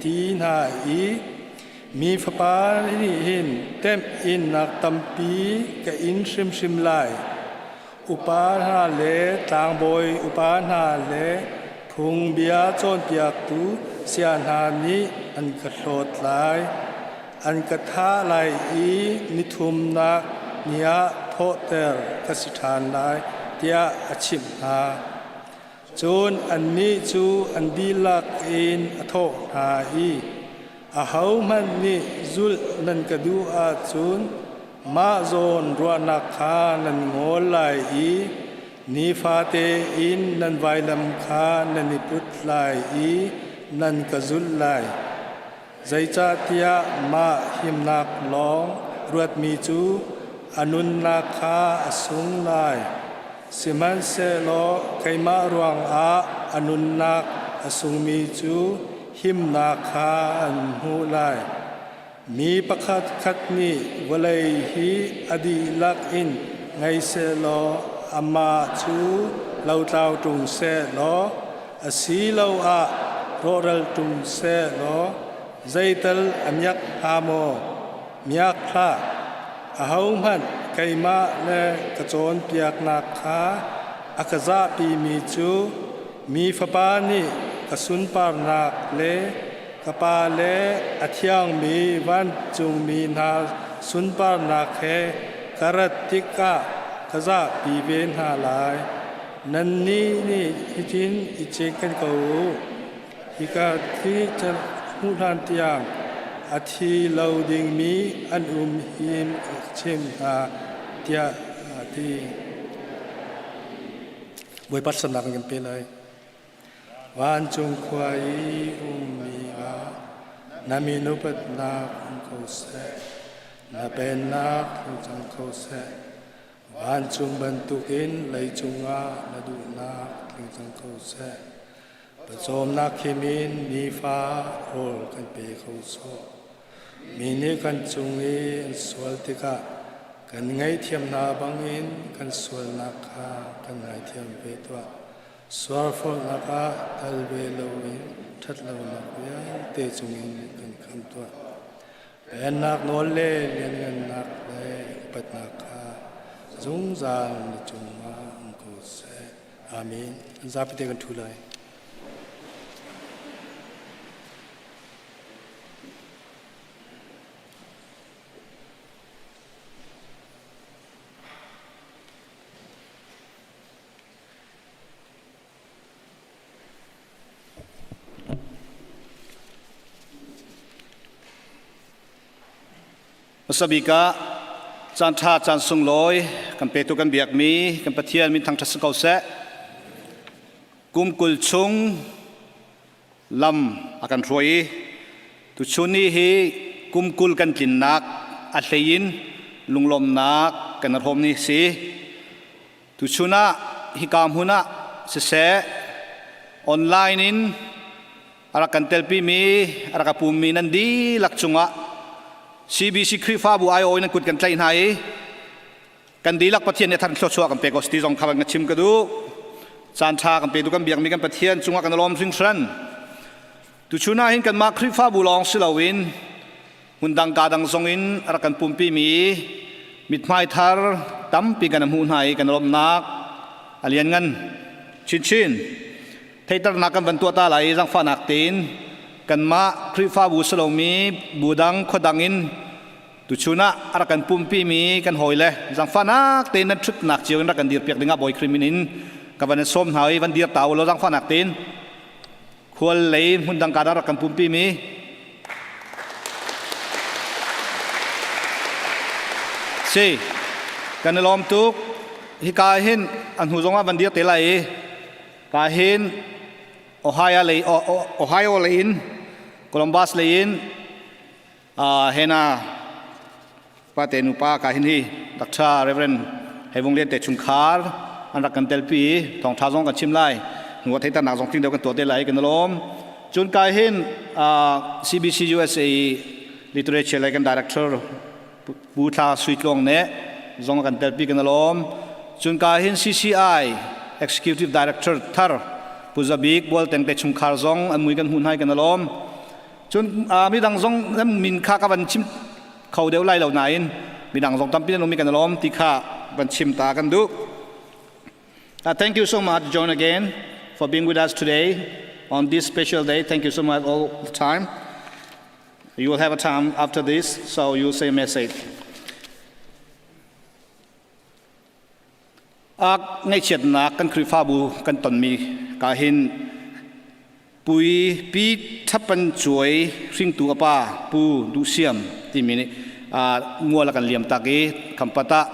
ti hna i, Mi Fapa nih hin temhinnak tampi ka in hrimhrim lai. Upa hna le tlangbawi upa hna le phungbia cawnpiaktu saya hna nih an ka hlawt lai. An ka thah lai i nithumnak ni ah thawhter ka si ṭhan lai, tiah a chimh hna. Cun annih cu an dihlak in a thawh hna i, Ahohmanh nih zulh nan ka duh ahcun mah zawn ruahnak kha nan ngol lai i nifate in nan vailam kha nan i put lai i nan ka zulh lai. Zeicahtiah mah himnak lawng ruatmi cu a nunnak kha a sung lai. Sihmanhsehlaw keimah ruangah a nunnak a sungmi cu himnak kha an hmuh lai. Mi pakhatkhat nih vawlei hi a dihlak in ngei sehlaw amah cu lotlau ṭung sehlaw asiloah rawhral ṭung sehlaw zeital a miak hnga maw? Miak hlah. Ahohmanh keimah le ka cawnpiaknak kha a ka zahpimi cu mi Fapa nih ka sunparnak le ka Pa le a thiangmi vancungmi hna sunparnak he ka rat tikah ka zahpi ve hna lai. Nannih nih hitin i cinken ko u. Hika thi hmuh hlan tiang a thi lo dingmi an um hin ka chim hna, tiah a ti. Bawipa sannak kan pe lai. Vancung khua i ummi ah na min upatnak um ko seh. Na pennak tlung cang ko seh. Vancung bantukin leicung ah na duhnak tling cang ko seh. Pawcawmnak khim in nifa rawl kan pe kho sawh. Mi nih kan cung i an sual tikah kan ngaihthiam hna bangin kan sualnak kha kan ngaithiam ve tuah. Sualforhnak ah tal ve loin ṭhatlonak vialte cungin kan khamh tuah. Pennak nawl le lianngannak le upatnak kha zungzal na cungah um ko seh. Amen. Zapi te kan ṭhu lai. Hmasa bik ah caan ṭha caan sunglawi kan petu kan biakmi kan Pathian min thangṭhat si ko seh. Kum 20 chung lam a kan hruai i tuchun ni hi kum 20 kan tlinnak a hlei in lunglawmnak kan hrawm ni si. Tuchun ah hika hmun ah siseh online in a rak kan telpimi a rak pummi nan dihlak cungah CBC Khrihfabu aiawh in nan kut kan tlaih hna i kan dihlak Pathian nih than thluachuah kan pek ti zong kha kan chim ka duh. Caan ṭha kan petu kan biakmi kan Pathian cungah kan lawm hringhran. Tuchun ah hin kanmah Khrihfabu lawng si loin hmundang ka dang zong in a rak kan pumpimi mithmai thar tampi kan hmuh hna i kan lawmhnak a lianngan chinchin. Theihternak kan van tuah ta lai i zaangfahnak tein kanmah Khrihfabu si lomi bu dang khuadang in tuchun ah a rak kan pumpimi kan hawile zaangfahnak tein nan ṭhutnak cio in rak kan dirpiak dingah Bawi Khrih min in ka van in sawm hna i van dir ta u law zaangfahnak tein khual lei hmundang ka rak kan pumpimi si kan i lawm tuk. Hika hin an hnu zongah van dir te lai i ka hin Ohio lei Ohio lei in Columbus lei in hena pate nupa ka hin hi Dr. Reverend Heivung Lian te chungkhar an rak kan telpi thawngtha zong kan chim lai hnu theitar nak zong ting deuh kan tuah te lai kan lawm. Cun kai hin CBC USA literature lei kan director Pu Thla Sui Tluang ne zong kan telpi kan lawm. Cun ka hin CCI executive director thar Pu Zabik Bualteng te chungkhar zong an mui kan hmuh hnai kan lawm. Cun midang zong nan min kha ka van chim kho deuh lai lo nain midang zong tampi nan um i kan lawm ti kha van chim ta kan duh. Thank you so much, John, again for being with us today on this special day. Thank you so much all the time. You will have a time after this, so you will say a message. Ngaihchiatnak kan Khrihfabu kan tonmi ka hin pui pi thapan cuai hringtu a pa Pu Duh Siam timi nih mual a kan liam tak i khampat ah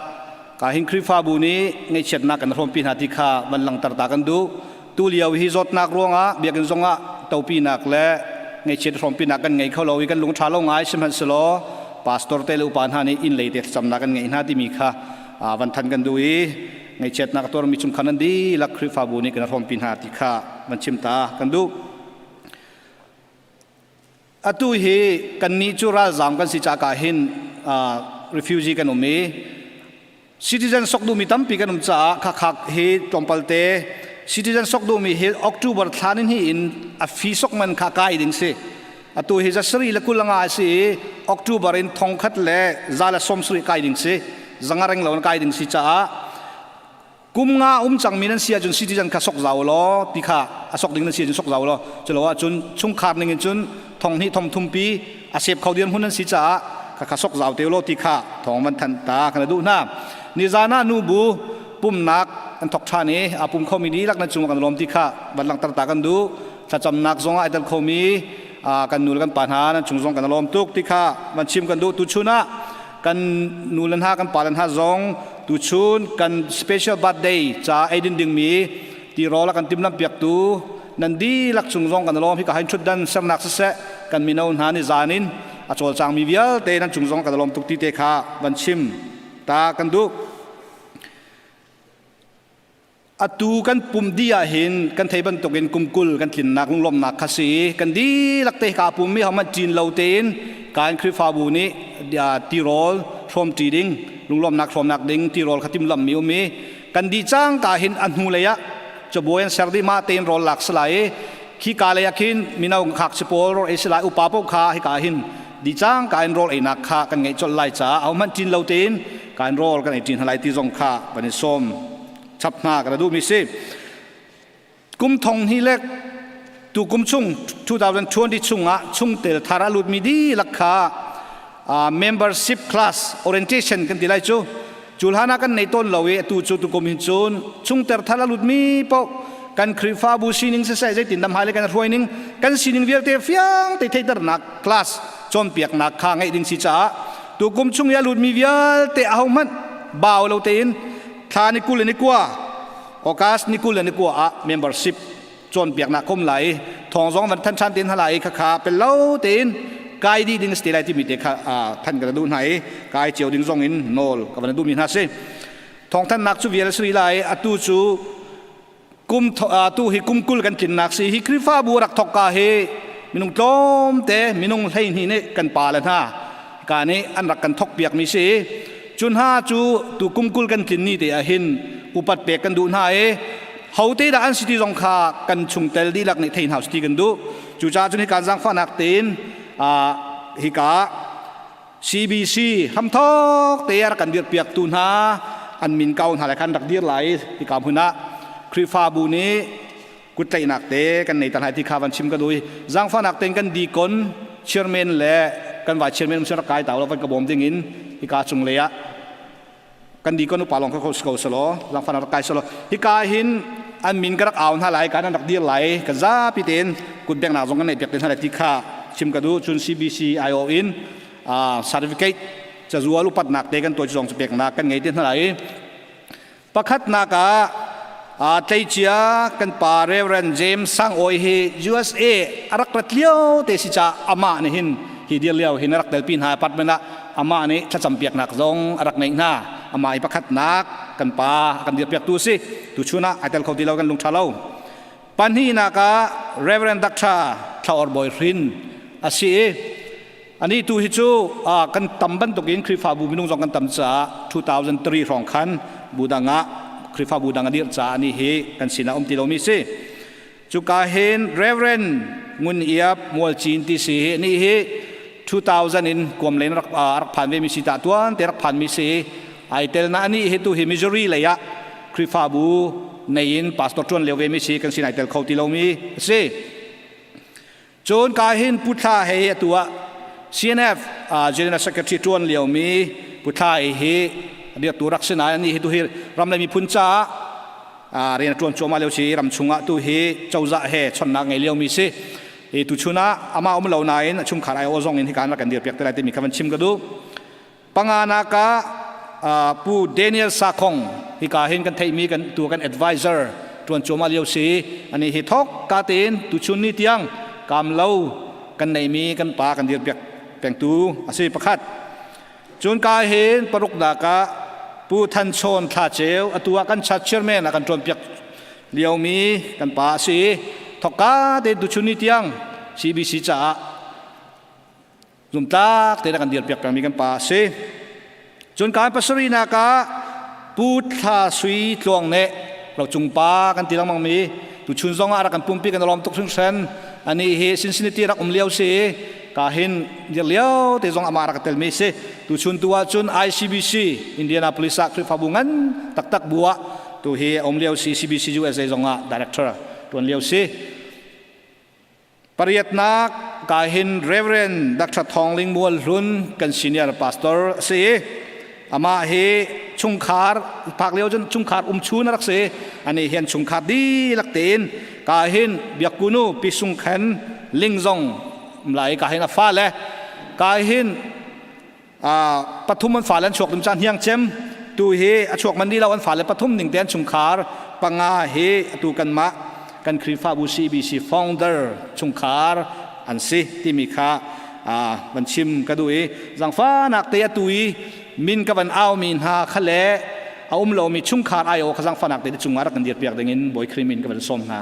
ka hin Khrihfabu nih ngaihchiatnak kan hrawmpi hna ti kha van langhter ta kan duh. Tu lio hi zawtnak ruangah biakinn zongah topinak le ngaihchiat hrawmpinak kan ngei kho lo i kan lung ṭha lo ngai. Sihmanhsehlaw pastor te le upa hna nih inn lei te thlacamnak kan ngeih hna timi kha van than kan duh i ngaihchiatnak a tuarmi chungkhar nan dihlak Khrihfabu nih kan hrawmpi hna ti kha van chim ta kan duh. Atu hi kannih cu ralzaam kan si caah hin refugee kan um i citizen sok duhmi tampi kan um caah khakhak hi tlawmpal te citizen sok duhmi hi October thla ni hnih in a fee sok man kha kai ding si. Atu hi zasarih le 20 nga a si i October in 1170 kai ding si, zanga reng lo in kai ding si caah kum nga um cangmi nan si ahcun citizen kha sok zau law ti kha a sok ding nan si ahcun sok zau law. Culo ahcun chungkhar ning in cun 2000 3000 pi a sep kho dir hmun nan si caah kha kha sok zau te law ti kha thawng van thanh ta kana duh hna. Nizan ah nu bu pumnak an thok ṭhan i a pum khomi dihlak nan cung kan lawm ti kha van langhter ta kan duh. Thlacamnak zong ah ai tel khomi kan nu le kan pa hna nan cung zong kan lawm tuk ti kha van chim kan duh. Tuchun ah kan nu le hna, kan pa le hna zong tuchun kan special birthday ca eidin dingmi tirawl a kan timlam piaktu nan dihlak cung zong kan lawm. Hi ka hain thutdan sernak siseh, kan mino hna ni zan in a cawlcangmi vialte nan cung zong kan lawm tuk ti te kha van chim ta kan duh. Atu kan pum dih ah hin kan thei bantukin kum 20 kan tlinnak lunglawmhnak kha si. Kan dihlak te ka pum mi hohmanh ṭin lo tein kan Khrihfabu nih tirawl hrawmṭi ding, lunglawmhnak hrawmnak ding tirawl kha timhlamhmi um i kan dih cangka hin a hnu lei ah cabuai an ser dih, mah tein rawl lak si lai i khi ka lei ah khin mino ngakchia pawl rawl ei si lai, upa paoh kha hika hin dih cangka in rawl einak kha kan ngeih colh lai caah ahohmanh ṭin lo tein kan rawl kan ei ṭin hna lai ti zong kha kan i sawm chap hna kan duhmi si. Kum thong hnih le tu kum chung 2020 chungah chungtel thar a lutmi dihlak kha membership class orientation kan ti lai cu. Culhana kan nei tawn lo i atu cu tukum hin cun chungter thar a lutmi paoh kan Khrihfabu sining siseh, zeitin dam hai le kan hruai ning, kan sining vialte fiang te theiternak class cawnpiaknak kha ngeih ding si caah tukum chung i a lutmi vialte ahohmanh bau lo tein thla ni 21, August ni 21 ah membership cawnpiaknak kom lai i thawng zong van than ṭhan tein hala i khakha pel lo tein kai dih ding si lai timi te kha than ka duh hna i kai cio ding zong in nawl ka van duhmi hna si. Thawngthannak cu vial sri lai. Atu cu kum tu hi kum 20 kan tlinnak si. Hi Khrihfabu rak thok ka hi minung tlawm te, minung 12 nih kan pa le hna ka nih an rak kan thok piak mi si. Cun hna cu tu kum 20 kan tlin ni te ah hin upat pek kan duh hna i hote dah an si ti zong kha kan chungtel dihlak nih thei hna si ti kan duh. Cucaah cun hi kan zaangfahnak tein hika CBC hramthok te a rak kan dirpiaktu hna an min kau hna le khan rak dir lai. Hika hmun ah Khrihfabu nih kuttlaihnak te kan nei ta lai ti kha van chim ka duh i zaangfahnak tein kan deacon chairman le kan vice chairman um rak kai ta lo van ka bawm ding in hika cung lei ah kan deacon upa lawng kha ko selaw zaangfahnak rak kai selaw hika hin an min ka rak au hna lai, kan rak dir lai, kan zapi tein kut bengnak zong kan nei piak te hna lai ti kha chim ka duh. Cun CBC IO in certificate cazual upatnak te kan tuah zong cu peknak kan ngei te hna lai. Pakhatnak ah tleicia kan pa Reverend James Sang Awi hi USA a rak rat lio te si ca amah nih hin hi dir lio hin a rak telpi hna. Apartment ah amah nih thlacam piaknak zong a rak ngeih hna. Amah i pakhatnak kan pa kan dirpiaktu si. Tuchun ah ai tel kho ti lo, kan lung ṭha lo. Pahnihnak ah Reverend Dr. Thlaor Bawi Hrin a si i ani tu hi cu kan tam bantukin Khrihfabu minung zong kan tam caah 2003 hrawng khan bu dang ah, Khrihfabu dang a dirh caah ani hi kan sinah um ti lomi si. Cuka hin Reverend Ngun Iap Mualcin ti si hi ni hi 2000 in kuam len rak rak phan ve mi si ta tuan te rak phan mi si ai tel na ani hi tu hi Missouri lei ah Khrihfabu nei in pastor tuan leo ve mi si kan sin ai tel kho ti lo mi si. Cun ka hin Pu Thla hei atu ah CNF General Secretary ṭuan liomi Pu Thla hi biaktu rak si nain anih hi tu hi ram le miphun caah rian a ṭuan cuahmah lio si ram chungah tu hi cozah he chonnak ngei liomi si. I tuchun ah amah um lo nain a chungkhar aiawh zong in hika rak kan dirpiak te lai timi kha van chim ka duh. Panganak ah Pu Daniel Sakhong hika hin kan theihmi kan tu kan advisor tuan cuahmah lio si ani hi thok ka tein tuchun ni tiang kam lo kan neimi kan pa kan dirpiak pengtu asi pakhat. Cun ka hin paruknak ah Pu Than Chawn Thla Ceu atu ah kan chat chairman a kan tuan piak liomi kan pa asi thokka tein tuchun ni tiang CBC caah Zumtlak tein a kan dirpiak pengmi kan pa a si. Cun kan pasarihnak ah Pu Thla Sui Tluang nih Locung pa kan ti lengmang mi tuchun zong ah rak kan pumpi kan lawm tuk hringhran. Ani hi Cincinnati rak um lio si ka hin dir lio te zong amah rak tel mi si. Tuchun tu ah cun ICBC Indianapolis ah Khrihfabu ngan taktak bu ah tu hi um lio si CBC USA zong ah director tuan lio si. Pariatnak ka hin Reverend Dr. Thawng Ling Mual Hlun kan senior pastor a si i amah hi chungkhar phak lio cun chungkhar umchun a rak si. Ani hian chungkhar dihlak tein ka hin biakkunu Pi Sung Khen Ling zong lai ka hin a fale ka hin pathum an fale an chuak dum caan hiang cem tu hi a chuak man di lo an fale pathum ning te an chungkhar panga hi atu kan mah kan Khrihfabu CBC founder chungkhar an si timi kha van chim ka duh i zangfanak te atu i min ka van au mi hna kha le a um lomi chungkhar ai-aw kha zangfanak te cungah rak kan dir piak ding in Bawi Khrih min ka van sawm hna.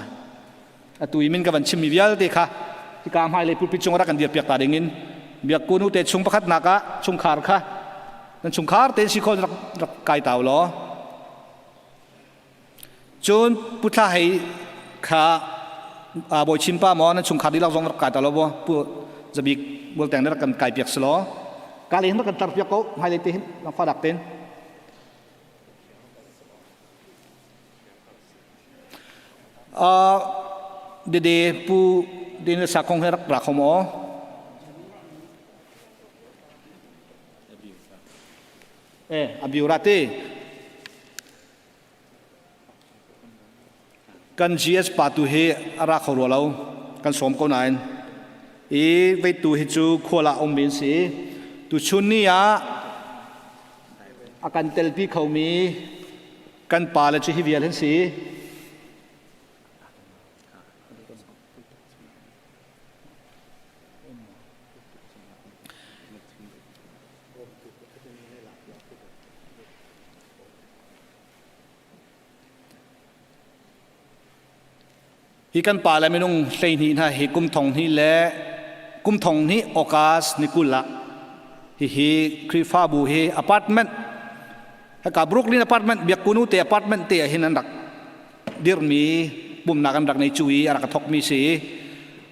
Atu i min ka van chimmi vialte kha hika hmailei pulpit cung rak kan dirpiak ta dingin biakkunu te chung pakhatnak ah chungkhar kha nan chungkhar tein si khawn rak rak kai tau law. Cun puthla hei kha bawi chimpa maw nan chungkhar dihlak zong rak kai ta lo bo pu zabik bulteng rak kan kai piak si law ka le hin rak kan tar piak ko hmailei te hin fa dak ten. Dede Pu Daniel Sakhong he rak ra kho maw? Eh, abiu ra te. Kan GS pa tu hi a ra kho rua lo. Kan sawm ko nain. I vei tu hi cu khuala um min si. Tu chun ni ah a kan telpi khomi Kan pale cu hi vial an si. Hi kan pale minung 12 hna hi kum thong hnih le kum thong hnih August ni 20 ah hihi Khrihfabu hi apartment haka Brooklyn apartment biakkunu te apartment te ah hin an rak dirmi pumnak an rak nei cu i a rak thokmi si.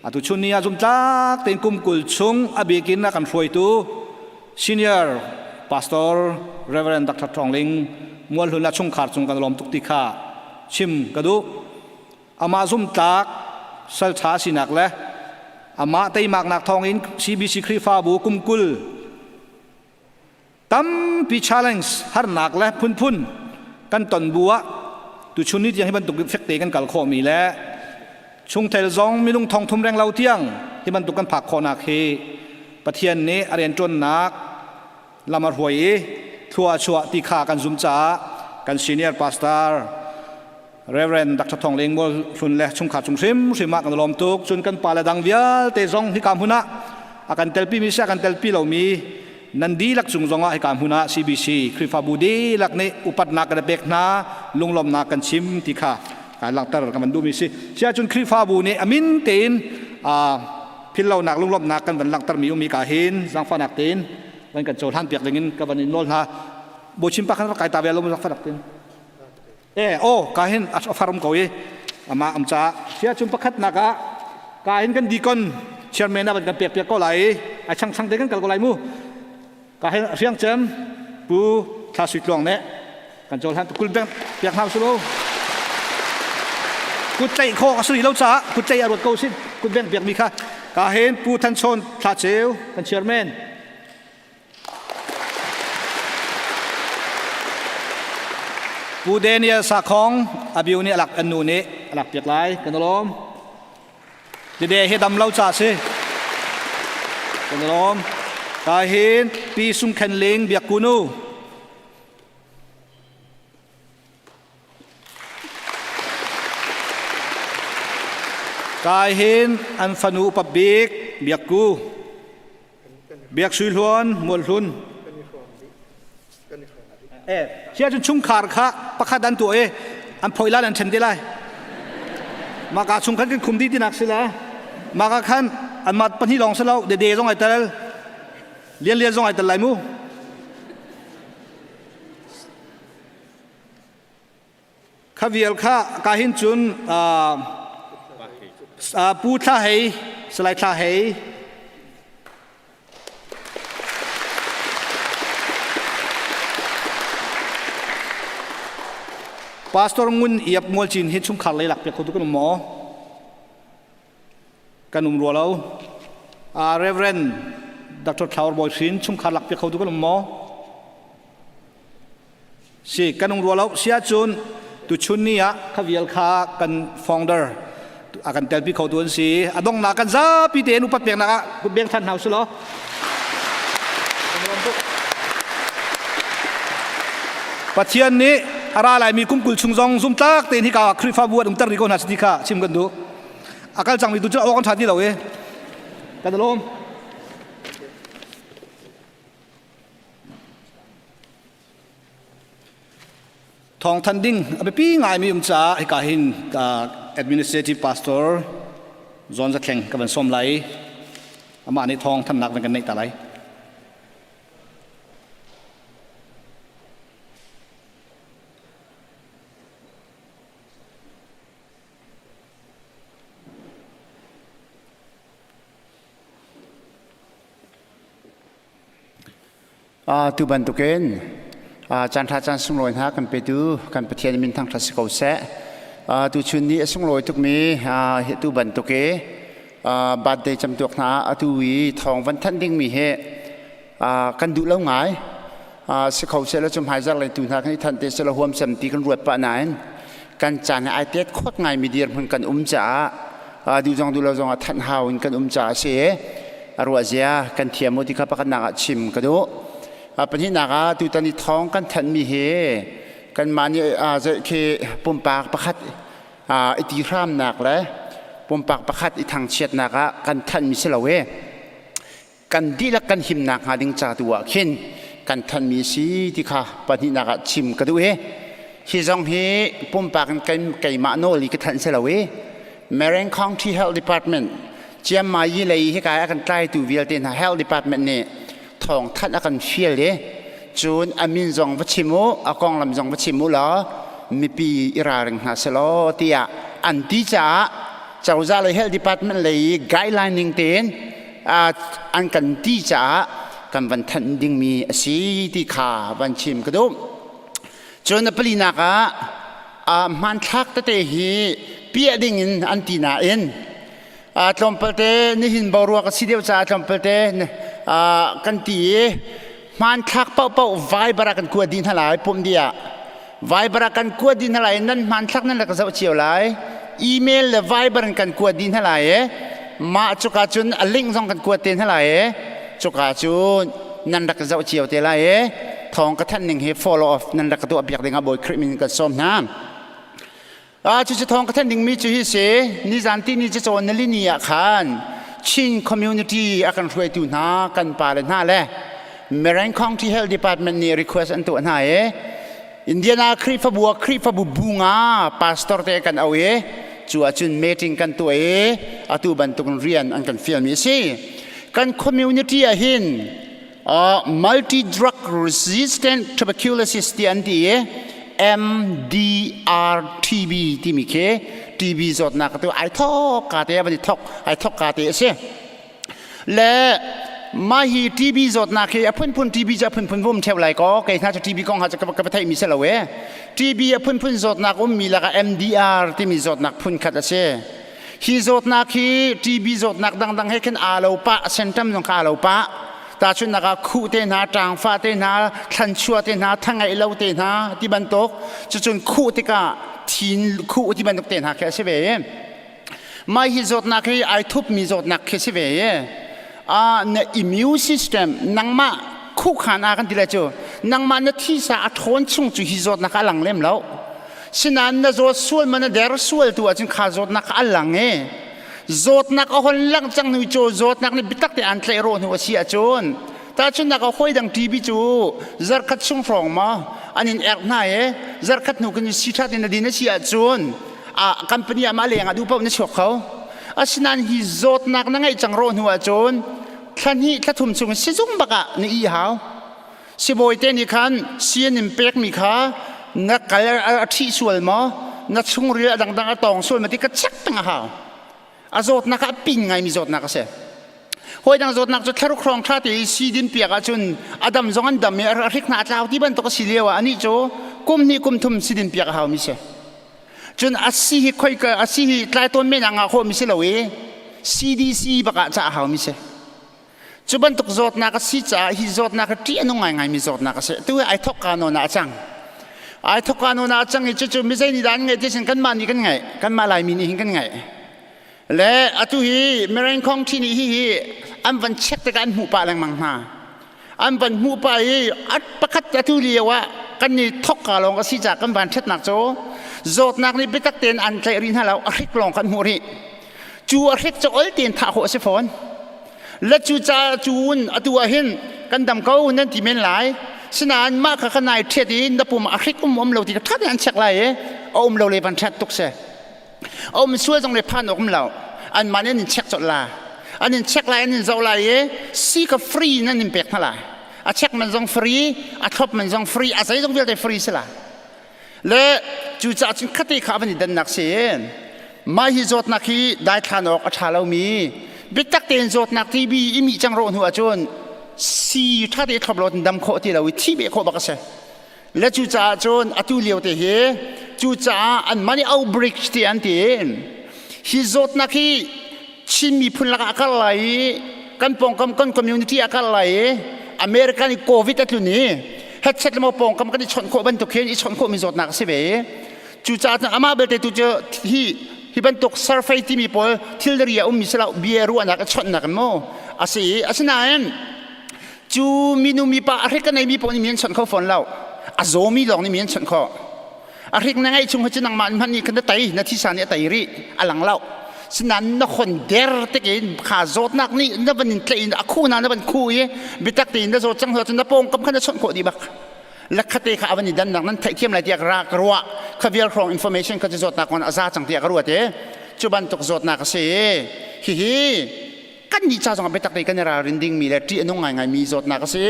Atu chun ni ah zumtlak tein kum 20 chung a bikin a kan hruaitu senior pastor Reverend Dr. Thawng Ling Mualhlun a chungkhar cung kan lawm tuk ti kha chim ka duh. Amah zumtlak salṭha sinak le amah teimaknak thawngin CBC Khrihfabu kum 20 tampi challenge harnak le phunphun kan ton bu ah tuchun ni tiang hi bantuk fekte kan kal khawhmi le chungtel zong minung thong thum reng lo tiang hi bantuk kan phak khawhnak hi Pathian nih a rianṭuannak lam a hruai i thlua a chuah ti kha kan zum caah kan senior pastor Reverend Dr. Thawng Ling Mual Hlun le chungkhar chung hrimhrim ah kan lawm tuk. Cun kan pale dang vialte zong hika hmun ah a kan telpi mi si a kan telpi lomi nan dihlak cung zong ah hika hmun ah CBC Khrihfabu dihlak nih upatnak kan pek hna, lunglawmhnak kan chim ti kha kai langhter kan van duhmi si. Sia cun Khrihfabu nih a min tein philhlonak lunglawmhnak kan van langhtermi umi ka hin zaangfahnak tein van kan cohlan piak ding in ka van in nawl hna. Bawchim pa khan rak kai ta ve lo zaangfahnak tein. E aw ka hin a farum ko i amah am caah sia cun pakhatnak ah. Ka hin kan deacon chairman ah kan pek piak ko lai i a chang chang te kan kal ko lai mu. Ka hin hriang cem Pu Thla Sui Tluang nih kan cawl han kul beng piak hna usih Kut tlaih khawh a si lo caah kut tlaih a ruat ko sin kut beng piak mi kha ka hin Pu Than Chawn Thla Ceu kan chairman Pu Daniel Sakhong abiu nih alak an nu nih alak piak lai kan lawm. Dede hi dam lo ca si. Kan lawm. Ka hin Pi Sung Khen Ling biak kunu. Ka hin an fanu upa bik biak ku. Biak Sui Hluan Mual Hlun. Eh, sia cun chungkhar kha pakhat an tuah i an phoi lai an ṭhen te lai. Maka chung khan kan khum dih tinak si le. Maka khan anmah pahnih lawng si lo, dede zong ai tel. Lian lian zong ai tel lai mu. Kha vial kha ka hin cun Pu Thla Hei, Salai Thla Hei, Pastor Ngun Iap Mual Cin hi chungkhar lei lak piak kho tu kan um maw? Kan um rua lo. Reverend Dr. Thlaur Bawi Hrin chungkhar lak piak kho tu kan um maw? Si kan um rua lo. Si ahcun tuchun ni ah kha vial kha kan founder a kan telpi kho tu an si. A donghnak kan zapi tein upat peknak ah kut beng than hna usih law. Pathian nih a ra laimi kum 20 chung zong zumtlak tein hika Khrihfabu an umter rih ko hna si ti kha chim kan duh. A kal cangmi tu cu awk an ṭha ti lo i kan i lawm. Thawngthan ding a biapi ngaimi um caah hika hin administrative pastor John Zathleng ka van sawm lai. Amah nih thawng thannak van kan neih ta lai. Tu bantukin caan ṭha caan sunglawi hna kan petu kan Pathian min thangṭhat si ko seh. Tuchun ni a sunglawi tukmi hi tu bantuk i birthday camtuak hna atu i thawng van thanh dingmi hi kan duh lo ngai. Si kho seh law cu hmaizarh lei tu hna kan i thanh te seh law huam cem ti kan ruat pah nain kan caan ai tet khawt ngaimi dirhmun kan um caah duh zong duh lo zong ah thanh hau in kan um caah a si i a ruah zia kan thiam mu ti kha pakhatnak ah chim ka duh. Pahnihnak ah tutan i thawng kan thanhmi hi kanmah nih khi pumpak pakhat i ti hramnak le pumpak pakhat i thangchiatnak ah kan thanhmi si lo i kan dihlak kan himnak hnga ding ca tu ah khin kan thanhmi si ti kha pahnihnak ah chim ka duh i hi zong hi pumpak in keimah nawl i ka thanh si lo i Marin County Health Department Chiang Mai lei hi kai a kan tlaitu vialte hna Health Department nih thawng thanh a kan fial i cun a min zong va chim u a konglam zong va chim u law mipi i ralring hna selaw tiah an ti caah cozah lei Health Department lei guideline ning tein an kan ti caah kan van thanh dingmi a si ti kha van chim ka duh. Cun a palinak ah hmanthlak tete hi piah ding in an ti nain tlawmpalte nihin boruak a si deuh caah tlawmpalte kan ti i hmanthlak paohpaoh Viber ah kan kuat dih hna lai pumh dih ah Viber ah kan kuat dih hna lai nan hmanthlak nan rak zoh cio lai email le Viber in kan kuat dih hna lai i mah cuka cun a link zong kan kuat te hna lai i cuka cun nan rak zoh cio te lai i thawng ka thanh ning hi follow up nan rak ka tuah piak ding ah Bawi Khrih min kan sawm hna. Cucu thawng ka thanh dingmi cu hi si nizan ti ni cacawn nali ni ah khan Chin community a kan hruaitu hna kan pa le hna le Marin County Health Department nih request an tuah hna i Indiana Khrihfabu ah Khrihfabu bu nga pastor te kan au i cu ahcun meeting kan tuah i atu bantuk rian an kan fialmi a si. Kan community ah hin multi drug resistant tuberculosis ti an ti i MDR-TB timi khi TB zawtnak tu ai thok ka te van i thok ai thok ka te a si. Le mah hi TB zawtnak hi a phunphun TB cu a phunphun vum theu lai ko kei hna cu TB kong ha cu ka theih mi si lo e. TB a phunphun zawtnak ummi lakah MDR timi zawtnak phun khat a si. Hi zawtnak hi TB zawtnak dangdang he khin aa lo pah, sentam zong kha aa lo pah. Tahchunhnak ah khuh te hna, ṭaangfah te hna, thlanchua te hna, thangaih lo te hna ti bantuk. Cucun khuh tikah thin khuh ti bantuk te hna khi a si ve i. Mah hi zawtnak hi ai thupmi zawtnak khi a si ve i. Na immune system nangmah khuhkhan a kan ti lai cu nangmah na thisa a ṭhawn chung cu hi zawtnak a lang lem lo. Sinain na zawt sual ma na der sual tu ahcun kha zawtnak kha a lang i zawtnak a hon lang cang hnu cu zawtnak nih biatak te an tlaih rawh hnu a si ahcun tahchunhnak ah hawi dang TB cu zarkhat chung hrawng maw an in erh hna i zarkhat hnu khin si ṭhat in na din a si ahcun a company ah mah leng ah duh paoh na chuak kho. Asinain hi zawtnak na ngeih cang rawh hnu ahcun thla hnih thla thum chung sizung bak ah na ih hau. Sibawi te nih khan sian in pekmi kha na kal a ṭhih sual maw na chungril a dangdang a tawng sual maw ti ka check peng a hau. A zawtnak kha a pin ngaimi zawtnak a si. Hawi dang zawtnak cu thlaruk hrawng ṭha te i sii din piak ahcun a dam zong an dam i a hrik hna a tlau ti bantuk a si lio ah anih cu kum hnih kum thum si din piak a haumi si. Cun a si hi khoi ka a si hi tlai tawn men ah ngah khawhmi si lo i CDC bak ah cah a haumi si. Cu bantuk zawtnak a si caah hi zawtnak hi ṭih a nung ngaingaimi zawtnak a si. Tu hi ai thok ka nawn ah a cang. Ai thok ka nawn ah a cang i cucu mizei nih dah an ngeih ti sin kanmah nih kan ngeih. Kanmah Laimi nih hin kan ngeih. Le atu hi Mirang County nih hihi an van check tikah an hmuh pah lengmang hna. An van hmuh pah i at pakhat atu lio ah kan i thok ka lawng a si caah kan van ṭhatnak cu zawtnak nih biatak tein an tlaih rih hna lo, a hrik lawng kan hmuh rih. Cu a hrik cu ol tein thah khawh a si fawn. Le cu ca cun atu ah hin kan dam ko nan ti men lai. Sinain mah kha kan ai ṭhiat i na pum a hrik um um lo ti kha ṭha tein an check lai i a um lo le van ṭhat tuk si. A um sual zong le phan awk um lo. Anmah nih an in check colh la. An in check lai, an in zoh lai i si kha free in an in pek hna lai. A check man zong free, a thlop man zong free, a zeizong vialte free si la. Le cucaah cun khate kha a van i dannak si. Mah hi zawtnak hi daithlan awk a ṭha lomi biatak tein zawtnak TB i mih cang rawh hnu ahcun sii ṭha te thlop lo dam khawh ti lo i thi beh khawh bak a si. Le cucaah cun atu lio te hi cucaah an mah nih outbreak ti an ti. Hi zawtnak hi Chin miphun lakah a kar lai i kan pawngkam kan community a kar lai i American i COVID a tlun i hetchet le maw pawngkam kan i chawnh khawh bantuk hin i chawnh khawhmi zawtnak a si ve i cucaah cun amah belte tu cu hi hi bantuk survey timi pawl thilri a ummi si lo bia ruahnak i chawnhnak in mu a si i asinain cu minu mipa a hrik a neimi pawl nih mi an chawnh kho fawn lo a zawmi lawng nih mi an chawnh khawh. A hrik na ngeih chung hi cu nangmah hmanh nih khan na tei na thisa nih a tei rih a lang lo. Sinain na khon der tik in kha zawtnak nih na van in tlaih in a khu na na van khu i biatak tein na zawt cang hnu cun na pawngkam khan na chawnh khawh dih bak. Lakkhate kha a van i dannak nan theihthiam lai tiah ra ka ruah. Kha vial hrawng information kha cu zawtnak kong a za cang tiah ka ruat i cu bantuk zawtnak a si. Hihi kan nih ca zongah biatak te kan i ralrin dingmi le ṭih a nung ngaingaimi zawtnak a si.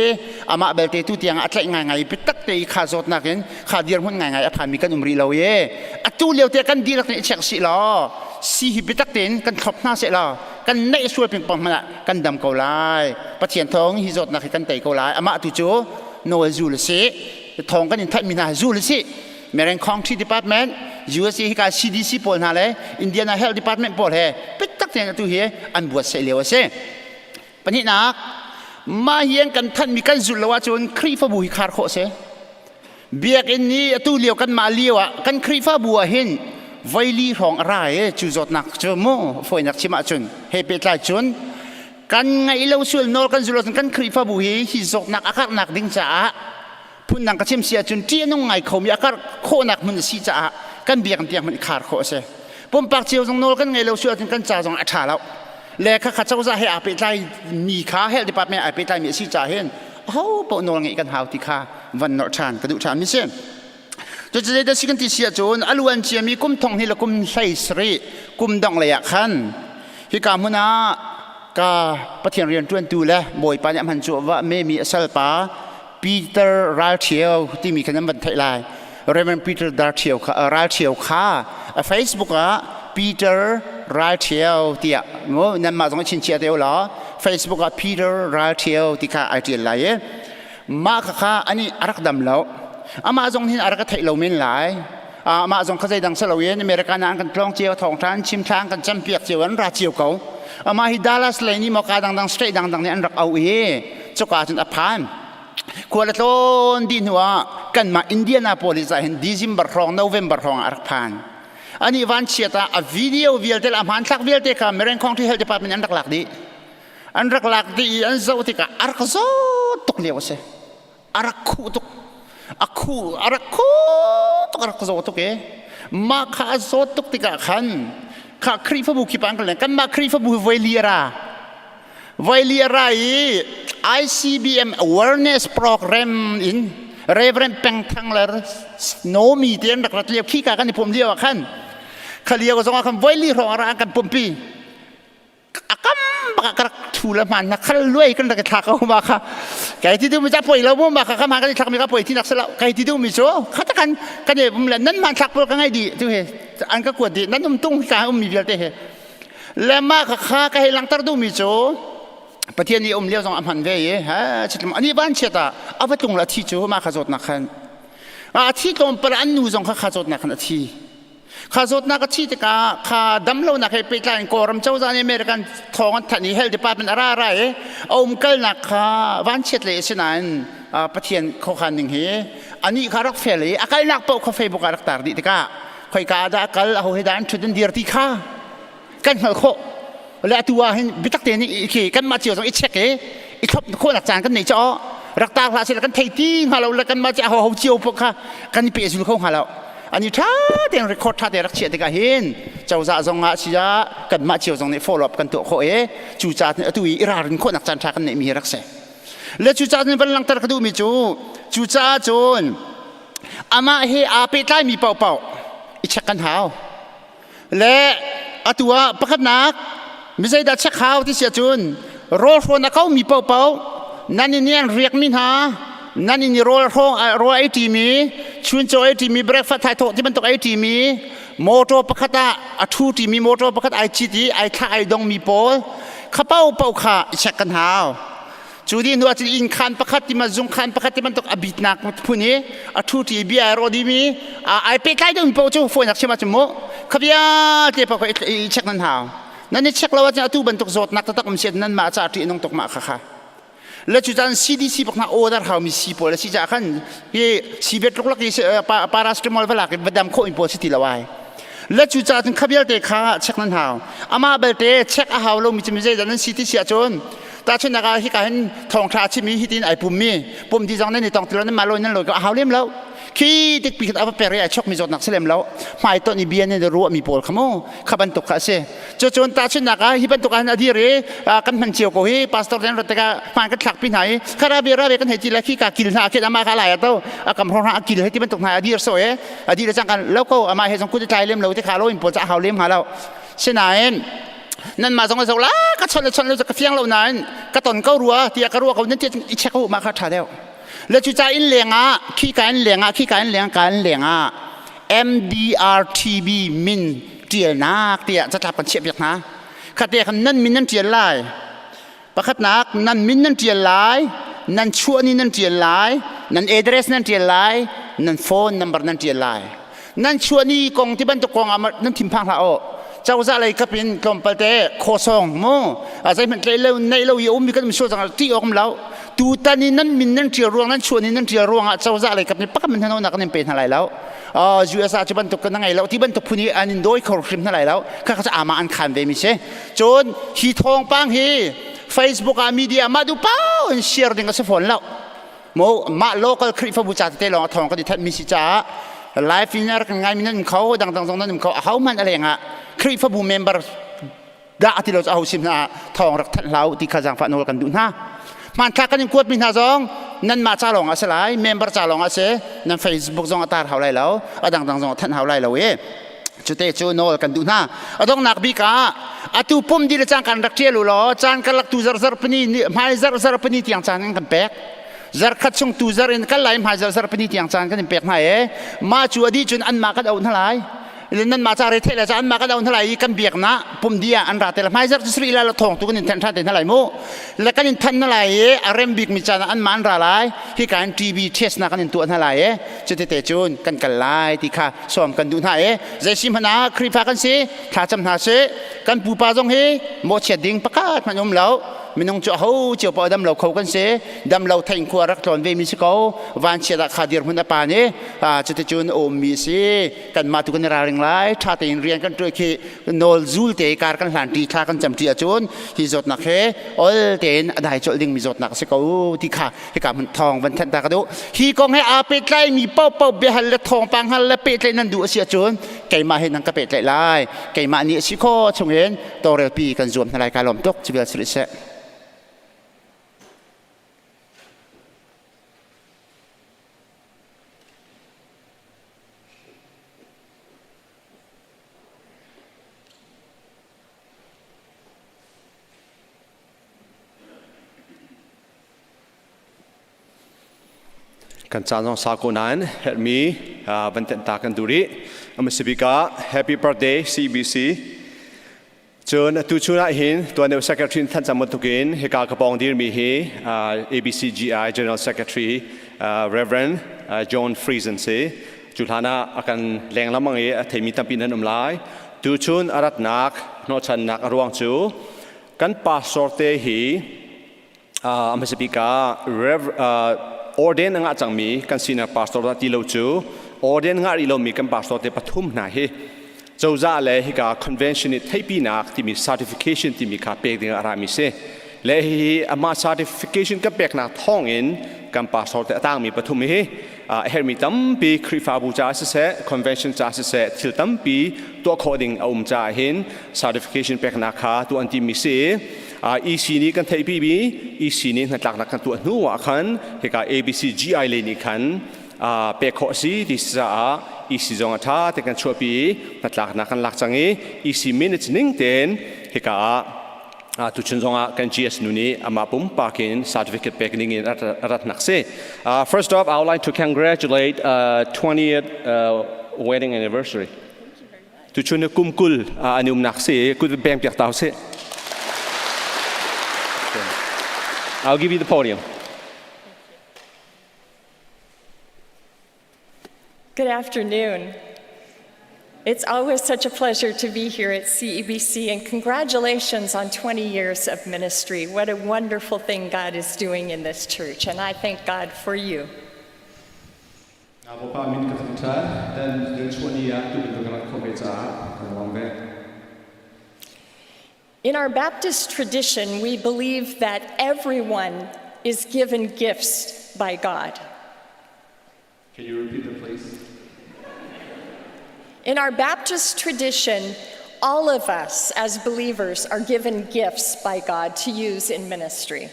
Amah belte tu tiang a tlaih ngaingai biatak te i kha zawtnak in kha dirhmun ngaingai a phanmi kan um rih lo i atu lio te kan dihlak nih i check sih law si hi biatak tein kan thlop hna seh law kan neih sual pingpong hmanh ah kan dam ko lai. Pathian thawng hi zawtnak hi kan tei ko lai. Amah tu cu nawl zul a si. Thawng kan in thanhmi hna zul a si. Marin County Department, USA hika CDC pawl hna le Indiana Health Department pawl he biatak tein atu hi an buatsaih lio a si. Pahnihnak, mah hi an kan thanhmi kan zulh lo ahcun Khrihfabu hi khar khawh a si. Biakinn i atu lio kanmah lio ah kan Khrihfabu ah hin voili hrawng a ra i cu zawtnak cu mu fawinak chim ahcun he pehtlai cun kan ngaih lo sual nawl kan zulh ahcun kan Khrihfabu hi hi zawtnak a karhnak ding caah phundang ka chim si ahcun ṭih a nung ngai khomi a karh khawhnak hmun a si caah kan biakinn tiang hmanh khar khawh a si. Pumpak cio zong nawl kan ngei lo si ahcun kan ca zong a ṭha lo. Le khakha cozah he aa pehtlai mi kha health department aa pehtlai mi a si caah hin aho paoh nawl ngeih kan hau ti kha van nolh ṭhan ka duh ṭhan mi si. Cucu zeidah si kan ti si ahcun a luan ciami kum thong hnih le kum 17 kum dongh lei ah khan hika hmun ah ka Pathian rianṭuantu le Bawipa nih a hman cu va memi a salpa Peter Ralṭhio timi kha nan van theih lai. Reverend Peter Darṭhio kha Ralṭhio kha a Facebook ah Peter Ralthio tiah mu nanmah zong chinchiah te ulaw Facebook ah Peter Ralthio ti kha ai ṭial lai i mah khakha ani a rak dam lo. Amah zong hin a rak ka theih lo men lai. Amah zong kha zeidang si loin America ah an kan tlawng cio, thawngṭha an chim thla an kan campiak cio, an ra cio ko. Amah hi Dallas lei nih maw ka dangdang state dangdang nih an rak auh i cuka cun a phan. Khual a tlawn dih hnu ah kanmah Indianapolis ah hin December hrawng, November hrawng ah a rak phan. Ani vanchiat ah a video vialte le a hmanthlak vialte kha Marin County Health Department an rak lak dih. An rak lak dih i an zoh tikah a rak zawt tuk lio a si. A rak khuh tuk. A khuh, a rak khuh tuk, a rak zaw tuk i mah kha a zawt tuk tikah khan kha Khrihfabu kip ah an kan kanmah Khrihfabu hi voi li a ra. Voi li a ra i ICBM awareness program in Reverend Peng Thang le Nomi te an rak rat lio khi ka kan i pum lio ah khan kha lio zong ah khan voi li hrawng a ra an kan pumpi. A kam bak ah ka rak thu le hman na khal luai kan rak i thlak ko ma kha kai ti du mi cha poi lo mu ma kha kha ma kan i thlak mi ka poi ti nak selo kai ti du mi cu kha ta kan kan e bum le nan man thlak pawl ka ngai di tu he an ka kuat di nan um tung ka um mi vialte he le ma kha kha ka hei langter du mi cu Pathian nih um lio zong a hman ve i ha chitlum ani van chiat ah a va tlung la thi cu ma kha zawtnak khan a thi tlawmpal an nu zong kha kha zawtnak khan a thi. Kha zawtnak a thi tikah kha damlonak he pehtlai in Kawlram cozah nih American thawng an thanh i Health Department a ra ra i a umkalnak kha vanchiat le a si nain Pathian khuakhan ning hi anih kha rak fel i a kalnak paoh kha Facebook ah rak tar dih tikah khoika ah dah a kal aho he dah an ṭhut an dir ti kha kan hngalh khawh. Le atu ah hin biatak tein khi kanmah cio zong i check i i thlop khawhnak caan kan nei caw rak tar hlah seh kan thei ti hnga lo le kanmah ci aho ho cio paoh kha kan i pehzul kho hnga lo. Ani ṭha tein record ṭha tein rak chiah tikah hin cozah zong ah siah kanmah cio zong nih follow up kan tuah khawh i cucaah atu i i ralrin khawhnak caan ṭha kan neihmi hi rak si. Le cucaah cun van langhter ka duhmi cu cucaah cun amah he aa pehtlaimi paohpaoh i check kan hau. Le atu ah pakhatnak mi zeidah check hau ti si ahcun rawl hrawn a komi paohpaoh nan in i an riakmi hna nan in i rawl rawl ei ṭimi chuncaw ei ṭimi breakfast thaithawh ti bantuk ei ṭimi motor pakhat ah a ṭhu ṭimi motor pakhat ai cit i ai thlah ai dongmi pawl kha paohpaoh kha i check kan hau. Cu dih hnu ahcun inn khaan pakhat ti ma zung khaan pakhat ti bantuk a bitnak phun i a ṭhu ṭi bia ai rawh dimi ai pehtlai deuhmi paoh cu fawinak chim ahcun mu kha vialte paoh kha i check nan hau. Nan i check lo ahcun atu bantuk zawtnak taktak um si nan mah caah ṭih a nung tuk mah kha kha. Le cu caan CDC bak hna order haumi si pawl a si caah khan hi sivet luklak i paracetamol va lak i va dam khawhmi pawl si ti lo ai. Le cu caah cun kha vialte kha check nan hau. Amah belte check a hau lomi cu mi zeidah nan si ti si ahcun Tahchunhnak ah hika hin thawngṭha a chimmi hitin ai pummi pum di zong nan i tong ti lo nan mah lawi nan lawi ko a hau lem lo. Khi tik pi khat a va per i ai chokmi zawtnak si lem lo. Hmaitonh i bia nan i ruahmi pawl kha mu kha bantuk kha a si. Cucun tahchunhnak ah hi bantuk ah hin a dir i kan hman cio ko hi pastor den rat tikah hmaan kan thlakpi hna i kha ra ve ra ve kan hei ti le khi ka kil hna khin amah kha lai a to a kam hrawng a kil hei ti bantuk hna a dir so e a dir cang kan lo ko amah he zong kut i tlai lem lo te kha lo in pawl ca hau lem hnga lo. Sinain nanmah zong a zoh la ka chawnh le chawnh lo ka fiang lo nain ka ton ko rua tiah ka ruah ko nan ti i check u mah kha ṭha deuh. Le cu ca inn leng ah khi ka in leng ah khi ka in leng ka in leng ah MDRTB min ṭialnak tiah catlap kan chiah piak hna. Khate khan nan min nan ṭial lai. Pakhatnak nan min nan ṭial lai, nan chuah ni nan ṭial lai, nan address nan ṭial lai, nan phone number nan ṭial lai. Nan chuah ni kong ti bantuk kong ah nan thinphang hlah u. Cozah lei kap in tlawmpal te khawsawng mu zeihmanh tlei lo neih lo i a ummi kan um sual cang ṭih awk um lo. Tutan i nan min nan ṭial ruang nan chuah ni nan ṭial ruang ah cozah lei kap nih pakhat hmanh hnahnawhnak kan in pe hna lai lo. US ah cu bantuk kan ngei lo ti bantuk phun i an in dawi kho hrim hna lai lo. Kha kha cu amah an khan ve mi si. Cun hi thawngpang hi Facebook ah media mah duh paoh in share ding a si fawn lo. Mo mah local Khrihfabu ca tete lawng a thawng kan i thanh mi si caah live in rak ngai mi nan um kho dangdang zong nan um kho a ho hmanh a leng ah Khrihfabu member dah ti lo cu aho sim hna thawng rak thanh hlah u ti kha zaangfah nawl kan duh hna. Hmanthlak kan in kuat mi hna zong nanmah ca lawng ah si lai member ca lawng ah si nan Facebook zong a tar hau lai lo a dangdang zong a thanh hau lai lo i cute cu nawl kan duh hna. A donghnak bik ah atu pum dih le cang kan rak ṭial u law caan karlak tu zarh zarh pani hmai zarh zarh pani tiang caan an kan pek. Zarh khat chung tu zarh in kal lai hmai zarh zarh pani tiang caan kan in pek hna e. Mah cu a dih cun anmah kan auh hna lai. Nan mah ca re theih le ca an mah kan au hna lai i kan biak na pum di ah an ra te la hmai zarh cu sri la la thawng tu kan in thanh than te hna lai mu le kan in thanh hna lai i a rem bik mi caan ah an mah an ra lai hi ka in TB test na kan in tuah hna lai e cuti te cun kan kal lai ti kha sawm kan duh hna e zei si hmanh ah Khrihfa kan si thla cam hna sih kan pupa zong hi mawhchiat ding pakhat hmanh um lo minung cu aho cio paoh dam lo kho kan si dam lo thein khua rak tlawn ve mi si ko vanchiat ah kha dirhmun a pa nih cuticun a ummi si kanmah tu kan i ralring lai ṭha tein rian kan ṭuai khi nawl zul te kar kan hlan ṭi thla kan cam ṭi ahcun hi zawtnak he ol tein a dai colh dingmi zawtnak a si ko ti kha hika hmun thawng van thanh ta ka duh hi kong he aa pehtlai mi paohpaoh biahal le thawngpang hal le pehtlaih nan duh a si ahcun keimah he nan ka pehtlaih lai keimah nih a si khawh chungin tawlrelpi kan zuam hna lai ka lawm tuk cu vial si rih seh. Kan caan zong sau ko nain herhmi van tenh ta kan duh rih. Amasibik ah Happy Birthday CBC. Cun atu chun ah hin tuan deuh secretary in than cang bantukin hika ka pawng dirmi hi ABCGI General Secretary Reverend John Friesen si. Cu hlan ah a kan leng lamang i a theimi tampi nan um lai. Tu chun a ratnak hnawhchannak a ruang cu kan pastor te hi a hmasa bik ah Rev ordain a ngah cangmi kan senior pastor dah ti lo cu ordain ngah rih lomi kan pastor te pathum hna hi cozah le hika convention nih theihpinak timi certification timi kha pek ding ah a rami si le hihi amah certification kan peknak thawngin kan pastor te a tangmi pathum hi a herhmi tampi Khrihfabu ca siseh convention ca siseh thil tampi tuah khawh ding a um caah hin certification peknak kha tuah an timi si. EC nih kan theihpi mi EC nih hnatlaknak kan tuah hnu ah khan hika ABCGI lei nih khan pek khawh a si ti caah EC zong a ṭha te kan chuahpi i hnatlaknak kan lak cang i EC minutes ning tein hika ah tuchun zongah kan GS nu nih amah pumpak in certificate pek ding in a ratnak si. First off, I would like to congratulate 20th wedding anniversary. Tuchun kum 20 an umnak si kut beng piak tau si. I'll give you the podium. Good afternoon. It's always such a pleasure to be here at CEBC, and congratulations on 20 years of ministry. What a wonderful thing God is doing in this church, and I thank God for you. Bawipa min ka thangṭhat dan chuahni ah tu bantuk rak khawh ve caah ka lawm ve. In our Baptist tradition, we believe that everyone is given gifts by God. Can you repeat that, please? In our Baptist tradition, all of us as believers are given gifts by God to use in ministry.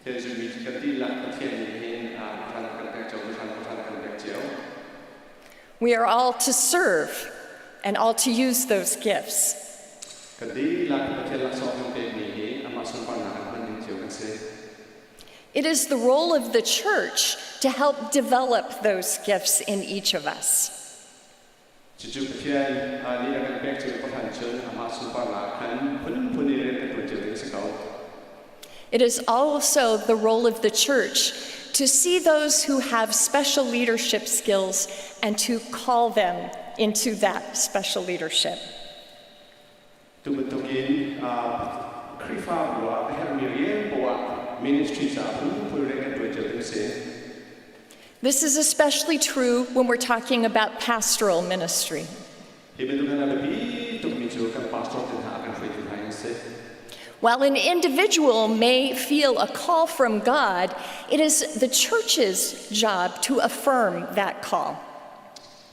Kan dihlak Pathian nih hin kan kan pek cio, kan kan pek cio. We are all to serve and all to use those gifts. Kan dihlak Pathian laksawng kan pekmi hi amah sunparnak an hman ding cio kan si. It is the role of the church to help develop those gifts in each of us. Cucu Pathian nih a kan pek cio pakhat cun amah sunparnak khan phunphun in rian kan ṭuan cio ding a si ko. It is also the role of the church to see those who have special leadership skills and to call them into that special leadership. Tu bantukin Khrihfabu ah a herhmi rian poah ministry caah phunphun rian kan ṭuan cio ding a si. This is especially true when we're talking about pastoral ministry. Hi bantuk hin a biapi tukmi cu kan pastor te hna kan hruaitu hna an si. While an individual may feel a call from God, it is the church's job to affirm that call.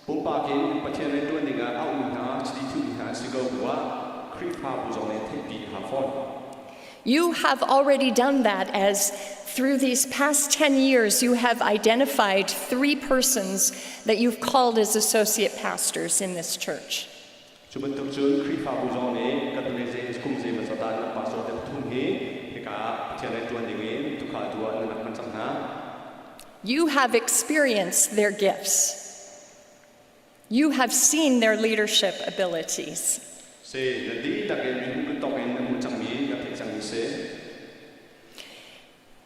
Pumpak in Pathian rianṭuan dingah a um hna, chiti thuhmi hna an si ko bu ah Khrihfabu zong nih theihpi a hau fawn. You have already done that as through these past 10 years you have identified three persons that you've called as associate pastors in this church. Cu bantuk cun Khrihfabu zong nih kan le kum zei maw na pastor te pathum hi hika ah Pathian rianṭuan dingin tukhaltu ah nan rak hman cang hna. You have experienced their gifts. You have seen their leadership abilities. Si na dihlak in mihmuh bantuk in na hmuh cangmi na theih cangmi si.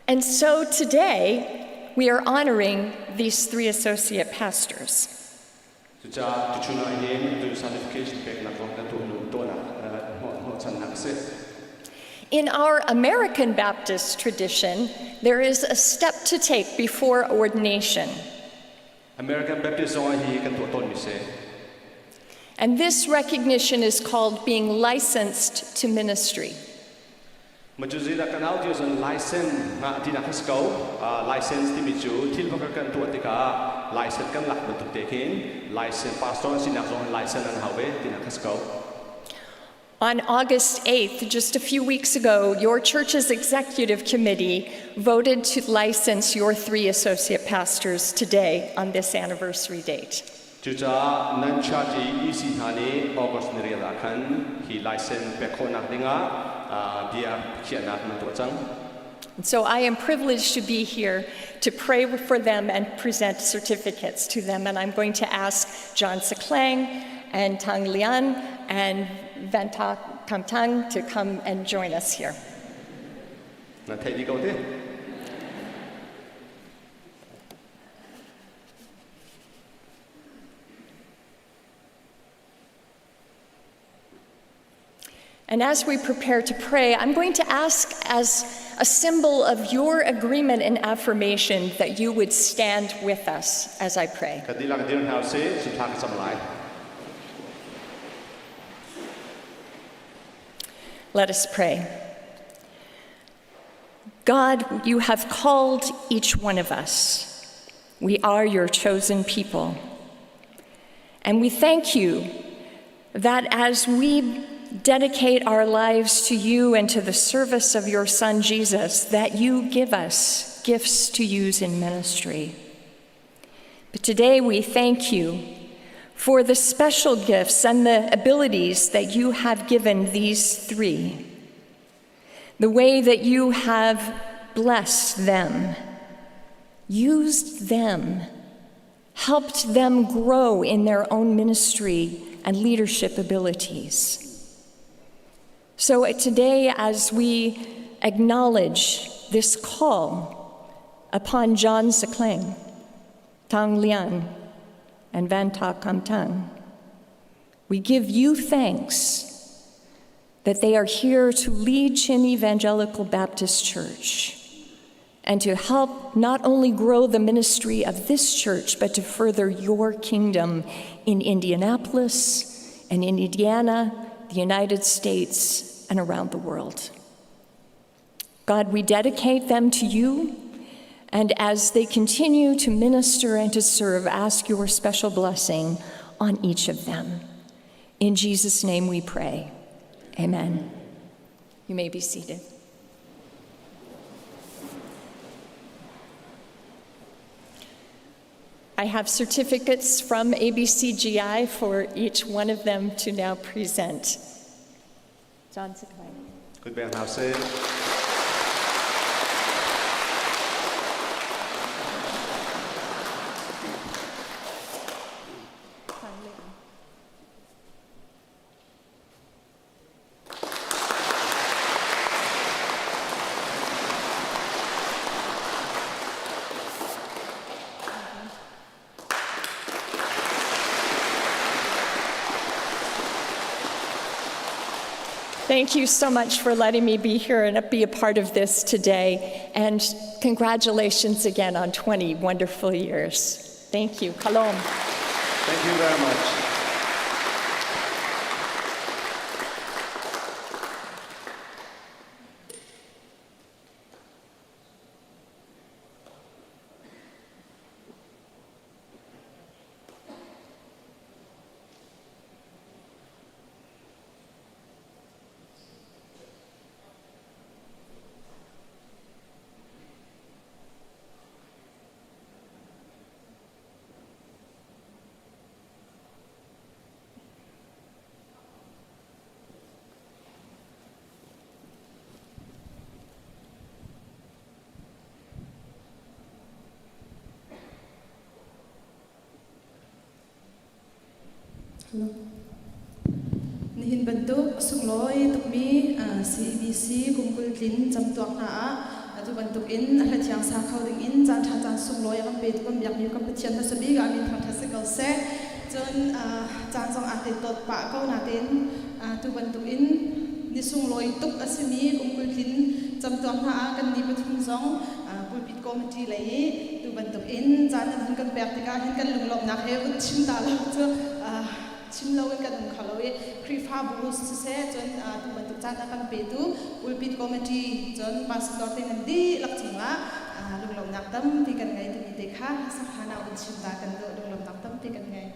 And so today, we are honoring these three associate pastors. Cucaah tuchun ah hin tu certification peknak kong kan tuah nu tuahnak hnawhchannak a si. In our American Baptist tradition, there is a step to take before ordination. American Baptist zong ah hi kan tuah tawnmi si. And this recognition is called being licensed to ministry. Ma cu zeidah kan au ti ahcun license ngah tinak kha si ko. License timi cu thil pakhat kan tuah tikah license kan lak bantuk te khin license pastor an sinak zong in license an hau ve tinak kha si ko. On August 8th, just a few weeks ago, your church's executive committee voted to license your three associate pastors today on this anniversary date. Cucaah nan church i EC hna nih August ni riat ah khan hi license pek khawhnak dingah bia khiahnak nan tuah cang. And so I am privileged to be here to pray for them and present certificates to them. And I'm going to ask John Saklang and Tang Lian and Van Ta Kamtang to come and join us here. Na theih dih ko te. And as we prepare to pray, I'm going to ask as a symbol of your agreement and affirmation that you would stand with us as I pray. Kan dihlak dir hna usih, cun thla ka cam lai. Let us pray. God, you have called each one of us. We are your chosen people. And we thank you that as we dedicate our lives to you and to the service of your Son Jesus, that you give us gifts to use in ministry. But today we thank you for the special gifts and the abilities that you have given these three, the way that you have blessed them, used them, helped them grow in their own ministry and leadership abilities. So today, as we acknowledge this call upon John Saklang, Tang Lian, and Van Ta Kamtang, we give you thanks that they are here to lead Chin Evangelical Baptist Church and to help not only grow the ministry of this church, but to further your kingdom in Indianapolis and in Indiana, the United States, and around the world. God, we dedicate them to you, and as they continue to minister and to serve, ask your special blessing on each of them. In Jesus' name we pray. Amen. You may be seated. I have certificates from ABCGI for each one of them to now present. John Sakai. Kut beng hna usih. Thank you so much for letting me be here and be a part of this today. And congratulations again on 20 wonderful years. Thank you. Kalom. Thank you very much. Nihin bantuk sunglawi tukmi CEBC kum 20 tlin camtuak hna ah atu bantuk in a hlathiang sa kho ding in caan ṭha caan sunglawi a kan petu kan biakmi kan Pathian hmasa bik ah min thangṭhat si ko seh. Cun caan zong aa te tawt pah ko natein tu bantuk in ni sunglawi tuk a simi kum 20 tlin camtuak hna ah kan ni pathum zong pulpit committee lei i tu bantuk in caan an hun kan pek tikah hin kan lunglawmhnak he vun chim ta lo cu chim loin kan um kho lo i Khrihfabu siseh, cun tu bantuk caan a kan petu pulpit committee, cun pastor te nan dihlak cungah lunglawmhnak tampi kan ngei timi te kha sakhan ah vun chim ta kan duh. Lunglawmhnak tampi kan ngei.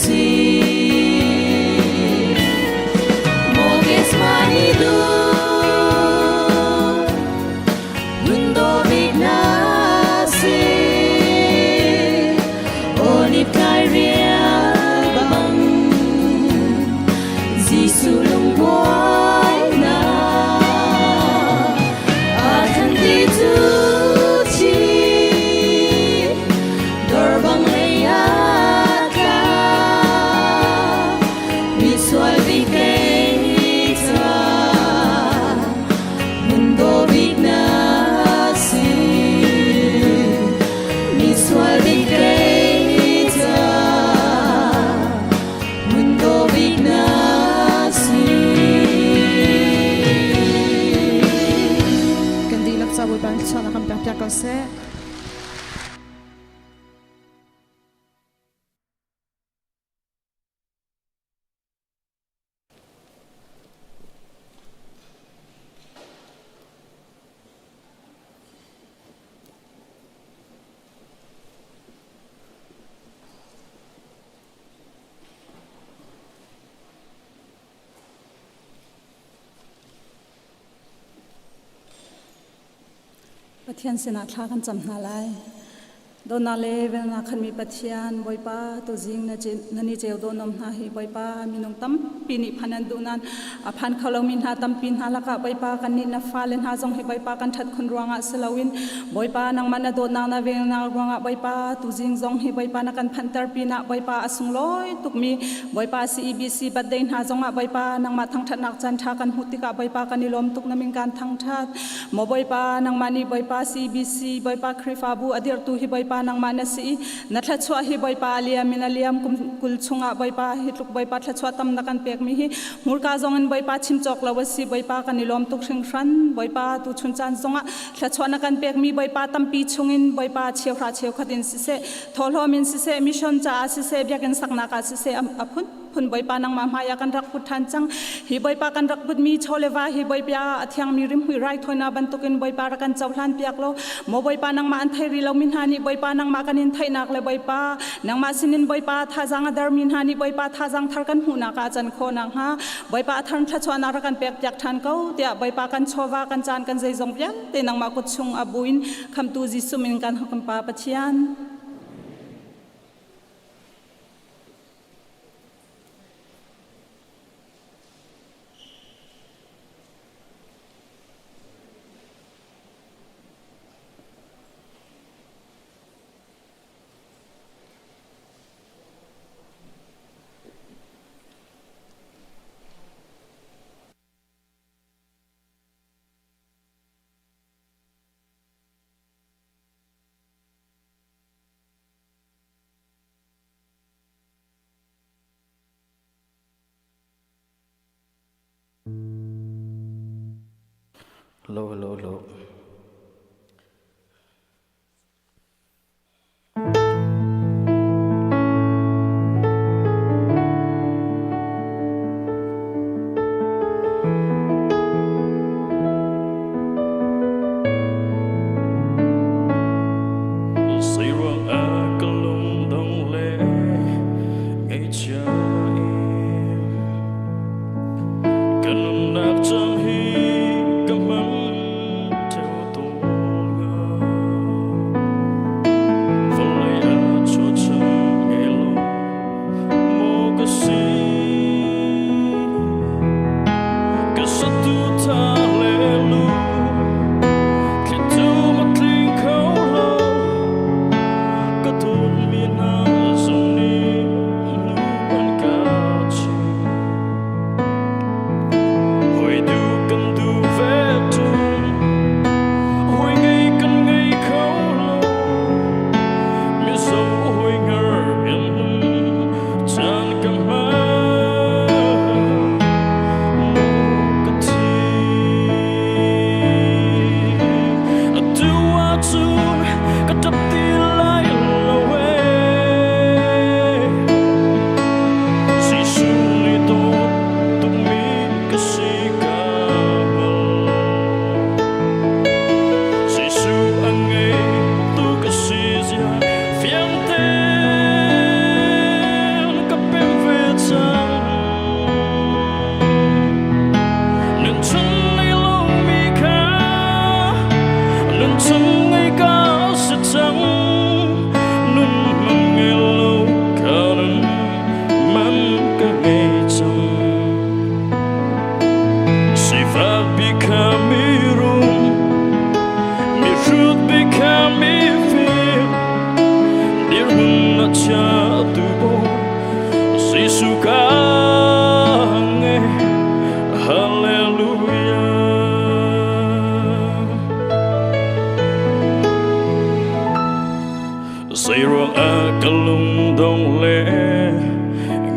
si Mokes mani du Mundo bik na si Olive kai rial bang Jesuh lungbuai na A than ti cu chi Dor bang lei ah tla Misual bik kei ca Mundo bik na si Misual bik kei ca Mundo bik na si Kan dihlak ca Bawipa nih thluachuahnak kan pek piak ko seh. Pathian sinah thla kan cam hna lai. Dawtnak le velnak khanmi Pathian Bawipa tuzing na ni ceu dawnom hna hi Bawipa minung tampi nih phan an duh nain a phan kho lomi hna tampi hna lakah Bawipa kannih na fale hna zong hi Bawipa kan ṭhat khun ruangah si loin Bawipa nangmah na dawtnak na velnak ruangah Bawipa tuzing zong hi Bawipa na kan phanhter pinah Bawipa a sunglawi tukmi Bawipa CEBC birthday hna zongah Bawipa nangmah thangṭhatnak caan ṭha kan hmuh tikah Bawipa kan i lawm tuk na min kan thangṭhat. Maw Bawipa, nangmah nih Bawipa CBC, Bawipa Khrihfabu a dirhtu hi Bawipa nangmah na si i na thluachuah hi Bawipa a liam in a liam kum 20 chungah Bawipa hi tluk Bawipa thluachuah tam na kan pekmi hi hmurka zong in Bawipa chim cawk lo a si. Bawipa kan i lawm tuk hringhran. Bawipa tu chun caan zongah thluachuah na kan pekmi Bawipa tampi chungin Bawipa cheuhra cheukhat in siseh, thawhlawm in siseh, mission caah siseh, biakinn saknak ah siseh a phun phun Bawipa nangmah hmai ah kan rak put ṭhan cang. Hi Bawipa kan rak putmi chaw le va hi Bawipa a thiangmi rimhmui raithawinak bantukin Bawipa rak kan cohlan piak law, maw Bawipa nangmah an thei rih lomi hna nih Bawipa nangmah kan in theihnak le Bawipa nangmah sinin Bawipa thazaang a dermi hna nih Bawipa thazaang thar kan hmuhnak ah a can khawh nakhnga Bawipa a thar thluachuahnak rak kan pek piak ṭhan ko tiah Bawipa kan chawva kan caan kan zeizong vialte nangmah kut chung a buin khamtu Jesuh min kan kan Pa Pathian. Hello, hello, hello. Zeiruang ah ka lungdong le ngaihchia in ka nunnak cang hi ka hmang theo tawn hnga. Vawlei ah chuahchan ngei lo maw ka si? Ka satu ta le lu thlitu ma tling kho lo ka tawn mi hna zong nih nu an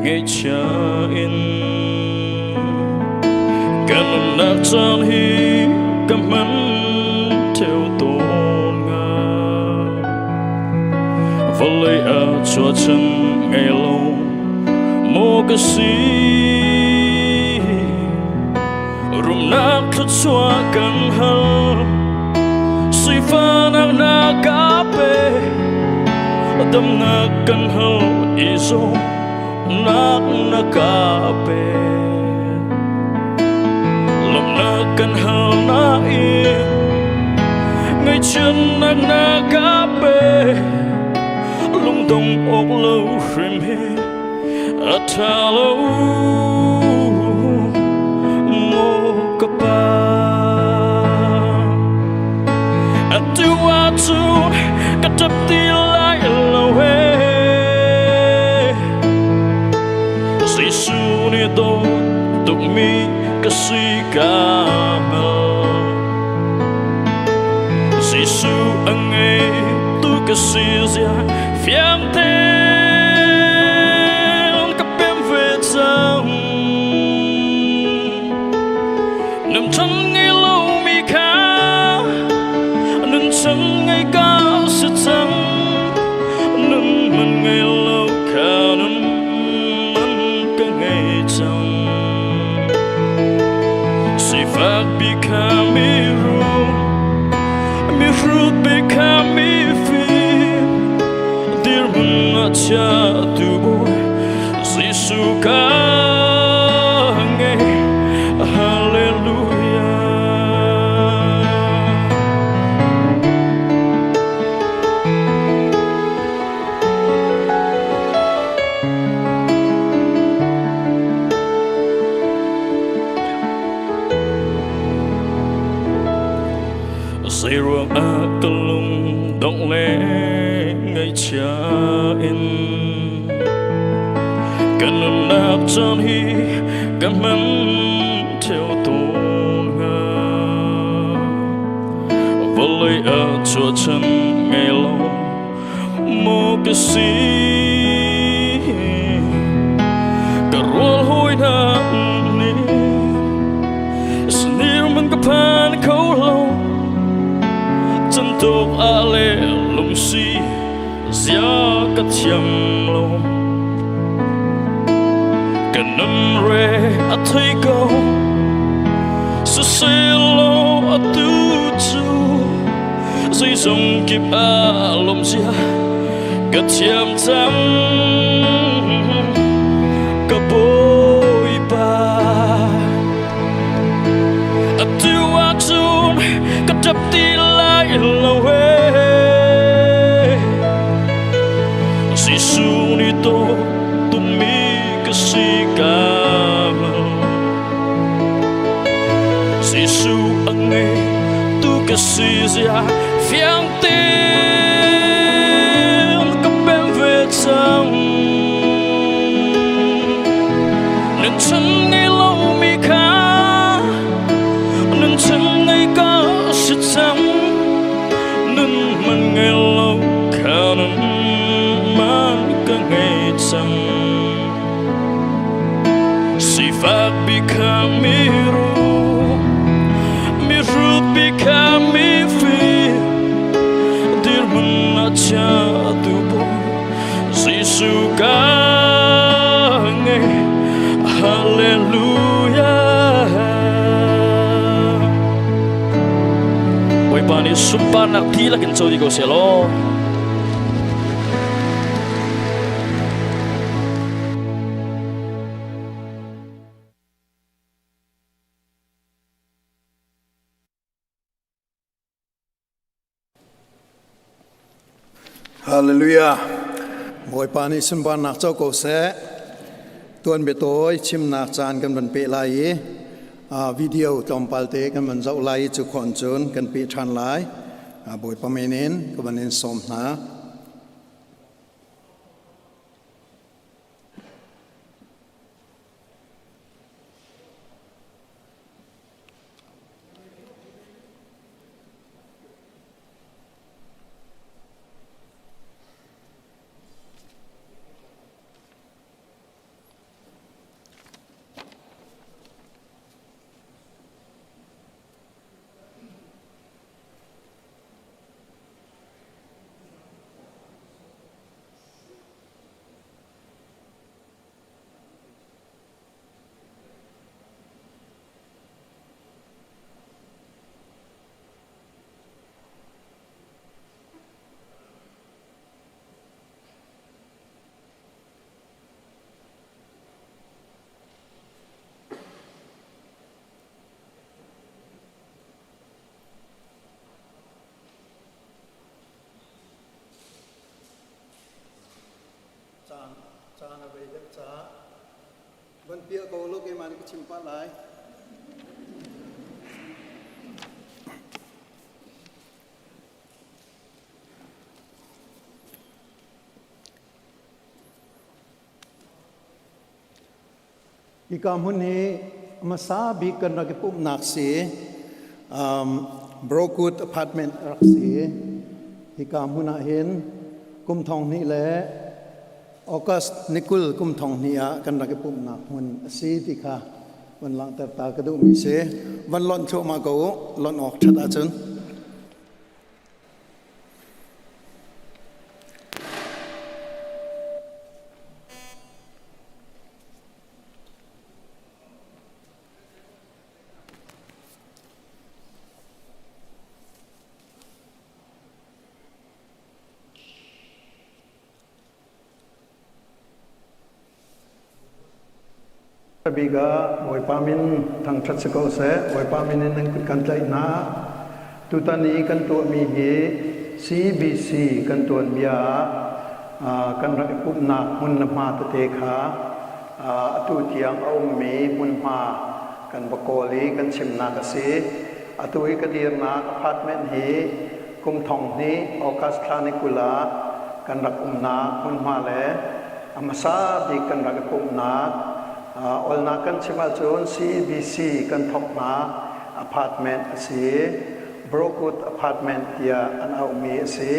Ngaihchia in Kan nunnak caan hi ka hman theo tawn nga. Vawlei ah chuahchan ngei lo maw ka si? Rumnak thluachuah kan hal, sifahnak na ka pe, damnak kan hal i zawtnak na ka pe. Lawmhnak kan hal nain ngaihchiatnak na ka pe, lungdong awk lo hrim hi a ṭha lo maw ka pa. Atu ahcun ka ṭap ti lai lo he, Jesuh nih dawt tukmi ka si ka hngal. Jesuh a ngei tu ka si zia fiang tein ka pem ve cang. Nun chan ngei lomi kha nun chan ngei ka si cang. Nun man ngei lo kha nun man ka ngei cang. Sifak bi kha mi rum, mi hrut bi kha mi fim, dirhmun a chia tu bawi Jesuh ka ngei. Hallelujah. Zeiruang ah ka lung dongh le ngaihchia in ka nunnak caan hi ka hman theo tawn hnga? Vawlei ah chuahchan ngei lo maw ka si? Ka rual hawi hna nih snir man ka phan kho lo, cantuk ah le lungsi zia ka thiam lo. Ka nun re a thei ko, siselaw atu cu zeizong kip ah lawmzia ka thiam cang. Ka Bawipa, atu ahcun ka ṭap ti lai lo he, Jesuh nih dawt tukmi ka si ka hngal. Jesuh a ngei tu ka si zia fiang tein ka pem ve cang. Nun chan ngei lomi kha nun chan ngei ka si cang. Nun man ngei lo kha nun man ka ngei cang. Sifak bi kha mi rum, mi hrut bi kha mi fim, dirhmun a chia tu bawi Jesuh ka ngei. Hallelujah. Bawipa nih sunparnak dihlak in co dih ko seh law. Hallelujah. Bawipa nih sunparnak co ko seh. Tuan biatawi chimnak caan kan van pe lai i video tlawmpal te kan van zoh lai i cu khon cun kan pe ṭhan lai. Bawipa men in ka van in sawm hna. rei deuh caah van piah ko law keimah nih ka chim pah lai. Hika hmun hi hmasa bik kan rak i pumhnak si. Brookwood apartment a rak si. Hika hmun ah hin kum thong hnih le August ni 20 kum thong hnih ah kan rak i pumhnak hmun a si ti kha van langhter ta ka duhmi si. Van lonh thluahmah ko u, lonh awk ṭhat ahcun. Bik ah Bawipa min thangṭhat si ko seh. Bawipa min in nan kut kan tlaih hna. Tutan i kan tuahmi hi CBC kan tuanbia ah kan rak i pumhnak hmun le hma tete kha atu tiang a ummi hmunhma kan va kawl i kan chimnak a si. Atu i ka dirnak apartment hi kum thong hnih August thla ni 20 ah kan rak umnak hmunhma le a hmasa bik kan rak i pumhnak olnak kan chim ahcun CBC kan thawknak apartment a si. Brookwood apartment tiah an auhmi a si.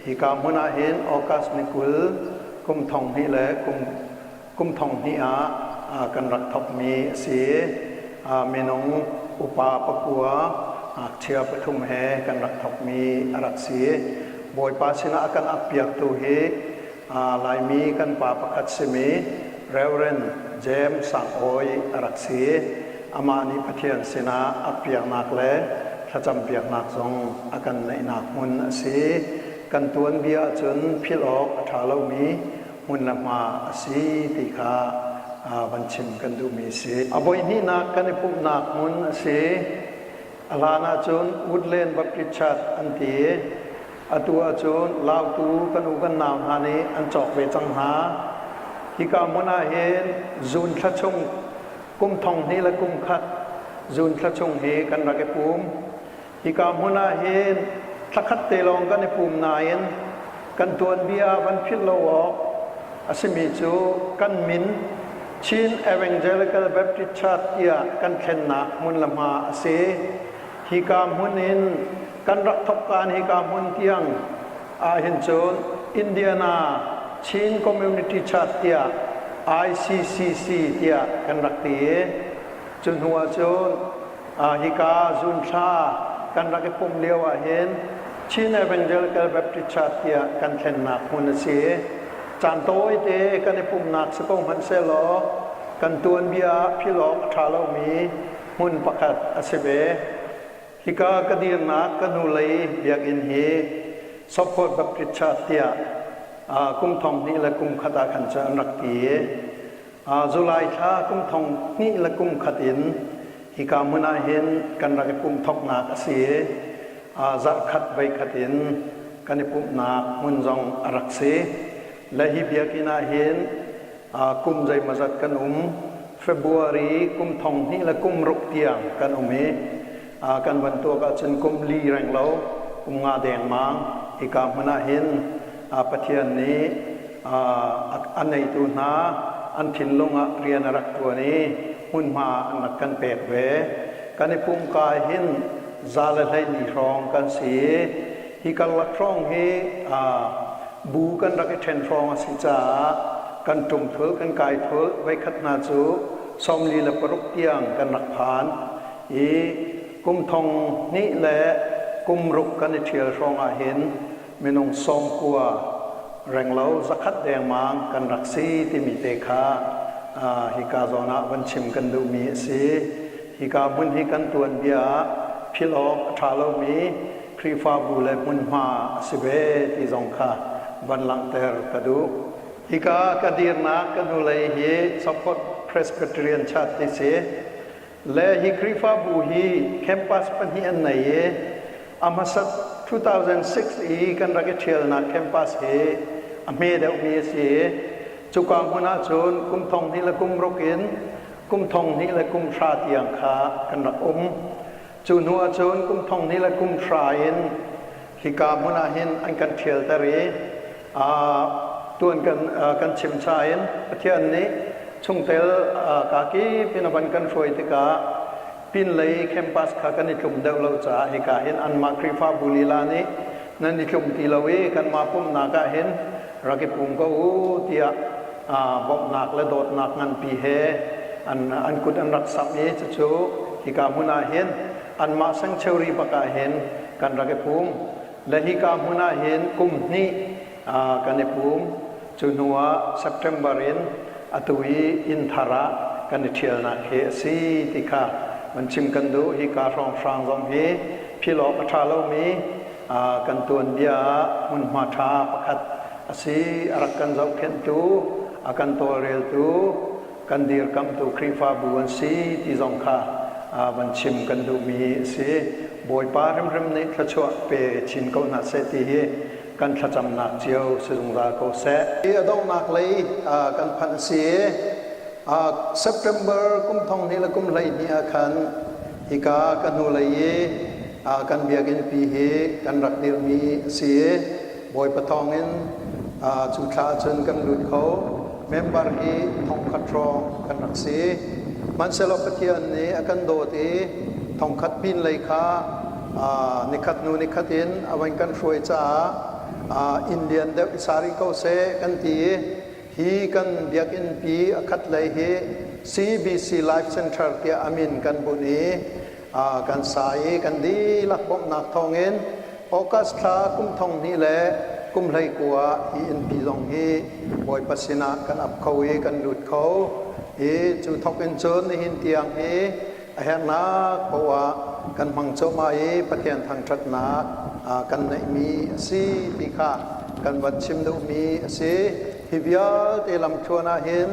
Hika hmun ah hin August ni 20 kum thong hnih le kum kum thong hnih ah kan rak thawkmi a si. Minung upa pakua ngakchia pathum he kan rak thawkmi a rak si. Bawipa sinah a kan appiaktu hi Laimi kan pa pakhat simi Reverend James Sang Awi a rak si. Amah nih Pathian sinah appiaknak le thlacampiaknak zong a kan neihnak hmun a si. Kan tuanbia ahcun philh awk a ṭha lomi hmun le hma a si ti kha van chim kan duhmi a si. A voihnihnak kan i pumhnak hmun a si. A hlan ahcun Woodland Baptist Church an ti. Atu ahcun Lautu kan u kan nau hna nih an cawk ve cang hna. Hika hmun ah hin June thla chung kum thong hnih le kum khat June thla chung hi kan rak i pum. Hika hmun ah hin thlakhat te lawng kan i pum nain kan tuanbia van philh lo awk a simi cu kan min Chin Evangelical Baptist Church tiah kan thlennak hmun le hma a si. Hika hmun in kan rak thawkkaan hika hmun tiang ahhin cun Indiana Chin Community Church tiah ICCC tiah kan rak ti i cu hnu ah cun hika zunthla kan rak i pumh lio ahhin Chin Evangelical Baptist Church tiah kan thlennak hmun a si. Caan tawite kan i pumhnak si ko hmanh sehlaw kan tuanbia ah philh awk a ṭha lomi hmun pakhat a si ve. Hika ka dirnak ka hnulei biakinn hi Sopkhawt Baptist Church tiah kum thong hnih le kum khat ah khan cun an rak ti i July thla kum thong hnih le kum khat in hika hmun ah hin kan rak i pumh thawknak a si i zarh khat voi khat in kan i pumhnak hmun zong a rak si. Le hi biakinn ah hin kum zeimawzat kan um. February kum thong hnih le kum ruk tiang kan um i kan van tuak ahcun kum li reng lo kum nga dengmang hika hmun ah hin Pathian nih a neitu hna an thinlung ah rian a rak ṭuan i hmunhma an rak kan pek ve. Kan i pumka hin za le hleili hrawng kan si i hi karlak hrawng hi bu kan rak i ṭhen hrawng a si caah kan ṭum thul kan kai thul voikhat hna cu 46 tiang kan rak phan i kum thong hnih le kum ruk kan i ṭhial hrawng ah hin minung 90 renglo zakhat dengmang kan rak si timi te kha hika zawn ah van chim kan duhmi a si. Hika hmun hi kan tuanbia ah philh awk a ṭha lomi Khrihfabu le hmunhma a si ve ti zong kha van langhter ka duh. Hika ka dirnak ka hnulei hi Sopot Presbyterian Church ti si. Le hi Khrihfabu hi campus pahnih an nei i a hmasat 2006 i kan rak i ṭhialnak campus hi a hme deuhmi a si i. Cuka hmun ah cun kum thong hnih le kum ruk in kum thong hnih le kum hra tiang kha kan rak um. Cu hnu ah cun kum thong hnih le kum hra in hika hmun ah hin an kan ṭhialter i tuan kan chim cha in Pathian nih chungtel kakip in a van kan hruai tikah pinlei campus kha kan i tlum deuh lo caah hika hin anmah Khrihfabu lila nih nan i tlum ti lo i kanmah pumhnak ah hin rak i pum ko u tiah bawmhnak le dawtnak nganpi he an kut an rak samh i cucu hika hmun ah hin anmah sanctuary bak ah hin kan rak i pum. Le hika hmun ah hin kum hnih kan i pum. Cu hnu ah September in atu i inn thar ah kan i ṭhialnak hi a si ti kha van chim kan duh. Hika hrawnghrang zong hi philh awk a ṭha lomi kan tuanbia ah hmunhma ṭha pakhat a si. A rak kan zohkhenhtu, a kan tawlreltu, kan dirkamhtu Khrihfabu an si ti zong kha van chim kan duhmi a si. Bawipa hrimhrim nih thluachuah pe chin ko hna seh ti hi kan thlacamnak cio si zungzal ko seh. Hi a donghnak lei kan phanh a si i September kum thong hnih le kum 12 ah khan hika ka hnulei i kan biakinn pi hi kan rak dirhmi a si i Bawipa thawngin cu thla ahcun kan lut kho. Member hi thongkhat hrawng kan rak si. Hmanhsehlaw Pathian nih a kan dawt i thongkhat pin lei kha nikhat hnu nikhat in a van kan hruai caah inn lian deuh i sa rih ko seh kan ti i hi kan biakinn pi a khat lei hi CBC Life Center tiah a min kan bunh i kan sa i kan dihlak bawmhnak thawngin August thla kum thong hnih le kum 19 hi innpi zong hi Bawipa sinah kan ap kho i kan lut kho i cu thok in cun nihin tiang hi a herhnak poah kan hmang cuahmah i Pathian thangṭhatnak kan neihmi a si ti kha kan van chim duhmi a si. Hi vialte lamthluan ah hin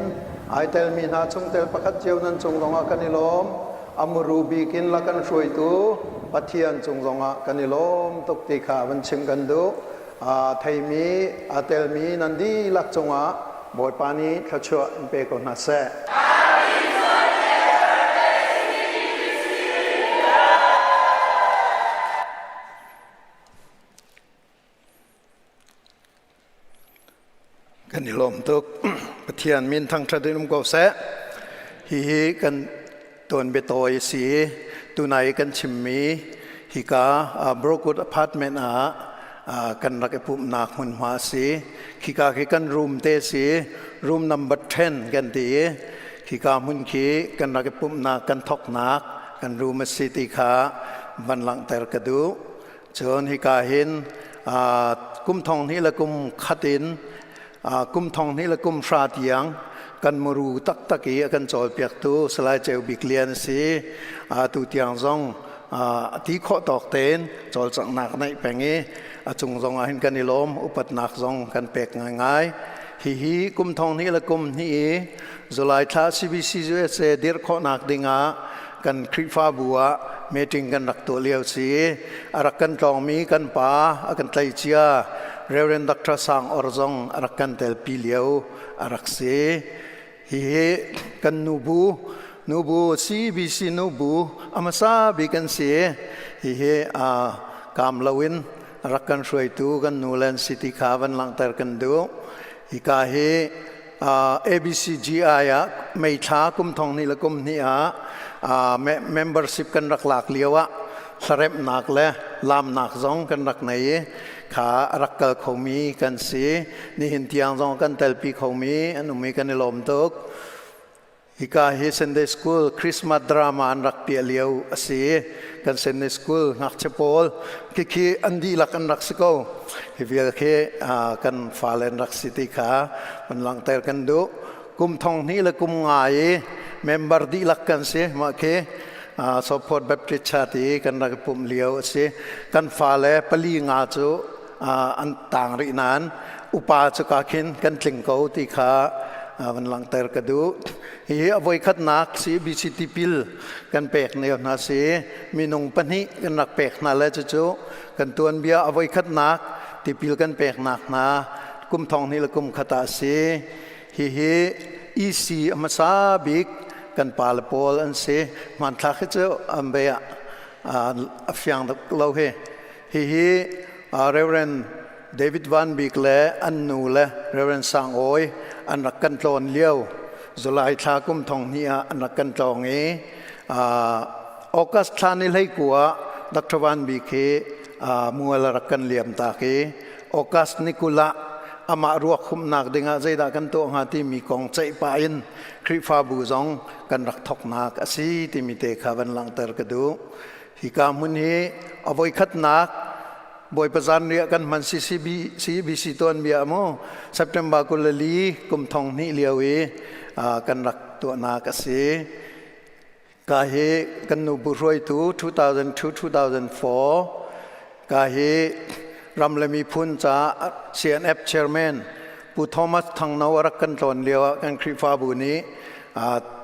ai telmi hna chungtel pakhat cio nan cung zongah kan i lawm. A muru bik in la kan hruaitu Pathian cung zongah kan i lawm tuk ti kha van chim kan duh. Theimi, a telmi nan dihlak cungah Bawipa nih thluachuah in pe ko hna seh. Kan i lawm tuk. Pathian min thangṭhat in um ko seh. Hihi kan tuanbia tawi a si i tunai i kan chimmi hika Brookwood apartment ah kan rak i pumhnak hmunhma a si. Khika khi kan room te a si. Room number 10 kan ti i khika hmun khi kan rak i pumhnak kan thawknak kan room a si ti kha van langhter ka duh. Cun hika hin kum thong hnih le kum khat in kum thong hnih le kum hra tiang kan muru taktak i a kan cawlpiaktu Salai Ceu Bik Lian a si. Tu tiang zong a ti khawh tawk tein cawlcanghnak neih peng i a cung zong ah hin kan i lawm upatnak zong kan pek ngaingai. Hihi kum thong hnih le kum hnih i July thla CBC USA dirh khawhnak dingah kan Khrihfabu ah meeting kan rak tuah lio si. A rak kan tlawngmi kan pa a kan tleicia Reverend Dr. Sang Or zong a rak kan telpi lio a rak si. Hihi kan nubu nubu CBC nubu a hmasa bik kan si. Hihi kaam loin rak kan hruaitu kan nu le an si ti kha van langhter kan duh. Hika hi ABCGI ah May thla kum thong hnih le kum hnih ah membership kan rak lak lio ah hlaremhnak le lamnak zong kan rak nei i kha a rak kal khomi kan si. Nihin tiang zong kan telpi khomi an um i kan i lawm tuk. Hika hi Sunday School Christmas drama an rak piah lio a si. Kan Sunday School ngakchia pawl khikhi an dihlak an rak si ko. Hi vial khi kan fale an rak si ti kha van langhter kan duh. Kum thong hnih le kum nga i member dihlak kan si. Mah khi Sopot Baptist Church i kan rak i pumh lio a si. Kan fale pali nga cu an tang rih nain upa cu ka khin kan tling ko ti kha van langhter ka duh. Hihi a voikhatnak CBC tipil kan pek ne hna si. Minung pahnih kan rak pek hna le cucu kan tuanbia a voikhatnak tipil kan peknak hna kum thong hnih le kum khat ah si. Hihi EC a hmasa bik kan pale pawl an si. Hmanthlak hi cu an bei ah a fiang lo hi. Hihi Reverend David Van Bik le an nu le Reverend Sang Awi an rak kan tlawn lio July thla kum thong hnih ah an rak kan tlawng i August thla ni hlei ku ah Dr. Van Bik hi mual a rak kan liam tak i August ni 20 ah amah ruak humnak dingah zeidah kan tuah hnga timi kong ceih pah in Khrihfabu zong kan rak thoknak a si timi te kha van langhter ka duh. Hika hmun hi a voikhatnak Bawipa zanriah kan hman CCB, CBC tuanbia mu September 24 kum thong hnih lio i kan rak tuahnak a si. Ka hi kan nu bu hruaitu 2002-2004 ka hi ram le miphun ca CNF chairman Pu Thomas Thangno a rak kan tlawn lio ah kan Khrihfabu nih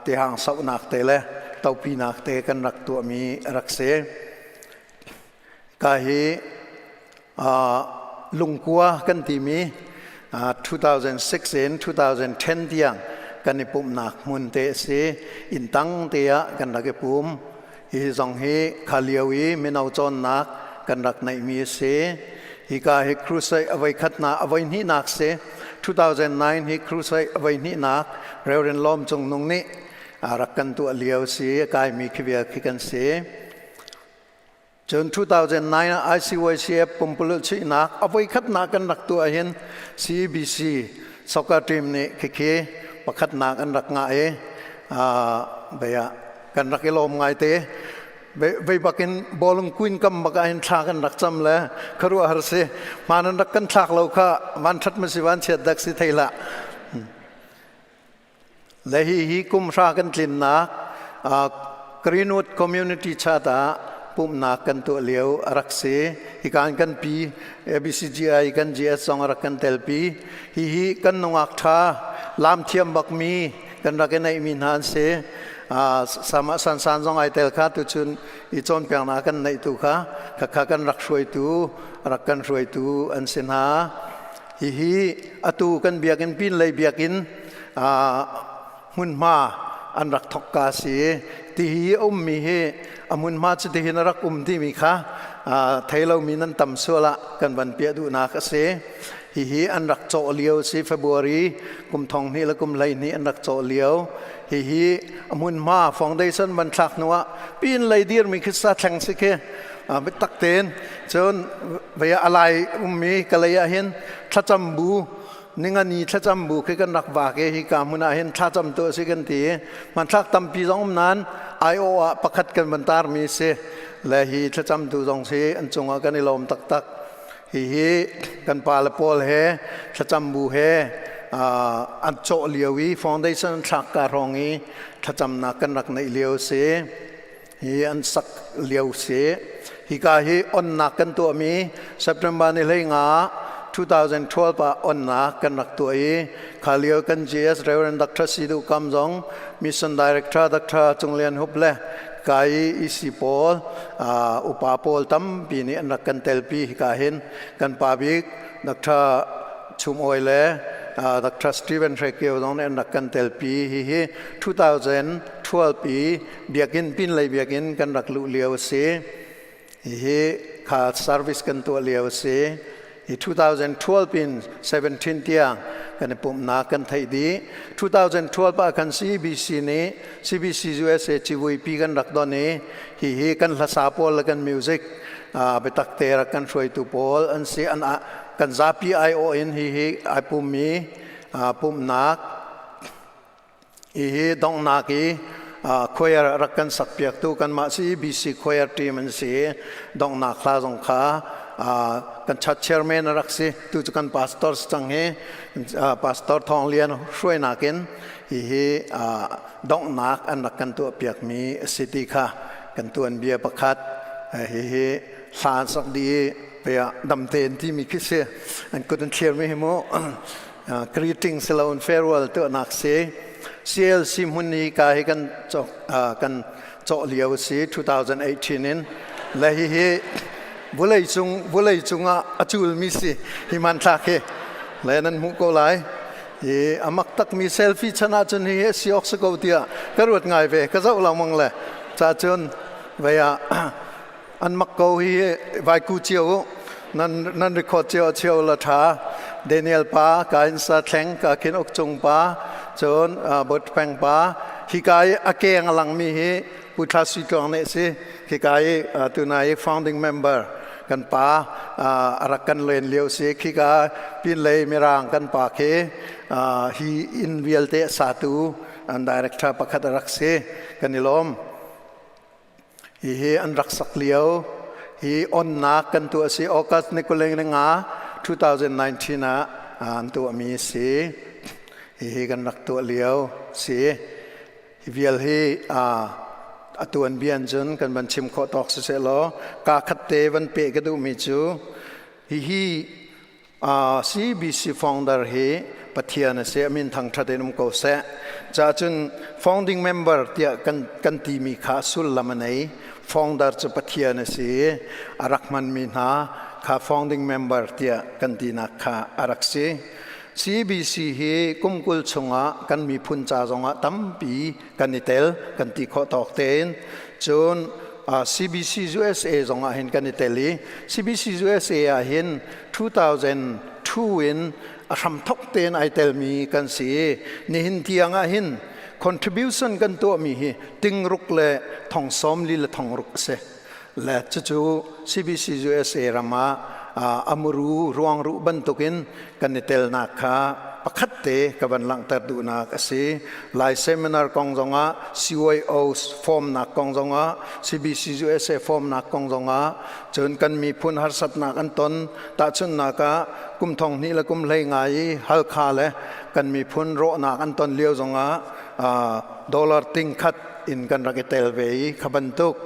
tihang sauhnak te le topinak te kan rak tuahmi a rak si. Ka hi lungkua kan timi 2006 in 2010 tiang kan i pumhnak hmun te a si. Inn tang te ah kan rak i pum. Hi zong hi kha lio i mino cawnnak kan rak neihmi a si. Hika hi crusade a voikhatnak a voihnihnak si. 2009 hi crusade a voihnihnak Reverend Lawm Cung Nung nih a rak kan tuah lio si. A kaimi khi vial khi kan si. Cun 2009 ah ICYCF pumpululh chuihnak a voikhatnak kan rak tuah hin CBC soccer team nih khikhi pakhatnak an rak ngah i bia kan rak i lawm ngai te. Vei bakin bawlung queen kam bak ah hin thla kan rak cam le khuaruah har si. Hmaan an rak kan thlak lo kha van that ma si van chiat dak si thei hlah. Le hi hi kum hra kan tlinnak Greenwood Community Chart ah pumhnak kan tuah lio a rak si. Hikan kan pi ABCGI kan GS zong a rak kan telpi. Hihi kan nungak tha lam thiam bakmi kan rak i neihmi hna an si. Sama san san zong ai tel kha tuchun i cawnpiaknak kan neih tu kha khakha kan rak hruaitu rak kan hruaitu an si hna. Hihi atu kan biakinn pinlei biakinn hmunhma an rak thokka si. Ti hi a ummi hi a hmunhma cu tihin a rak um timi kha thei lomi nan tam sual ah kan van piah duhnak a si. Hihi an rak cawh lio si February kum thong hnih le kum 12 an rak cawh lio. Hihi a hmunhma foundation van thlak hnu ah pinlei dirmi khi sa thleng si khi biatak tein cun vei ah a lai ummi kalay ah hin thlacam bu ningani thlacam bu khi kan rak vak i hika hmun ah hin thlacam tu a si kan ti i hmanthlak tampi zong um nain IO ah pakhat kan van tarmi si le hi thlacam tu zong si an cungah kan i lawm taktak. Hihi kan pa le pawl he thlacam bu he an cawh lio i foundation thlak ka hrawng i thlacamnak kan rak neih lio si. Hi an sak lio si. Hika hi onnak kan tuahmi September ni 15 2012 ah onnak kan rak tuah i kha lio kan GS Reverend Dr. Sidu Kam zong Mission Director Dr. Cung Lian Hup le kai EC pawl upa pawl tampi nih an rak kan telpi. Hika hin kan pa bik Dr. Chum Oi le Dr. Stephen Hrekio zong nih an rak kan telpi. Hihi 2012 i biakinn pinlei biakinn kan rak luh lio a si. Hihi kha service kan tuah lio a si. Hi 2012 in 17 tiang kan i pumhnak kan theih dih. 2012 ah kan CBC nih CBC USA civuipi kan rak don i hihi kan hlasa pawl le kan music biatak te rak kan hruaitu pawl an si. An kan zapi aiawh in hihi ai pummi pumhnak. Hihi donghnak i choir rak kan sakpiaktu kanmah CBC choir team an si i donghnak hla zong kha kan church chairman a rak si. Tu cu kan pastor si cang hi. Pastor Thawng Lian hruainak in hihi donghnak an rak kan tuahpiakmi a si ti kha kan tuanbia pakhat. Hihi hla an sak dih i damte in timi khi si. An kut an thlir mi hi mu. Greeting siloin farewell tuahnak si. CLC hmun hi ka hi kan cawk kan cawh lio si 2018 in. Le hi hi vulei cung vulei cungah a culmi si hi hmanthlak hi. Le nan hmuh ko lai. I amak takmi selfie chan ahcun hi si awk si ko tiah ka ruat ngai ve. Ka zoh lengmang le ca cun vei ah an mak ko hi vai ku cio u. Nan nan record cio cio la tha. Daniel pa ka in sa thleng ka khin uk cung pa cun bot peng pa hi ka i a keng a langmi hi Pu Thla Sui Tluang nih si khika i tunai i founding member kan pa a rak kan len lio si. Khika pinlei mirang kan pa khi hi inn vialte a satu an director pakhat a rak si. Kan i lawm. Hihi an rak sak lio hi onnak kan tuah si. August ni 25 2019 ah an tuahmi si. Hihi kan rak tuah lio si. Hi vial hi a tuanbia in cun kan van chim khawh tawk siseh law kaa khat te van peh ka duhmi cu hihi CBC founder hi Pathian a si. A min thangṭhat in um ko seh. Ca cun founding member tiah kan timi kha sullam a nei. Founder cu Pathian a si i a rak hmanmi hna kha founding member tiah kan tinak kha a rak si. CBC hi kum 20 chungah kan miphun ca zongah tampi kan i tel kan ti khawh tawk tein. Cun CBC USA zongah hin kan i tel i CBC USA ah hin 2002 in a hramthok tein ai telmi kan si i nihin tiang ah hin contribution kan tuahmi hi tingruk le thong sawm li le thong ruk a si. Le cucu CBC USA ram ah amuru ruangruh bantukin kan i telnak kha pakhat te ka van langhter duhnak a si. Lai seminar kong zongah, CYO formnak kong zongah, CBC USA formnak kong zongah, cun kan miphun harsatnak an ton tahchunhnak ah kum thong hnih le kum hlei ngai i Halkha le kan miphun rawhnak an ton lio zongah dollar ting khat in kan rak i tel ve i kha bantuk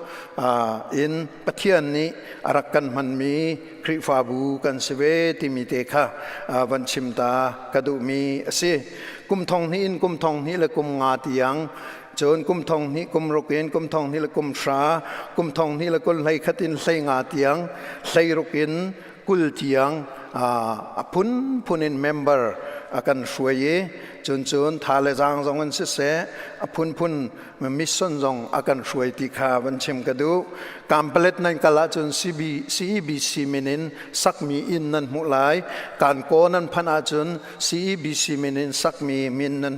in Pathian nih a rak kan hmanmi Khrihfabu kan si ve timi te kha van chim ta ka duhmi a si. Kum thong hnih in kum thong hnih le kum nga tiang, cun kum thong hnih kum ruk in kum thong hnih le kum hra, kum thong hnih le kul hlei khat in hlei nga tiang, hlei ruk in 20 tiang a phunphun in member a kan hruai i cun cun tha le zaang zong in siseh a phunphun mission zong a kan hruai ti kha van chim ka duh. Kampalet nan kal ahcun CB, CEBC min in sakmi inn nan hmuh lai. Kankaw nan phanh ahcun CEBC min in sakmi min nan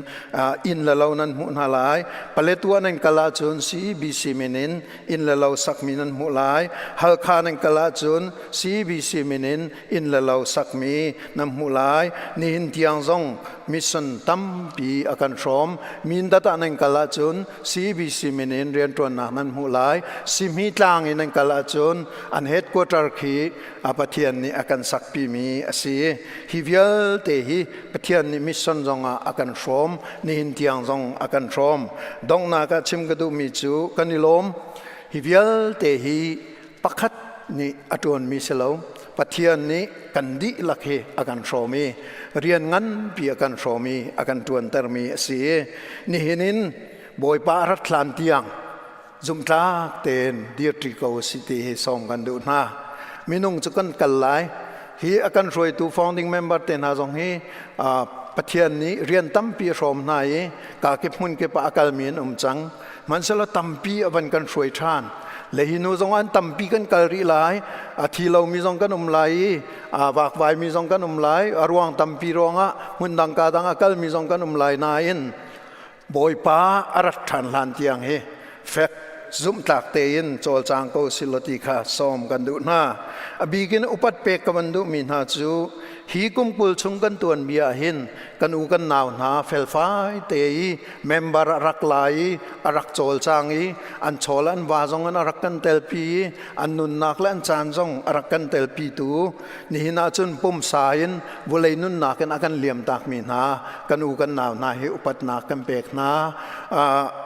inn le lo nan hmuh hna lai. Paletwa nan kal ahcun CEBC min in inn le lo sakmi nan hmuh lai. Halkha nan kal ahcun CEBC min in inn le lo sakmi nan hmuh lai. Nihin tiang zong mission tampi a kan hrawm. Mindat ah nan kal ahcun CBC min in rianṭuannak nan hmuh lai. Sihmi tlang in nan kal ahcun an headquarter khi a Pathian nih a kan sakpimi a si. Hi vialte hi Pathian nih mission zong ah a kan hrawm, nihin tiang zong a kan hrawm. Donghnak ah chim ka duhmi cu kan i lawm. Hi vialte hi pakhat nih a ṭuanmi si lo. Pathian nih kan dihlak hi a kan hrawm i rian nganpi a kan hrawm i a kan ṭuantermi a si i nihin in Bawipa a rat hlan tiang zumhtlak tein dirṭi ko si ti hi sawm kan duh hna. Minung cu kan kal lai. Hi a kan hruaitu founding member te hna zong hi Pathian nih rian tampi a hrawm hna i kakip hmun kip ah a kalmi an um cang. Hmanhsehlaw tampi a van kan hruai ṭhan. Le hi nu zong an tampi kan kal rih lai. A thi lomi zong kan um lai i a vakvaimi zong kan um lai. A ruang tampi ruangah hmun dang ka dang a kalmi zong kan um lai nain Bawipa a rat ṭhan hlan tiang hi fek zumhtlak tein cawlcang ko silo ti kha sawm kan duh hna. A bikin upat pek ka van duhmi hna cu hi kum 20 chung kan tuanbia ah hin kan u kan nau hna felfai te i member a rak la i a rak cawlcang i an chawl an va zong in a rak kan telpi i an nunnak le an caan zong a rak kan telpi tu nihin ahcun pumsa in vulei nunnak in a kan liamtakmi hna kan u kan nau hna hi upatnak kan pek hna.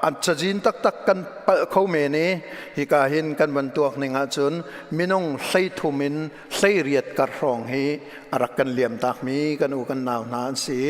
An cazin taktak kan palh kho men i hika hin kan van tuak ning ahcun minung 13 in 18 kar hrawng hi a rak kan liamtakmi kan u kan nau hna an si.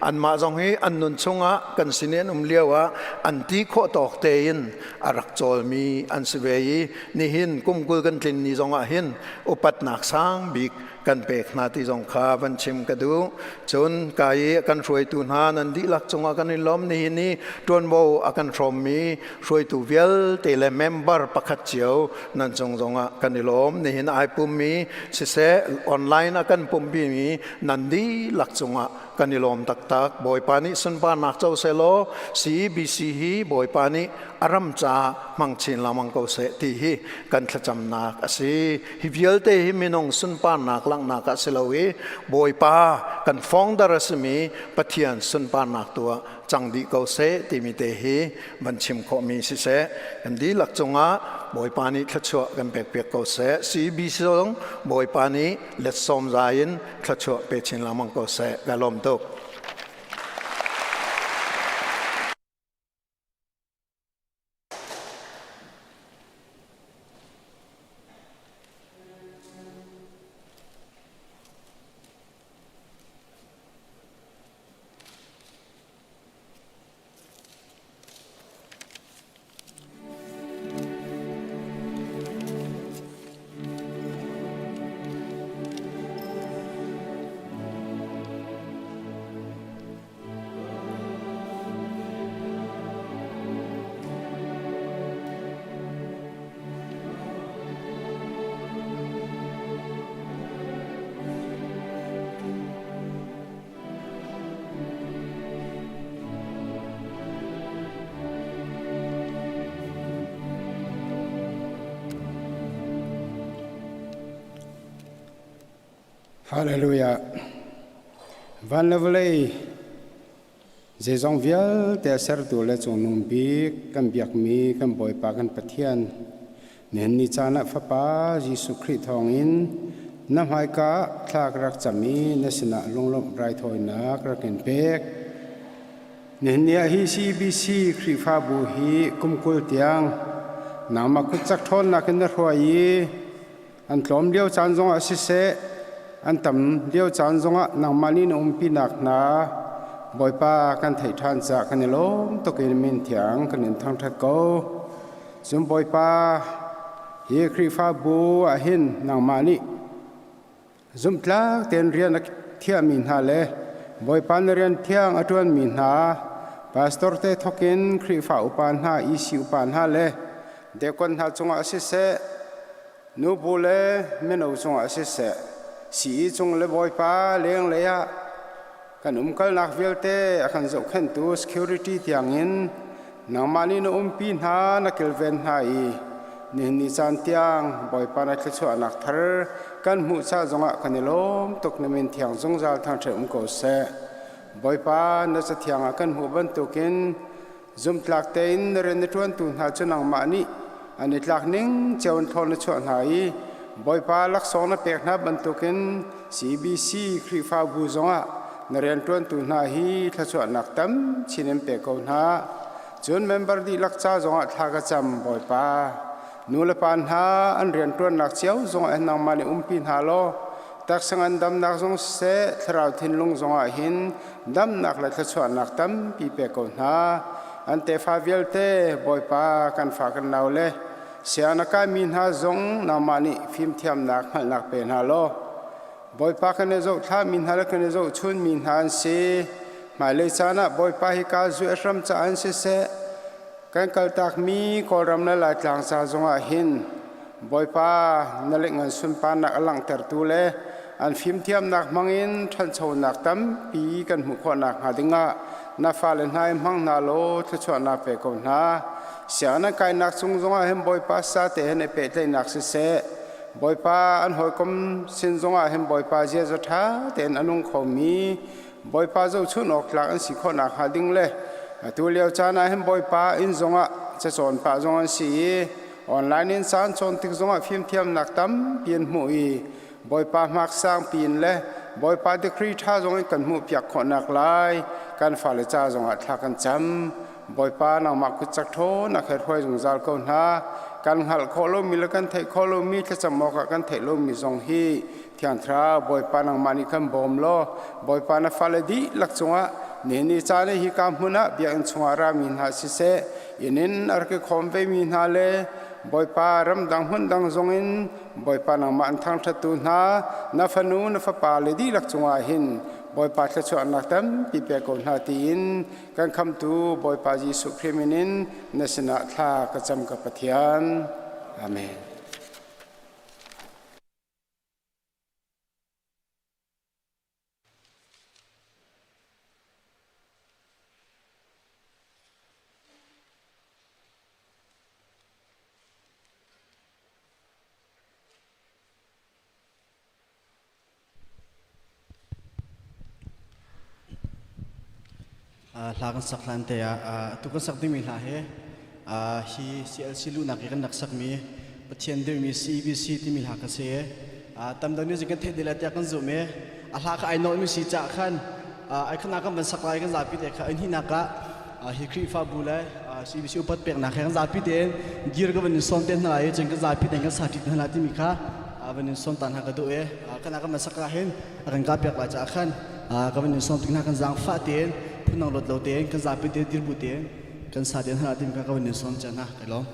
Anmah zong hi an nun chungah kan sin i an um lio ah an ti khawh tawk tein a rak cawlmi an si ve i nihin kum 20 kan tlin ni zongah hin upatnak sang bik. kan pek hna ti zong kha van chim ka duh. Cun ka i a kan hruaitu hna nan dihlak cungah kan i lawm. Nihin i ṭuanvo a kan hrawmmi hruaitu vialte le member pakhat cio nan cung zongah kan i lawm. Nihin ai pummi siseh, online a kan pumhmi nan dihlak cungah kan i lawm taktak. Bawipa nih sunparnak co sehlaw CEBC hi Bawipa nih a ram caah hmang chin lengmang ko seh ti hi kan thlacamnak a si. Hi vialte hi minung sunparnak langhnak ah si lo i Bawipa kan founder a simi Pathian sunparnak tu ah cang dih ko seh timi te hi van chim khawhmi siseh, kan dihlak cungah Bawipa nih thluachuah kan pekpiak ko seh. CBC zong Bawipa nih let sawm zai in thluachuah pe chin lengmang ko seh. Ka lawm tuk. Hallelujah. Van le vawlei zeizong vialte a sertu le cungnung bik kan biakmi kan Bawipa kan Pathian nihin ni caan ah Fapa Jesuh Khrih thawngin na hmaika thla ka rak cam i na sinah lunglawmh raithawinak rak in pek. Nihin ni ah hi CBC Khrihfabu hi kum 20 tiang nangmah kutcak ṭhawnnak in na hruai i An tlawm lio caan zongah siseh, an tam lio caan zongah nangmah nih na umpinak hna Bawipa kan theih ṭhan caah kan i lawm tuk in min thiang kan in thangṭhat ko. Cun Bawipa, hi Khrihfabu ah hin nangmah nih zumhtlak tein rian a thiahmi hna le Bawipa na rian thiang a ṭuanmi hna pastor te thawk in Khrihfa upa hna, EC upa hna le deacon hna cungah siseh, Nubu le mino cungah siseh, sii cung le Bawipa lenglei ah kan umkalnak vialte a kan zohkhenhtu security tiangin nangmah nih na umpi hna, na kilven hna i nihin ni caan tiang Bawipa na thluachuahnak thar kan hmuh ca zongah kan i lawm tuk. Na min thiang zungzal thangṭhat um ko seh. Bawipa, na cathiang ah kan hmuh bantukin Zumhtlak tein na rian na ṭuantu hna cu nangmah nih an i tlak ning cio in thawl na chuah hna i Bawipa laksawng na pek hna bantukin CBC Khrihfabu zongah na rianṭuantu hna hi thluachuahnak tam chin in pe ko hna. Cun member dihlak ca zongah thla ka cam, Bawipa. Nu le pa hna an rianṭuannak cio zongah nangmah nih umpi hna law taksa ngandamnak zong siseh, thlarau thinlung zongah hin damnak le thluachuahnak tampi pe ko hna. An tefa vialte Bawipa kan fa kan nau le sian a kaimi hna zong nangmah nih fimthiamnak hngalhnak pe hna law Bawipa kan i zohthlami hna le kan i zohchunmi hna an si. Hmailei caan ah Bawipa hi ka zu ram caah an siseh, kan kaltakmi Kawlram le Laitlang ca zongah hin Bawipa na lengan sunparnak a langhtertu le an fimthiamnak hmangin ṭhanchonak tampi kan hmuh khawh nakhnga dingah na fale hna i hmang hna law thluachuahnak pe ko hna. Sianginn an kainak cung zongah hin Bawipa sa te he na pehtlaihnak siseh, Bawipa an hawikom sin zongah hin Bawipa ziaza ṭha tein a nung khomi Bawipa zohchunh awk tlak an si khawh nakhnga ding le atu lio caan ah hin Bawipa inn zongah cacawn pah zong an si i online in caan cawn tik zongah fimthiamnak tampi an hmuh i Bawipa hmak sangpi in le Bawipa degree ṭha zong in kan hmuhpiak khawhnak lai kan fale ca zongah thla kan cam. Bawipa nangmah kut cak ṭhawn a kher hruai zungzal ko hna. Kan hngalh khawh lomi le kan theih khawh lomi thlacam awkah kan theih lomi zong hi Thiang Thlarau Bawipa nangmah nih kan bawm law Bawipa na fale dihlak cungah nihin ni caan i hika hmun ah biakinn chungah rami hna siseh inn in a rak i khawm vemi hna le Bawipa ramdang hmundang zongin Bawipa nangmah an thangṭhattu hna na fanu na fapa le dihlak cungah hin Bawipa thluachuahnak tampi pe ko hna tiin kan khamtu Bawipa Jesuh Khrih min in na sinah thla ka cam ka Pathian. Amen. Hla kan sak hlan te ah tu kan sak dingmi hla hi hi CLC luhnak i kan rak sakmi Pathian dirhmi CBC timi hla ka si. Tam deuh nih kan theih dih lai tiah kan zumh i a hla kha ai nolhmi si caah khan ai khana kan van sak lai kan zapi te kha hnihnak ah hi Khrihfabu le CBC upat peknak he kan zapi tein dir ka van in sawm te hna lai i cun kan zapi tein kan sa ṭi hna lai timi kha van in sawm ta hna ka duh i kana kan van sak ah hin a kan kah piak lai caah khan ka van in sawm tik hna kan zaangfah tein phundang luat lo tein kan zapi tein dirbu tein kan sa te hna timi kha ka van in sawm cia hna kai lawm.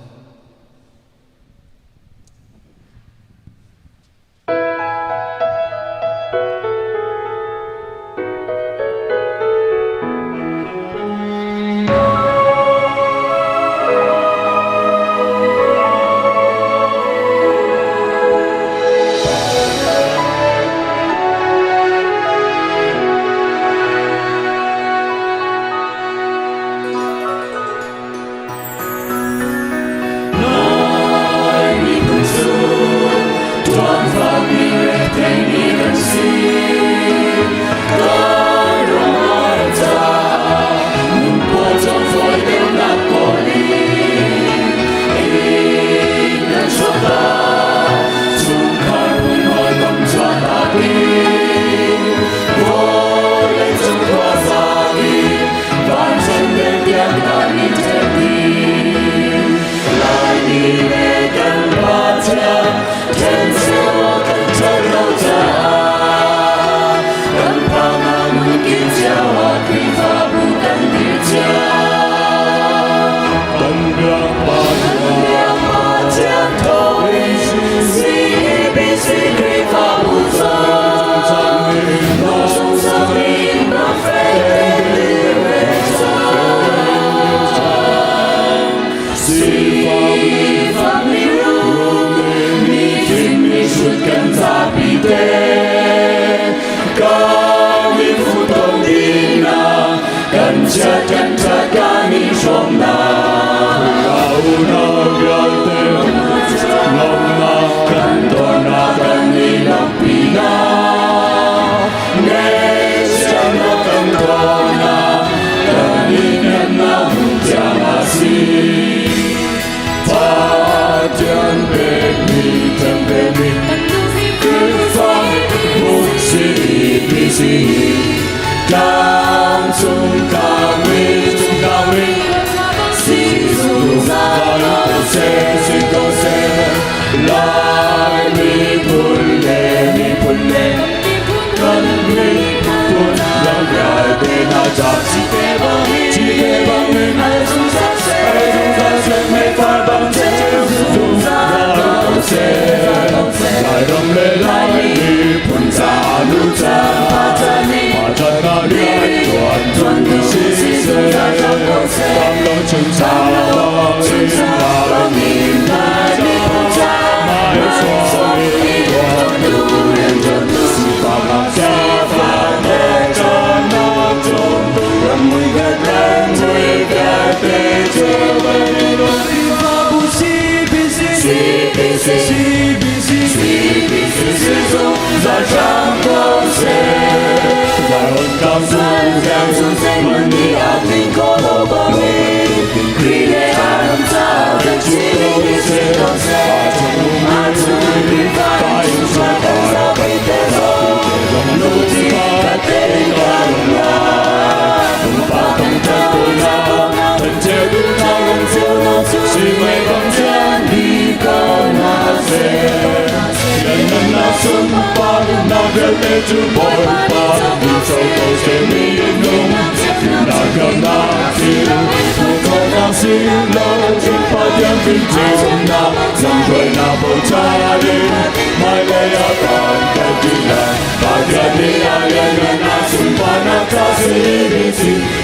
CBC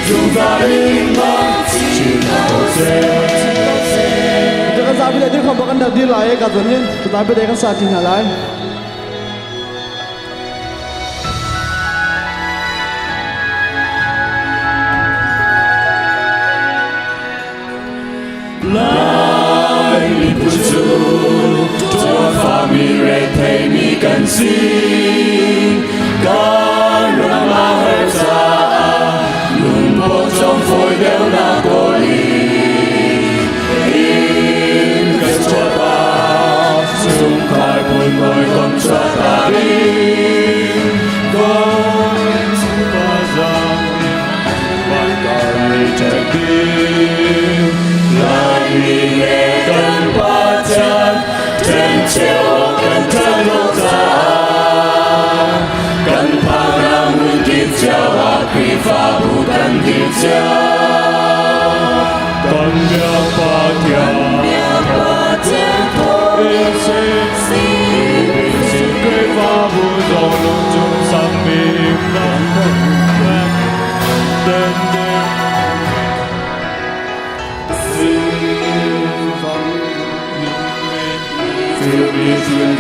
zungzal in hmang chin ko seh. Kan zapi le dir khom kan rak dir lai ka zon in zapi le kan sa ti hna lai. Lai miphun cu tuanfami retheimi kan si. Kan ram a har caah lungpawh cong fawi deuhnak kawl in kan chuahta chungkhar phunkawi kom chuahta ding kan chungkhar zang Laimi le kan Pathian ṭhencheu kan ṭan lo caah kan phaknak hmunkip cio ah Khrihfabu kan dir cio. Kan biak Pathian thawngin CBC Khrihfabu zong lungchung sakmi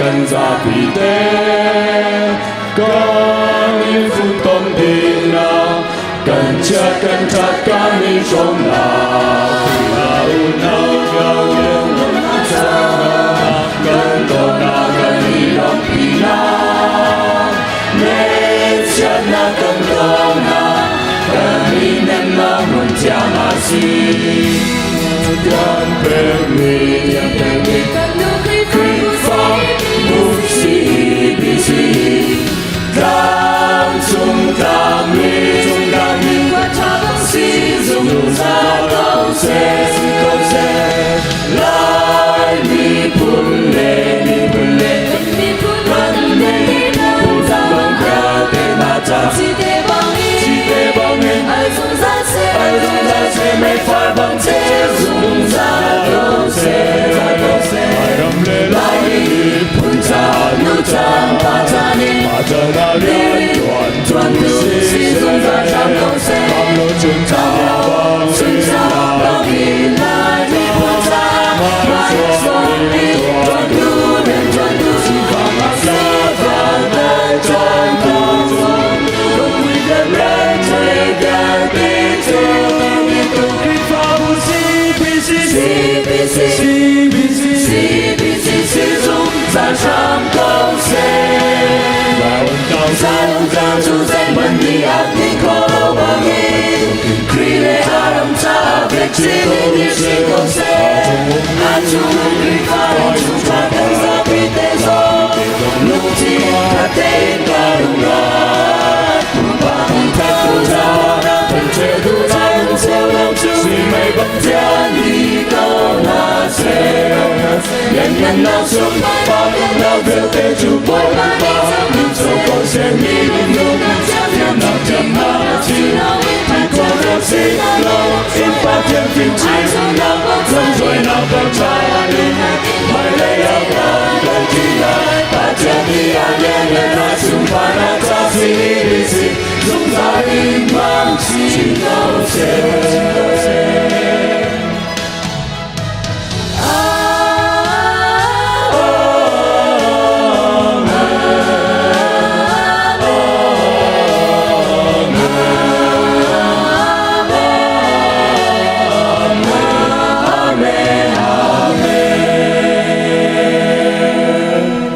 Kan zapi te kan in funtom dihnak kan chiat kan ṭhat kan i hrawmnak unau kan dawtnak kan i lawmhpinak Ngeihchiatnak kan tongnak kan i nemnak hmun thiang a si. Kan pekmi Khrihfa bu CBC tlangcung tlangmi si zungzal ko seh ko seh Lai miphun le miphun le kan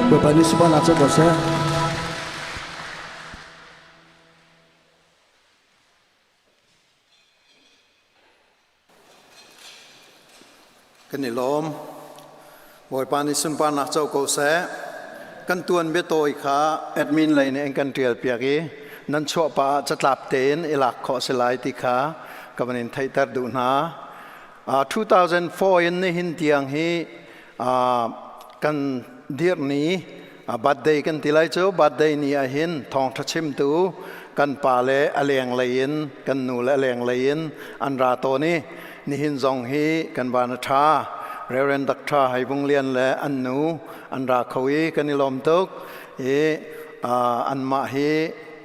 Bawipa nih sunparnak cu ko seh. Kan i lawm. Bawipa nih sunparnak co ko seh. Kan tuan biatawi kha admin lei nih an kan tial piak i nan chuah pa ah catlap tein i lak khawh si lai ti kha ka van in theihter duh hna. 2004 in nihin tiang hi kan dirh ni birthday kan ti lai cu birthday ni ah hin thawngṭha chimtu kan pa le a lenglei in kan nu le a lenglei in an ra tawn i nihin zong hi kan van a ṭha Reverend Dr. Hai Vung Lian le an nu an ra kho i kan i lawm tuk i anmah hi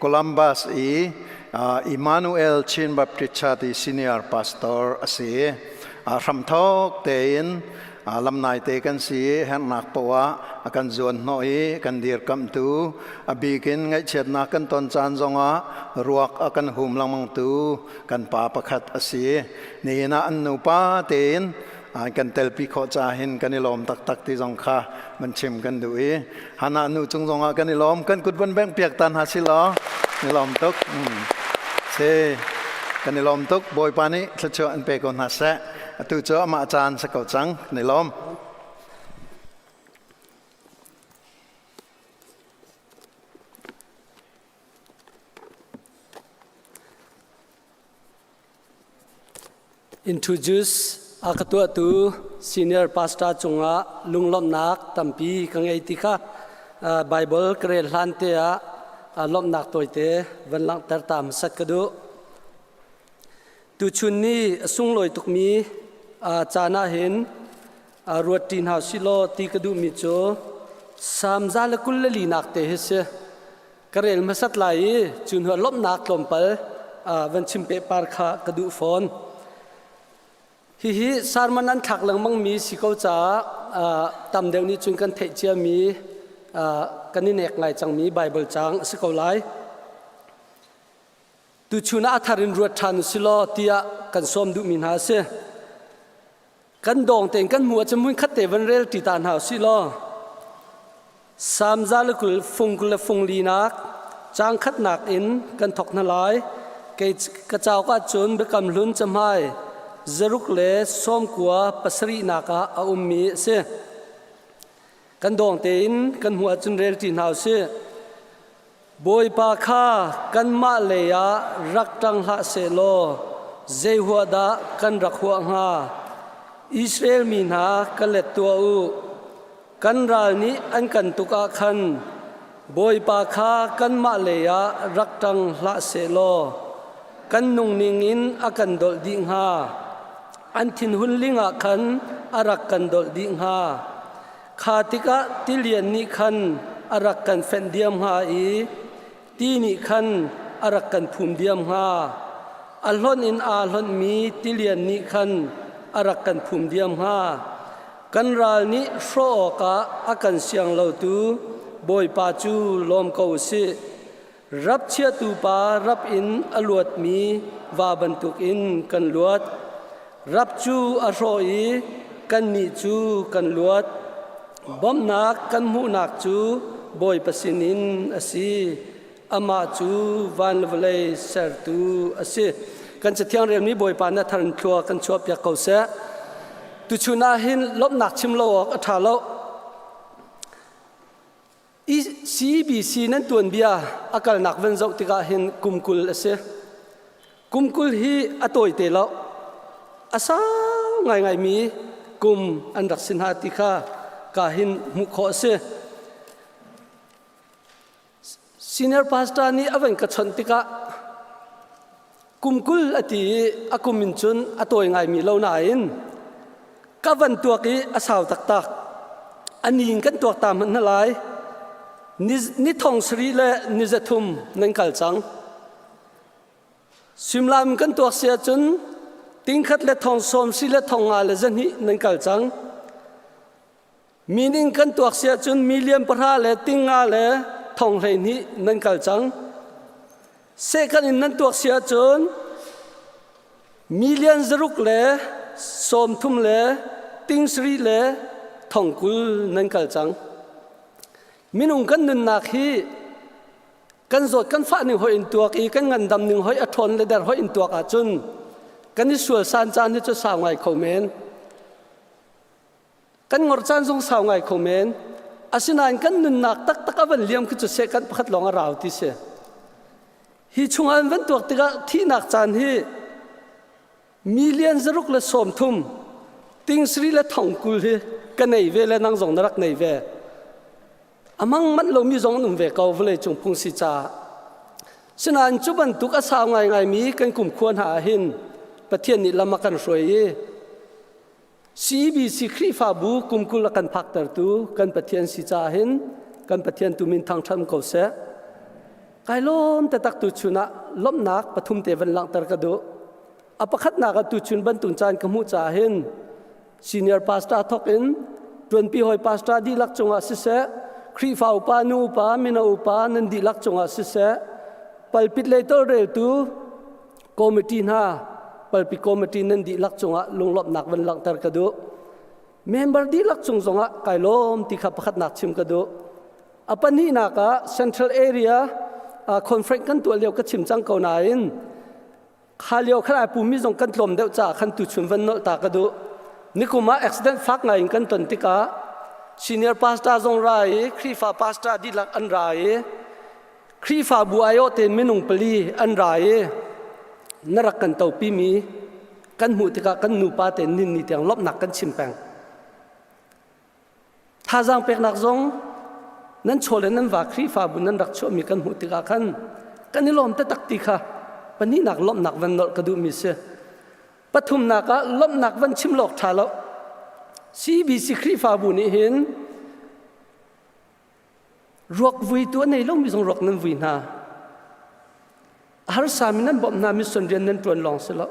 Columbus i Emmanuel Chin Baptist Church i senior pastor a si. Hramthok tein lamnai te kan si hernak poah a kan zuan hnawh i kan dirkamhtu a bikin ngaihchiatnak kan ton caan zongah ruak a kan hum lengmangtu kan pa pakhat a si. Nihin ah an nupa tein kan telpi khawh ca hin kan i lawm taktak ti zong kha van chim kan duh i Hannah nu cung zongah kan i lawm kan kut van bengh piak ta hna si law i lawm tuk si kan i lawm tuk Bawipa nih thluachuah an pe ko hna seh atu cu amah caan si ko cang kan i lawm. Introduce a ka tuahtu senior pastor cungah lunglawmhnak tampi ka ngei ti kha Bible ka rel hlan te ah lawmhnak tawite van langhter ta hmasat ka duh. Tuchun ni a sunglawi tukmi caan ah hin ruat ṭi hna silaw ti ka duhmi cu Salm 124 nak te hi si. Ka rel hmasat lai i cu hnu lawmhnak tlawmpal van chim pehpar kha ka duh fawn. Hihi sermon an thlak lengmangmi si ko caah tam deuh nih cun kan theih ciami kan i nek ngai cangmi Bible caang a si ko lai. Tuchun ah a thar in ruat ṭhan u si law tiah kan sawm duhmi hna a si. Kan dawng tein kan hmu ahcun hmun khat te van rel ṭi ta hna u sih law Salm 120 fung 20 le fung linak caang khatnak in kan thawk hna lai. Kei ka cauk ahcun Biakam Hlun cahmai zaruk le sawmkua pasarihnak ah a ummi a si. Kan dawng tein kan hmuh ahcun rel ṭi hna u sih. Bawipa kha kanmah lei ah rak ṭang hlah sehlaw zei huah dah kan rak huah hnga? Israel mi hna ka let tuah u. Kan ral nih an kan tuk ah khan Bawipa kha kanmah lei ah rak ṭang hlah sehlaw kan nungning in a kan dolh dih hnga. An thinhun ling ah khan a rak kan dolh dih hnga. Kha tikah tilian nih khan a rak kan fenh diam hnga i ti nih khan a rak kan phum diam hnga. A hlonh in aa hlonhmi tilian nih khan a rak kan phum diam hnga. Kan ral nih hrawh awkah a kan siang lotu Bawipa cu lawm ko u sih. Rap chiatu pa rap in a luatmi va bantukin kan luat. Rap cu a hrawh i kannih cu kan luat. Bawmhnak kan hmuhnak cu Bawipa sinin a si. Amah cu van le vawlei sertu a si. Kan Cathiang relmi Bawipa na thar in thlua kan chuahpiak ko seh. Tuchun ah hin lawmhnak chim lo awk a ṭha lo. CBC nan tuanbia a kalnak van zoh tikah hin kum 20 a si. Kum 20 hi a tawite lo. A sau ngaingaimi kum an rak si hna ti kha ka hin hmuh khawh a si. Senior pastor nih a van ka chawnh tikah kum 20 a ti i a kum in cun a tawi ngaimi lo nain ka van tuak i a sau taktak. A ni in kan tuak ta hmanh hna lai. Ni thong sarih le ni zathum nan kal cang. Suimilam kan tuak si ahcun tingkhat le thong sawm si le thong nga le zahnih nan kal cang. Min in kan tuak si ahcun million pahra le ting nga le thong 12 nan kal cang. Sehkan in nan tuak si ahcun million zaruk le sawm thum le ting sarih le thong 20 nan kal cang. Minung kan nunnak hi kan zawt kan fah ning hoi in tuak i kan ngandam ning hoi a ṭhawn le der hoi in tuak ahcun kan i sual san caan hi cu sau ngai kho men. Kan ngor caan zong sau ngai kho men. Asinain kan nunnak taktak a van liam khi cu seh kan pakhat lawng a rau ti si. Hi chungah an van tuak tikah thihnak caan hi million zaruk le sawm thum ting sari le thong 20 hi ka nei ve le nang zong na rak nei ve. Amang manh lomi zong an um ve ko vawlei cung phung si caah. Sinain cu bantuk a sau ngaingaimi kan kumkhua hna ah hin Pathian nih lam a kan hruai i CBC Khrihfabu kum 20 a kan phaktertu kan Pathian si caah hin kan Pathian tu min thangṭhat ko seh. Kai lawm taktak tu chun ah lawmhnak pathum te van langhter ka duh. A pakhatnak ah tuchun bantuk caan ka hmuh caah hin senior pastor thawk in ṭuanpi hawi pastor dihlak cungah siseh, Khrihfa upa, nu upa, mino upa nan dihlak cungah siseh, palpit lei tawlreltu committee hna, palpi committee nan dihlak cungah lunglawmhnak van langhter ka duh. Member dihlak cung zongah kai lawm ti kha pakhatnak chim ka duh. A pahnihnak ah Central Area conference kan tuah lio ka chim cang ko nain Kha lio khan ai pumi zong kan tlawm deuh caah khan tuchun van nolh ta ka duh. Nikum ah accident fak ngai in kan ton tikah senior pastor zong ra i Khrihfa pastor dihlak an ra i Khrihfabu aiawh tein minung pali an ra i na rak kan topimi kan hmuh tikah kan nupa tein ninni tiang lawmhnak kan chim peng. Thazaang peknak zong nan chaw le nan va Khrihfabu nan rak chuahmi kan hmuh tikah khan kan i lawm taktak ti kha pahnihnak lawmhnak van nolh ka duhmi si. Pathumnak ah lawmhnak van chim lawk ṭha lo. CBC Khrihfabu nih hin ruak vuitu a nei lomi zong ruak nan vui hna. A harsami nan bawmh hna mission rian nan ṭuan lawng si lo.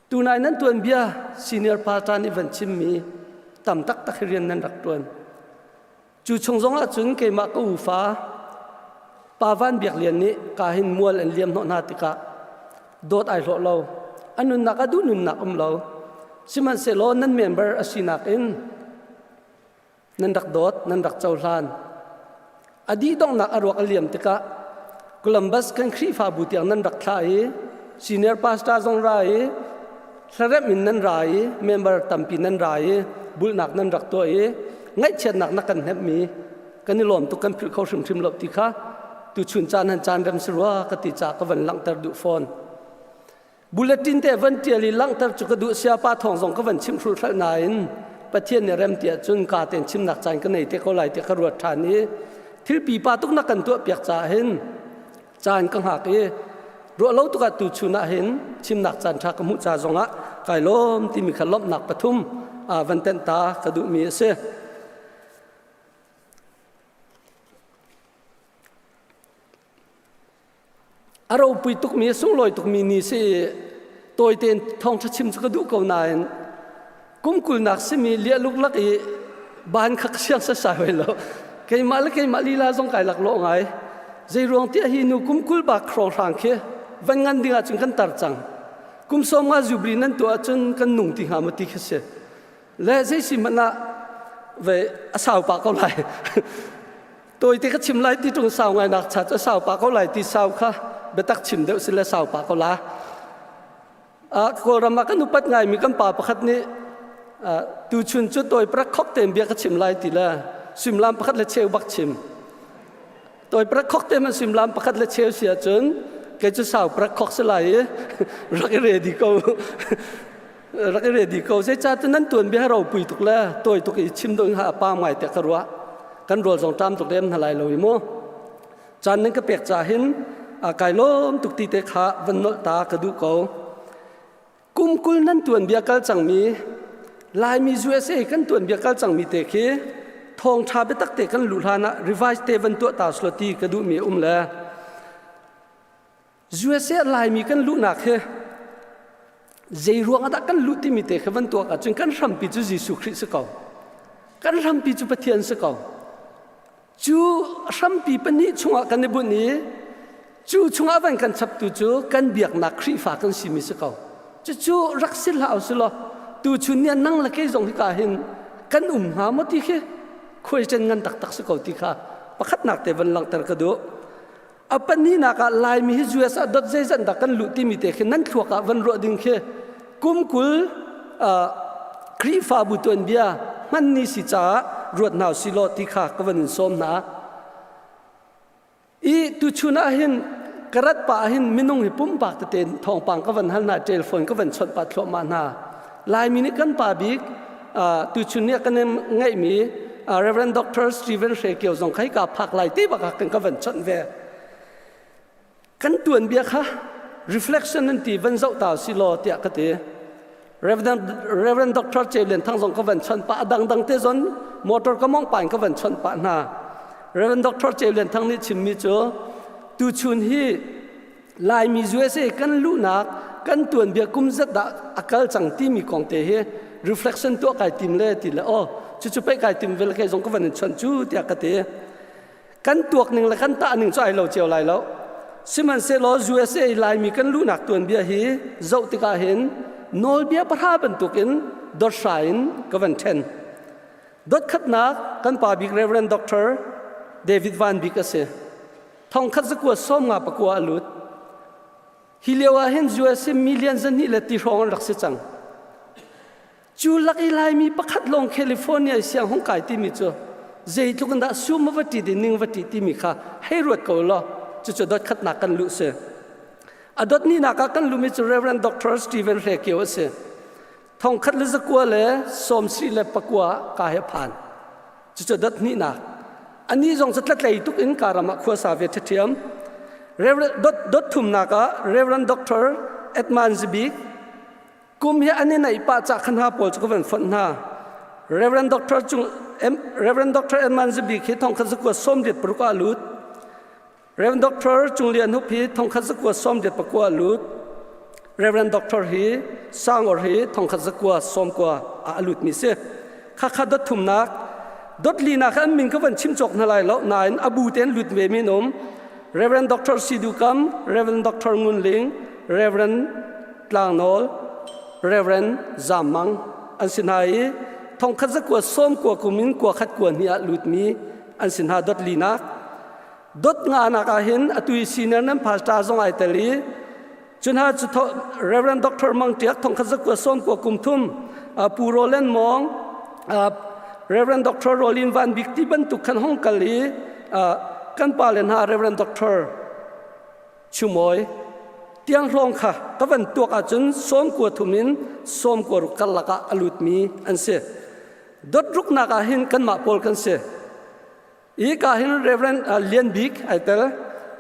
Tunai nan tuanbia senior pastor nih van chimmi tam taktak hi rian nan rak tuan. Cu chung zong ah cun keimah ka ufa Pa Van Biak Lian nih ka hin mual an liam hnawh hna tikah dawt ai hlawh lo. A nunnak a duh nunnak um lo. Sihmanhsehlaw nan member a sinak in nan rak dawt, nan rak cohlan. A dih donghnak a ruak a liam tikah Columbus kan Khrihfabu tiang nan rak thlah i senior pastor zong ra i hlaremh in nan ra i member tampi nan ra i bulhnak nan rak tuah i ngaihchiatnak na kan hnemhmi kan i lawm tuk kan philh kho hrimhrim lo ti kha tuchun caan han caan rem si rua ka ti ca ka van langhter duh fawn. Bulletin te van ṭial i langhter cu ka duh siapa thawng zong ka van chimh hrulhhralh nain Pathian nih rem tiah cun ka ten chimnak caan ka nei te ko lai tiah ka ruat ṭhan i thil pipa tuk na kan tuah piak caah hin caan ka hngak i ruah lo tukah tu chun ah hin chimnak caan ṭha ka hmuh ca zongah kai lawm timi kha lawmhnak pathum van tenh ta ka duhmi a si. A ropui tukmi, a sunglawi tukmi ni si i tawi tein thawngṭha chim cu ka duh ko nain kum kulnak simi liah luklak i ban kha ka siang sasai hoi lo. Keimah le keimah lila zong kai lak lawh ngai. Zei ruang tiah hi nu kum 20 bak hrawnghrang khi van ngan ding ahcun kan tar cang. Kum 50 jubilee nan tuah ahcun kan nung ti hnga maw ti khi si. Le zei si hmanh ah ve a sau pah ko lai. Tawite ka chim lai ti ṭung sau ngai nak cha cu sau pah ko lai ti sau kha biatak chim deuh si le sau pah ko la. Kawlram ah kan upat ngaimi kan pa pakhat nih tuchun cu tawi prak khok tein bia ka chim lai ti le suimilam pakhat le cheu bak chim. Tawi prak khok te man suimilam pakhat le cheu si ahcun kei cu sau prak khok si lai i rak i ready ko. Rak i ready ko. Zeicahtiah nan tuanbia ropui tuk le tawi tuk i chim ding ha a pam ngai tiah ka ruah. Kan rawl zong ṭam tuk lem hna lai lo i mu. Caan nan ka pek ca hin kai lawm tuk ti te kha van nolh ta ka duh ko. Kum 20 nan tuanbia kal cangmi Laimi USA kan tuanbia kal cangmi te khi thawngṭha biatak te kan luh hlan ah revise te van tuah ta selaw ti ka duhmi a um le USA Laimi kan luhnak hi zei ruang ah dah kan luh timi te kha van tuak ahcun kan hrampi cu Jesuh Khrih si ko. Kan hrampi cu Pathian si ko. Cu hrampi pahnih chungah kan i bunh i cu chungah van kan chaptu cu kan biaknak Khrihfa kan simi si ko. Cucu rak si hlah usih law tuchun ni ah nang le kei zong hika hin kan um hnga maw ti khi question ngan taktak si ko ti kha pakhatnak te van langhter ka duh. A pahnihnak ah Laimi hi US ah dot zeizat dah kan luh timi te khi nan thluak ah van ruah ding khi kum 20 Khrihfabu tuanbia hman ni si caah ruat hna usih law ti kha ka van in sawm hna. I tuchun ah hin ka rat pah hin minung hi pumpak tete thawngpang ka van hal hna telephone ka van chawnh pah thluahmah hna. Laimi nih kan pa bik tuchun ni ah kan ngeihmi Reverend Dr. Stephen Hre Kio zong kha hika phak lai te bak ah kan ka van chawnh ve. Kan tuanbia kha reflection an ti van zoh ta si law tiah ka ti. Reverend, Reverend Dr. Che Lian Thang zong ka van chawnh pah dangdang te zon motor ka mong pa in ka van chawnh pah hna. Reverend Dr. Che Lian Thang nih chimmi cu tuchun hi Laimi USA kan luhnak kan tuanbia kum zat dah a kal cang timi kong te hi reflection tuah kai tim le ti le oh cucu pei kai tim vel kei zong ka van in chawnh cu tiah ka ti. Kan tuak ning le kan tah ning cu ai lo cio lai lo. Sihmanhsehlaw USA Laimi kan luhnak tuanbia hi zoh tikah hin nawlbia pahra bantukin dot hra in ka van ṭhen. Dot khatnak kan pa bik Reverend Dr. David Van Bik a si. Thongkhat zakua 59 a lut. Hi lio ah hin USA million zahnih le ti hrawng an rak si cang. Cu lak i Laimi pakhat lawng California i siang hung kai timi cu zeitluk in dah sum va ṭi di ning va ṭi timi kha hei ruat ko law cucu dot khatnak kan luh si. A dot nihnak ah kan lumi cu Reverend Dr. Stephen Hre Kio a si. Thongkhat le zakua le 79 ka he phan. Cucu dot hnihnak. Anih zong cu tlatlei tuk in ka ram ah khuasa ve ṭhiṭhiam. Reverend dot, dot thumnak ah Reverend Dr. Edmund Zibik kum hi an i naih pah cah khan hna pawl cu ka van fonh hna. Reverend Dr. Cung, Reverend Dr. Edmund Zibik hi thongkhat zakua 86 ah lut. Rev. Dr. Cung Lian Hup hi thongkhat zakua 89 a lut. Rev. Dr. hi Sangor hi thongkhat zakua 90 ah a lutmi si. Khakha dot thumnak dot linak an min ka van chim cawk hna lai lo nain a bu tein lut ve mi um. Rev. Dr. Sidu Kam, Rev. Dr. Ngun Ling, Rev. Tlang Nawl, Rev. Zam Mang an si hna i thongkhat zakua 90 kum in kua khat kua hnih ah lutmi an si hna dot linak. Dot nganak ah hin atu i senior nan pastor zong ai tel i cunha cu Reverend Dr. Mang Tiak thongkhat zakua 90 kum thum Pu Roland Mong Reverend Dr. Rolin Van Bik ti bantuk khan hong kal i kan pa le hna Reverend Dr. Chumawi tiang hlawng kha ka van tuak ahcun 93 in 96 karlak ah a lutmi an si. Dot ruknak ah hin kanmah pawl kan si. Hika hin Reverend Lian Bik ai tel.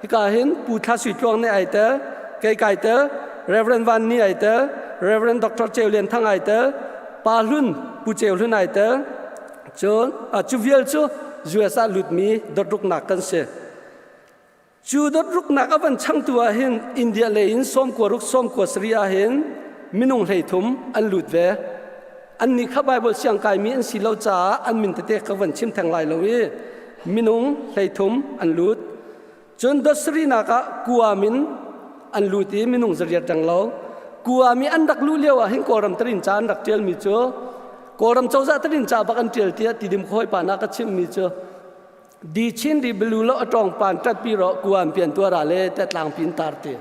Hika hin Pu Thla Sui Tluang nih ai tel. Kei kai tel. Reverend Van Ni ai tel. Reverend Dr. Ceu Lian Thang ai tel. Pa Hlun Pu Ceu Hlun ai tel. Cun cu vial cu US ah lutmi dawtruknak kan si. Cu dawtruknak a van changtu ah hin India lei in 96 97 ah hin minung 33 an lut ve. Annih kha Bible siang kaimi an si lo caah an min tete ka van chim theng lai lo i minung 33 an lut. Cun dot sarihnak ah Guam in an lut i minung zariat reng lo. Guam i an rak luh lio ah hin Kawlram tarin ca an rak ṭialmi cu Kawlram cozah tarin ca bak an ṭial tiah Tidim khuahawi pa na ka chimhmi cu Di chin di belu lo atong pan tat pi ro kuam pian tuara le te tlang pin tar ti.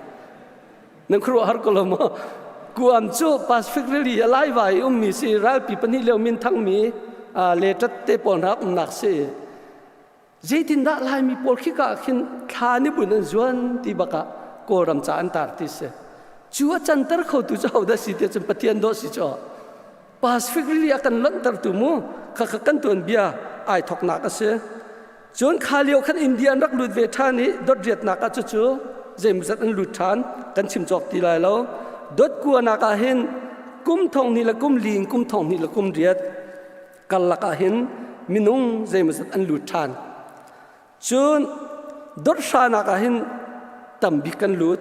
Nan khru har ko lo mo. Kuam cu Pacific Rili a lai vai um mi si ralpi pahnih leo min thang mi le tat te pawl rak um nak si. Zeitin dah lai mi pawl khi ka khin thla ni bun an zuan ti baka Kawlram ca an tar ti si. Cu a canter kho tu cu hodah si ti cun Pathian dawh si cu. Pacific Rili a kan lonhtertu mu khakha kan tuanbia ai thoknak a si. Cun kha lio khan India an rak lut ve ṭhan i dot riatnak ah cucu zeimawzat an lut ṭhan kan chim cawk ti lai lo. Dot kuanak ah hin kum thong hnih le kum li in kum thong hnih le kum riat karlak ah hin minung zeimawzat an lut ṭhan. Cun dot hranak ah hin tambik kan lut.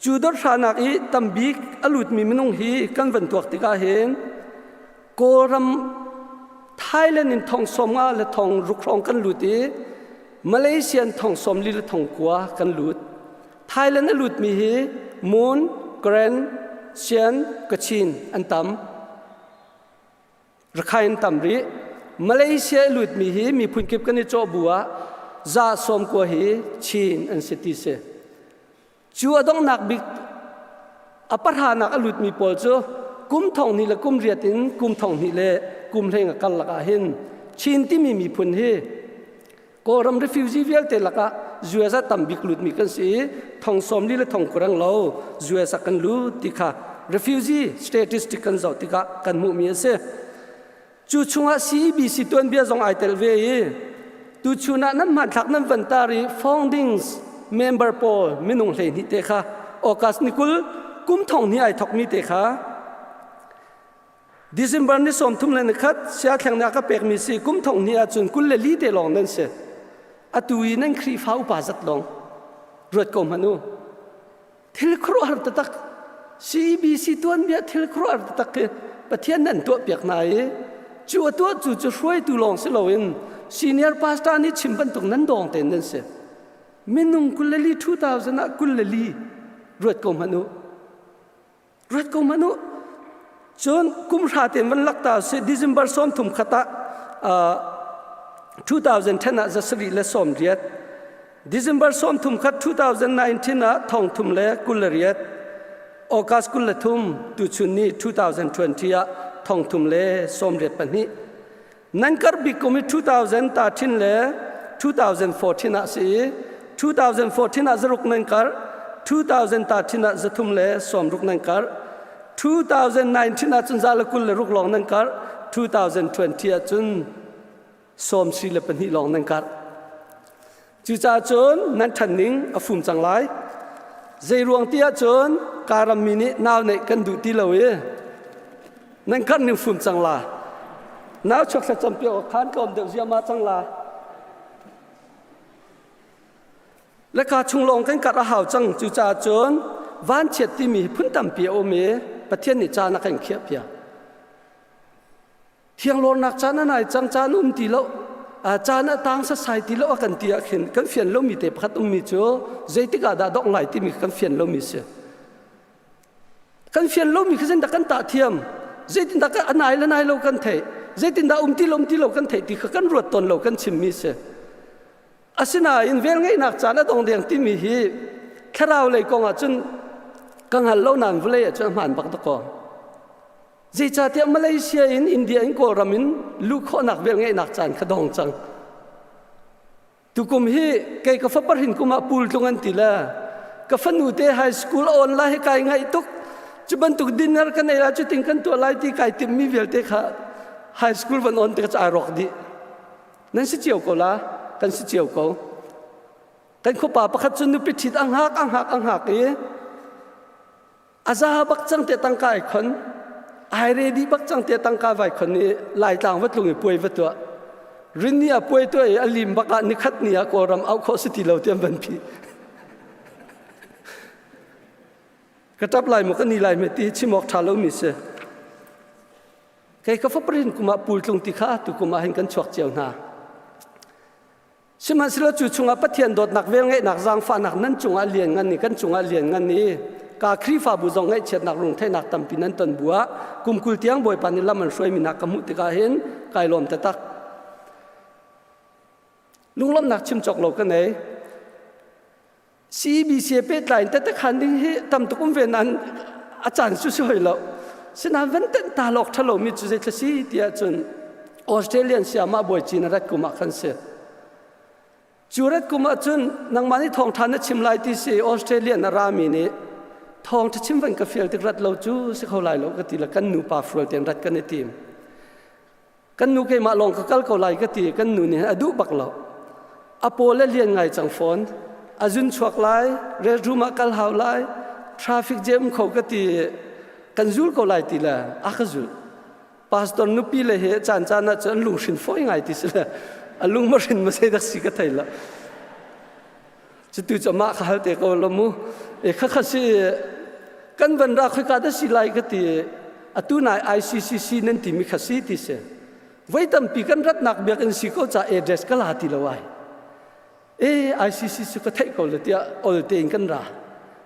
Cu dot-hranak i tambik a lutmi minung hi kan van tuak tikah hin Kawlram Thailand in thong 50 le thong ruk hrawng kan lut i Malaysia in thong 40 le thong kua kan lut. Thailand a lutmi hi Mon, Karen, Sian, Kachin an tam. Rakhine tam rih. Malaysia i lutmi hi miphun kip kan i cawh bu ah za 90 hi Chin an si ti si. Cu a donghnak bik a pahranak a lutmi pawl cu kum thong hnih le kum riat in kum thong hnih le kum hleng a karlak ah hin Chin timi miphun hi Kawlram refugee vialte lakah US ah tam bik lutmi kan si i thong 40 le thong kurang lo US ah kan lut ti kha refugee statistic kan zoh tikah kan hmuhmi a si. Cu chungah CEBC tuanbia zong ai tel ve i tuchun ah nan hmanthlak nan van tar i foundings member pawl minung 12 te kha August ni 20 kum thong hnih ai thokmi te kha December ni 31 siathleng nih a ka pekmi si kum thong hnih ahcun 24 te lawng nan si. Atu i nan Khrihfa upa zat lawng ruat ko hmanh u. Thil khuaruahhar taktak CEBC tuanbia thil khuaruahhar taktak khi Pathian nan tuahpiak hna i cu a tuah cu cu hruaitu lawng si loin senior pastor nih chim bantuk nan dawng tein nan si. Minung 24 2000 ah 24 ruat ko hmanh u. Ruat ko hmanh u. Cun kum hra tein van lak ta si December 30 khat ah 2010 ah 780 December 30 khat 2019 ah 328 August 23 tuchun ni 2020 ah 382 Nan kar bik kum hi 2013 le 2014 ah si i 2014 ah zaruk nan kar 2013 ah zathum le sawmruk nan kar 2019 ah cun za le 26 lawng nan kar 2020 ah cun sawm si le pahnih lawng nan kar Cucaah cun nan ṭhan ning a fum cang lai. Zei ruang ti ahcun ka rammi nih nau neih kan duh ti lo i nan kar ning fum cang la. Nau chuak thlacam piak awk khan ka um deuh ziahmah cang la. Le ka chung lawng kan karh a hau cang. Cucaah cun vanchiat timi hi phun tampi a um i Pathian nih caan a kan khiahpiak. Thianglawrnak caan a nai cang caan um ti lo caan a tang sasai ti lo a kan ti ah khin kan fian lomi te pakhat ummi cu zeitik ah dah dongh lai timi kan fian lomi si. Kan fian lomi khi zeitindah kan tah thiam zeitindah a nai le nai lo kan theih zeitindah um ti lo um ti lo kan theih ti kha kan ruat tawn lo kan chimmi si. Asinain velngeihnak caan a dong deng timi hi thlarau lei kong ah cun ka hngal lo nain vawlei ah cun a hmaan bak dakaw. Zeicahtiah Malaysia in India in Kawlram in luh khawhnak velngeihnak caan kha dong cang. Tukum hi kei ka fapar hin kum ah pul tlung an ti le ka fanu te high school a on lai hi kai ngaih tuk. Cu bantuk dinner kan ei lai cu ting kan tuah lai ti kai timmi vialte kha high school van on te ka ai rawk dih. Nan si cio ko la, kan si cio ko. Kan khuapa pakhat cu nupi ṭhit a hngak a hngak a hngak i A za bak cang te tangka ai khon. Ai ready bak cang te tangka vai khon i Laitlang va tlung i puai va tuah. Rinni a puai tuah i a lim bak ah nikhat ni ah Kawlram auh khawh si ti lo tiam van phi. Ka tap lai maw ka ni lai me ti chim awk tha lo mi si. Kei ka faparin kum ah pul tlung ti kha tu kum ah hin kan chuak cio hna. Sihmanhsehlaw cu chungah Pathian dawtnak velngeihnak zaangfahnak nan cungah lian ngan i kan cungah lian ngan i ka Khrihfabu zong ngaihchiatnak lungtheihnak tampi nan ton bu ah kum 20 tiang Bawipa nih lam an hruaimi hna ka hmuh tikah hin kai lawm taktak. Lunglawmhnak chim cawk lo ka nei. CBC pehtlai in tete khan ding hi tam tuk um ve nain a caan cu si hoi lo. Sinain van tenh ta lawk ṭhalo mi cu zeithla si ti ahcun Australian siamah bawi cin a rat kum ah khan si. Cu rat kum ahcun nangmah nih thawngṭha na chim lai ti si Australian a rami nih thawngṭha chim van ka fial tik rat lo cu si kho lai lo ka ti le kan nupa fual tein rat kan i tim. Kan nu keimah lawng ka kal ko lai ka ti kan nu nih a duh bak lo. A paw le lian ngai cang fawn. A zun chuak lai, restroom ah kal hau lai, traffic jam kho ka ti kan zul ko lai ti le a ka zul. Pastor nupi le he caan caan ah cun lunghrin fawi ngai ti si le a lung ma hrin ma sei dak si ka thei lo. Cutu cu mah ka hal te ko lo mu. E kha kha si kan van ra khoika dah si lai ka ti atu nai ICCC nan timi kha si ti si. Voi tampi kan ratnak biakinn si ko ca address ka la ti lo ai. E ICC cu ka theih ko le tiah ol tein kan ra.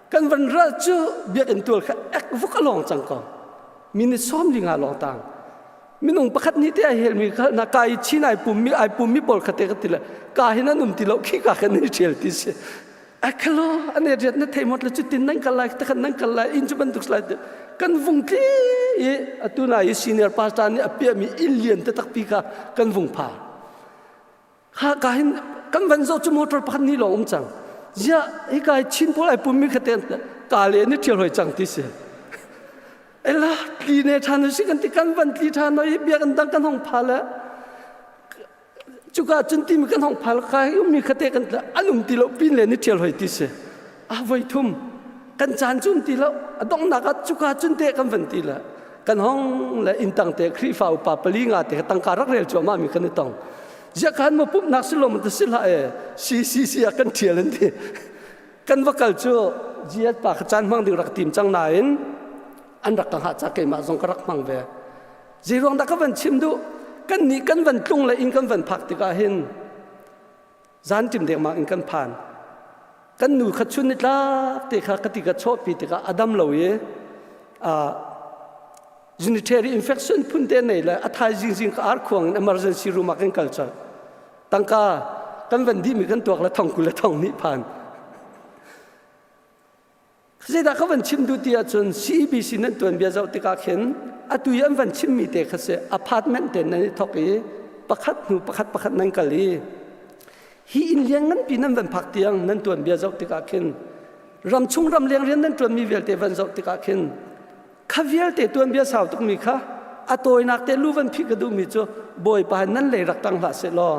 Kan van ra cu biakinn tual kha ek vuk a lawng cang ko. Minute 15 lawng tang. Minung pakhat nih te ai helmi kha na ka i chin ai pummi ai pummi pawl kha te ka ti le ka hin an um ti lo khi ka kan i ṭhial ti si. Ai khalo an e riat na thei mot le cutin nan kal lai te khan nan kal lai inn cu bantuk lai te kan vung tli i atu na i senior pastor nih a piahmi inn lian te takpi kha kan vung pha. Ha ka hin kan van zoh cu motor pakhat ni lawng um cang. Ziah hika hi Chin pawl ai pummi kha te ka le ni ṭhial hoi cang ti si. Ela tli ne ṭhan si kan ti kan van tli ṭhan noi biakinn dang kan hong pha le cuka cun timi kan hong phal ka hi ummi khate kan an um ti lo pin le ni ṭhial hoi ti si. A voi thum kan caan cu um ti lo a donghnak ah cuka cun te kan van ti le kan hong le inn tang te Khrihfa upa pali nga te tangka rak rel cuahmah mi kan i tong. Ziah khan ma pumhnak si lo ma ta si hlah e CCC ah kan ṭhial an ti. Kan va kal cu. GS pa kha caan hmang ding rak tim cang nain an rak ka hngah ca keimah zong ka rak hmang ve. Zeiruang dah ka van chim duh? Kan nih kan van tlung le inn kan van phak tikah hin zan tim dengmang in kan phan. Kan nu kha chun ni tlak te kha ka ti ka chawhpi tikah a dam lo i unitary infection phun te nei le a thai zingzing ka ar khuang in emergency room ah kan kal colh. Tangka kan van dihmi kan tuak le thong 20 le thong nih phan. Zeidah ka van chim duh ti ahcun CEBC nan tuanbia zoh tikah khin atu i an van chimmi te kha si apartment te nan i thok i pakhat hnu pakhat pakhat nan kal i hi inn lian nganpi nan van phak tiang nan tuanbia zoh tikah khin ramchung ramleng rian nan ṭuanmi vialte van zoh tikah khin kha vialte tuanbia sau tukmi kha a tawinak te lu van phih ka duhmi cu Bawipa nan lei rak tang hlah seh law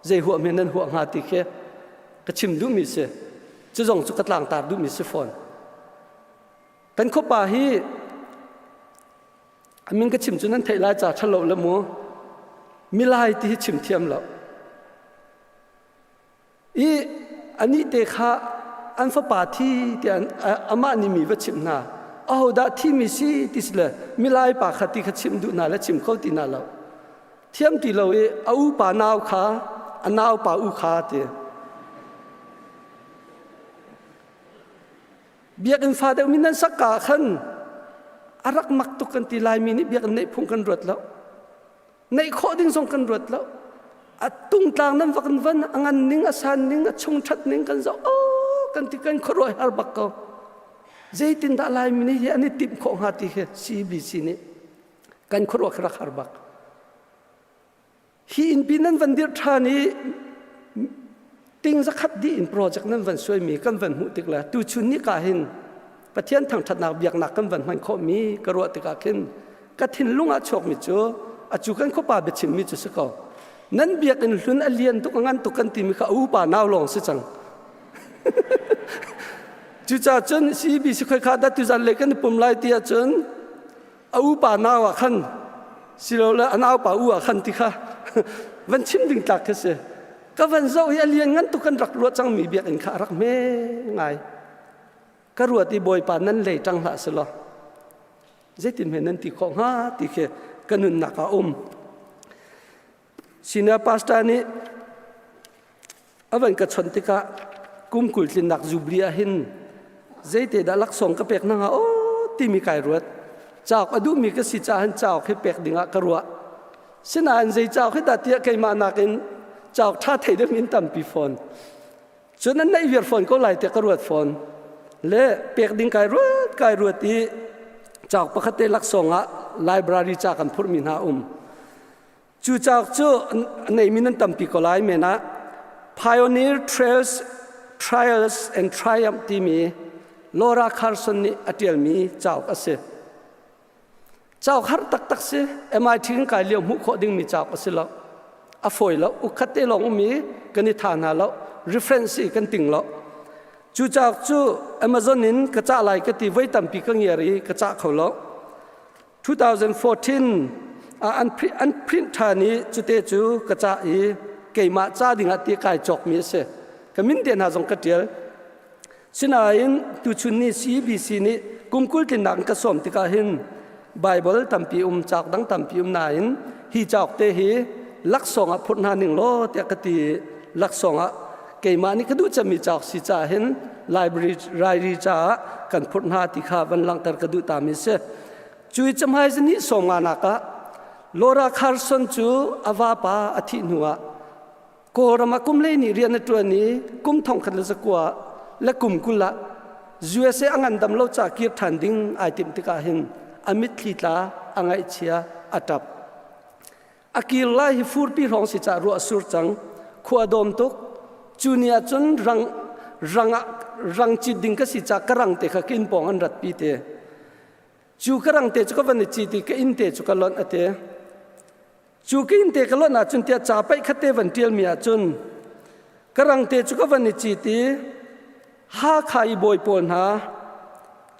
zei huah hme nan huah hnga ti khi ka chim duhmi si. Cu zong cu ka tlangtar duhmi si fawn. Kan khuapa hi a min ka chim cu nan theih lai ca ṭhalo le mu milai ti hi chim thiam lo. I anih te kha an fapa thi ti an amah nih mi va chimh hna. Ahodah thi mi si ti si le milai pa kha ti kha chim duh hna le chim kho ti hna lo. Thiam ti lo i a upa nau kha a nau pa u kha ti. Biakinn fa deuh mi nan sak ka khan a rak mak tuk kan ti Laimi nih biakinn neih phung kan ruat lo. Neih khawh ding zong kan ruat lo. A tungtlang nan vak van a ngan ning a san ning a chung that ning kan zoh oh kan ti kan khuaruah har bak ko. Zeitindah Laimi nih hi an i timh khawh hnga ti khi CBC nih kan khuaruah khi rak har bak. Hi innpi nan van dirh ṭhan i ting zakhat dih in project nan van suaimi kan van hmuh tik le tuchun ni ka hin Pathian thangṭhatnak biaknak kan van hman khawhmi ka ruah tikah khin ka thinlung ah chuakmi cu acu kan khuapa biachimmi cu si ko. Nan biakinn hlun a lian tuk a ngan tuk kan timi kha a upa nau lawng si cang. Cucaah cun CBC khoi kha dah tuzan le kan i pum lai ti ahcun a upa nau ah khan silole a naupa u ah khan ti kha van chim ding tlak khi si ka van zoh hi a lian ngan tuk kan rak ruah cangmi biakinn kha a rak hme ngai ka ruat i bawipa nan lei ṭang hlah selaw zeitin hme nan ti khawh hnga ti khi ka nunnak ah um senior pastor nih A van ka chawnh tikah kum 20 tlinnak jubilee ah hin zeite dah laksawng ka pek na hnga aw timi kai ruat. Cauk a duhmi ka si caah hin cauk hi pek dingah ka ruah. Sinain zei cauk hi dah tiah keimah nakin cauk ṭha thei deuh in tampi fawn. Cun an neih viar fawn ko lai tiah ka ruat fawn. Le pek ding kai ruat kai ruat i cauk pakhat te laksawng ah library ca kan phurhmi hna um. Cu cauk cu a neimi nan tampi ko lai men ah Pioneer Trails, Trials and Triumph timi Laura Carson nih a ṭialmi cauk a si. Cauk har taktak si. MIT kan kai lio hmuh khawh dingmi cauk a si lo. A fawi lo. Ukkhat te lawng um i kan i tha hna lo. Reference i kan ting lo. Cu cauk cu Amazon in ka cah lai ka ti voi tampi ka ngiar i ka cah kho lo. 2014 ah an print, an print ṭhan i cute cu ka cah i keimah ca dingah ti kai cawkmi a si. Ka min te hna zong ka ṭial. Sinain tuchun ni CBC nih kum 20 tlinnak in ka sawm tikah hin Bible tampi um, cauk dang tampi um nain hi cauk te hi laksawng ah phurh hna ning law tiah ka ti laksawng ah keimah nih ka duh cemmi cauk si caah hin library library caah kan phurh hna ti kha van langhter ka duh tami si. Cui camhai zani sawm nga nak ah Laura Carson cu a vapa a thih hnu ah Kawlram ah kum lei nih rian a ṭuan i kum 1900 le kum 20 ah USA a ngandam lo ca kir ṭhan ding ai timh tikah hin a mitthli tla a ngaihchia a ṭap. A kir lai hi furpi hrawng si cah ruah sur cang khua dawm tuk cu ni ah cun rang rang ah rang cit ding ka si ca ka rang te kha kin pawng an rat pi te Cu ka rang te cu ka van i cit i ka inn te cu ka lonh a ti. Cu ka inn te ka lonh ahcun tiah ca paih khat te van ṭialmi ahcun ka rang te cu ka van i cit i Hakha i bawi pawl hna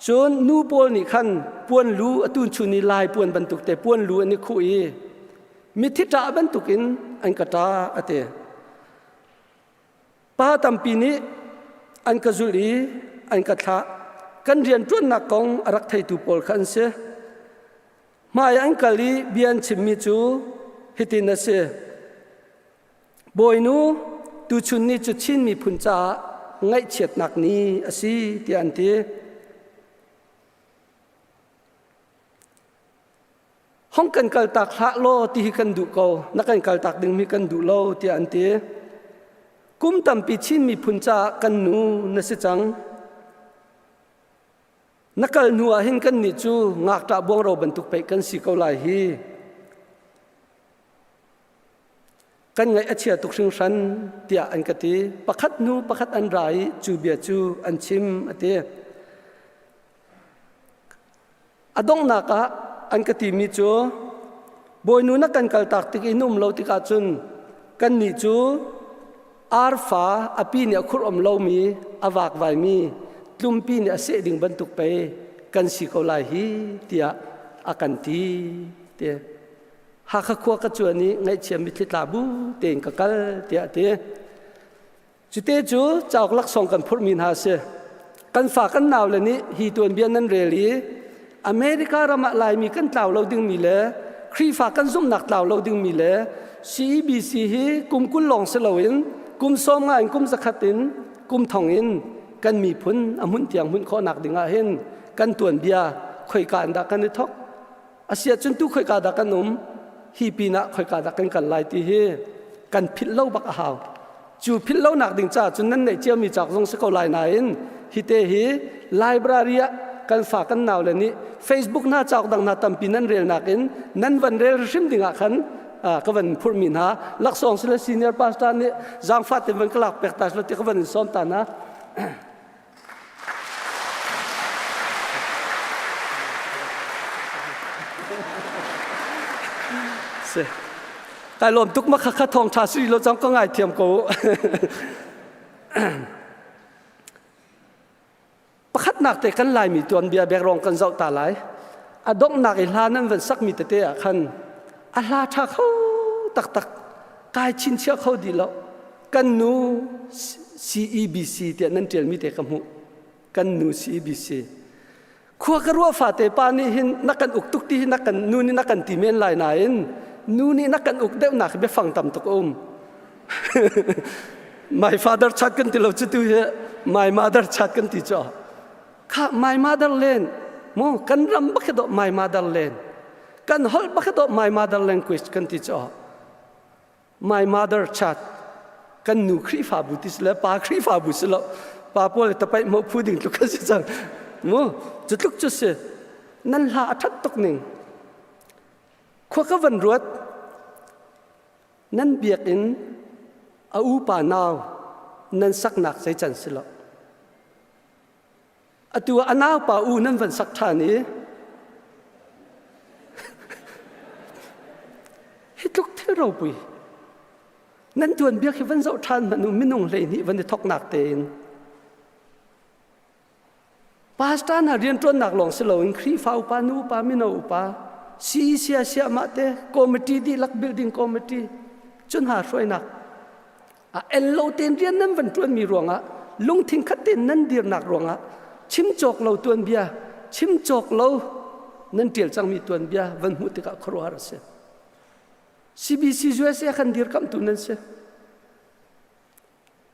cun nu pawl nih khan puan lu atu chun i lai puan bantuk te puan lu an i khuh i mithi ṭah bantukin an ka ṭah a ti. Pa tampi nih an ka zulh i an ka thlah. Kan rianṭuannak kong a rak theitu pawl kha an si. Hmai an kal i bia an chimmi cu hitin a si. Bawinu, tuchun ni cu Chin miphun caah ngaihchiatnak ni a si tiah an ti. Hong kan kaltak hlah law ti hi kan duh ko, na kan kaltak dingmi kan duh lo tiah an ti. Kum tampi Chin miphun caah kan nu na si cang. Na kal hnu ah hin kannih cu ngakṭah buangro bantuk pei kan si ko lai hi. Kan ngaih a chia tuk hringhran tiah an ka ti. Pakhat hnu pakhat an ra i cu bia cu an chim a ti. A donghnak ah an ka timi cu Bawinu na kan kaltak tik i na um lo tikah cun kannih cu arfa a pi nih a khurh om lomi a vakvaimi tlumpi nih a seh ding bantuk pei kan si ko lai hi tiah a kan ti ti. Hakha khua ka cuan i ngaihchia mitthli tla bu tein ka kal tiah a ti. Cute cu cauk laksawng kan phurhmi hna a si. Kan fa kan naule nih hi tuanbia nan rel i America ram ah Laimi kan tlau lo dingmi le Khrihfa kan zumhnak tlau lo dingmi le CEBC hi kum 20 lawng si loin kum sawm nga in kum zakhat in kum thong in kan miphun a hmunh tiang hmunh khawhnak ding ah hin kan tuanbia khoika in dah kan i thok Asiahcun tu khoika dah kan um? Hi pinah khoika dah kan kal lai ti hi kan philh lo bak a hau. Cu philh lonak ding caah cun nan neih ciami cak zong si ko lai nain hi te hi library ah kan fa kan nau le nih Facebook hna cauk dang hna tampi nan relnak in nan van rel hrim ding ah khan ka van phurhmi hna laksawng sile senior pastor nih zaangfah ten van ka lak pek ta sila ti ka van in sawm ta hna. Si. Kai lawm tuk ma kha kha thawng tha si lo cang ka ngai thiam ko. Pakhatnak te kan Laimi tuanbia background kan zoh ta lai. A donghnak i hla nan van sakmi tete ah khan a hla tha kho taktak kai chinchiah kho dih lo. Kan nu CEBC tiah nan ṭialmi te ka hmuh. Kan nu CEBC. Khua ka ruah fate pa nih hin na kan uk tuk ti hi na kan nu nih na kan ti men lai nain nu nih na kan uk deuh nak biafang tam tuk a um. my father chat kan ti lo cu tu hi my mother chat kan ti cu. Kha my mother land mu kan ram bak do my mother land. Kan holh bak do my mother language kan ti cu. My mother chat kan nu Khrihfabu ti si le pa Khrihfabu si lo pa pawl tapaih mo phu ding tluk si cang mu cu tluk cu si nan hla a that tuk ning khua ka van ruat nan biakinn a upa nau nan saknak zei can si lo Atu ah a naupa u nan van sak ṭhan i hi tluk thil ropui nan tuanbia khi van zoh ṭhan hmanh u minung 12 van i thoknak tein pastor hna rianṭuannak lawng si loin Khrihfa upa nu upa mino upa CEC siahmah te committee dihlak building committee cun hna hruainak A el lo tein rian nan van ṭuanmi ruangah lungthin khat tein nan dirnak ruangah chim cawk lo tuanbia chim cawk lo nan ṭial cangmi tuanbia van hmuh tikah khuaruahhar a si. CBC USA kan dirkamhtu nan si.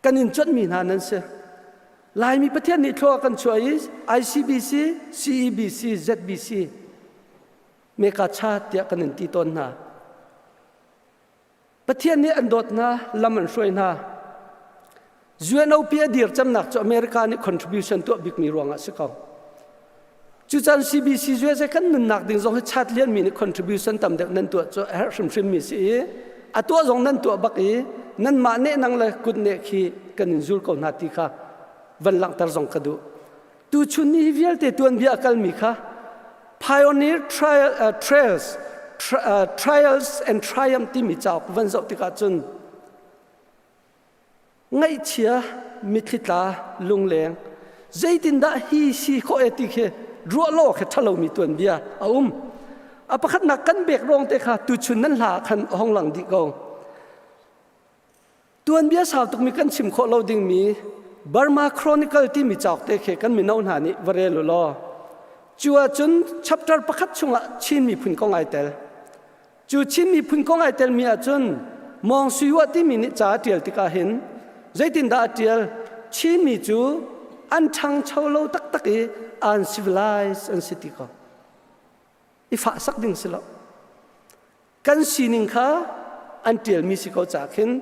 Kan in cuanhmi hna nan si. Laimi Pathian nih thlua kan chuah i ICBC, CEBC, ZBC meka cha tiah kan in ti tawn hna. Pathian nih an dawt hna, lam an hruai hna. UNOP a dir camnak cu America nih contribution tuah bikmi ruangah si ko. Cucan CBC USA kan nunnak ding zong hi chat lianmi nih contribution tam deuh nan tuah cu a herh hrimhrimmi si i a tuah zong nan tuah bak i nanmah nehnang le kut neh khi kan in zul ko hna ti kha van langhter zong ka duh. Tuchun ni hi vialte tuanbia a kalmi kha Pioneer trial, uh, Trails, tri, uh, Trials and Triumph timi cauk van zoh tikah cun ngaihchia mitthli tla lungleng zeitindah hi si khawh e ti khi ruah lo khi ṭhalomi tuanbia a um a pakhatnak kan bek rong te kha tuchun nan hla khan a hong lang dih ko Tuanbia sau tukmi kan chim khawh lo dingmi Burma Chronicle timi cauk te khi kan mino hna nih va rel u law cu ahcun chapter pakhat chungah Chin miphun kong ai tel. Cu Chin miphun kong ai telmi ahcun Mawng Sui Wah timi nih ca a ṭial tikah hin zeitindah a ṭial? Chinmi cu an ṭhangcho lo taktak i uncivilized an si ti ko. I fahsak ding si lo. Kan sining kha an ṭialmi si ko ca khin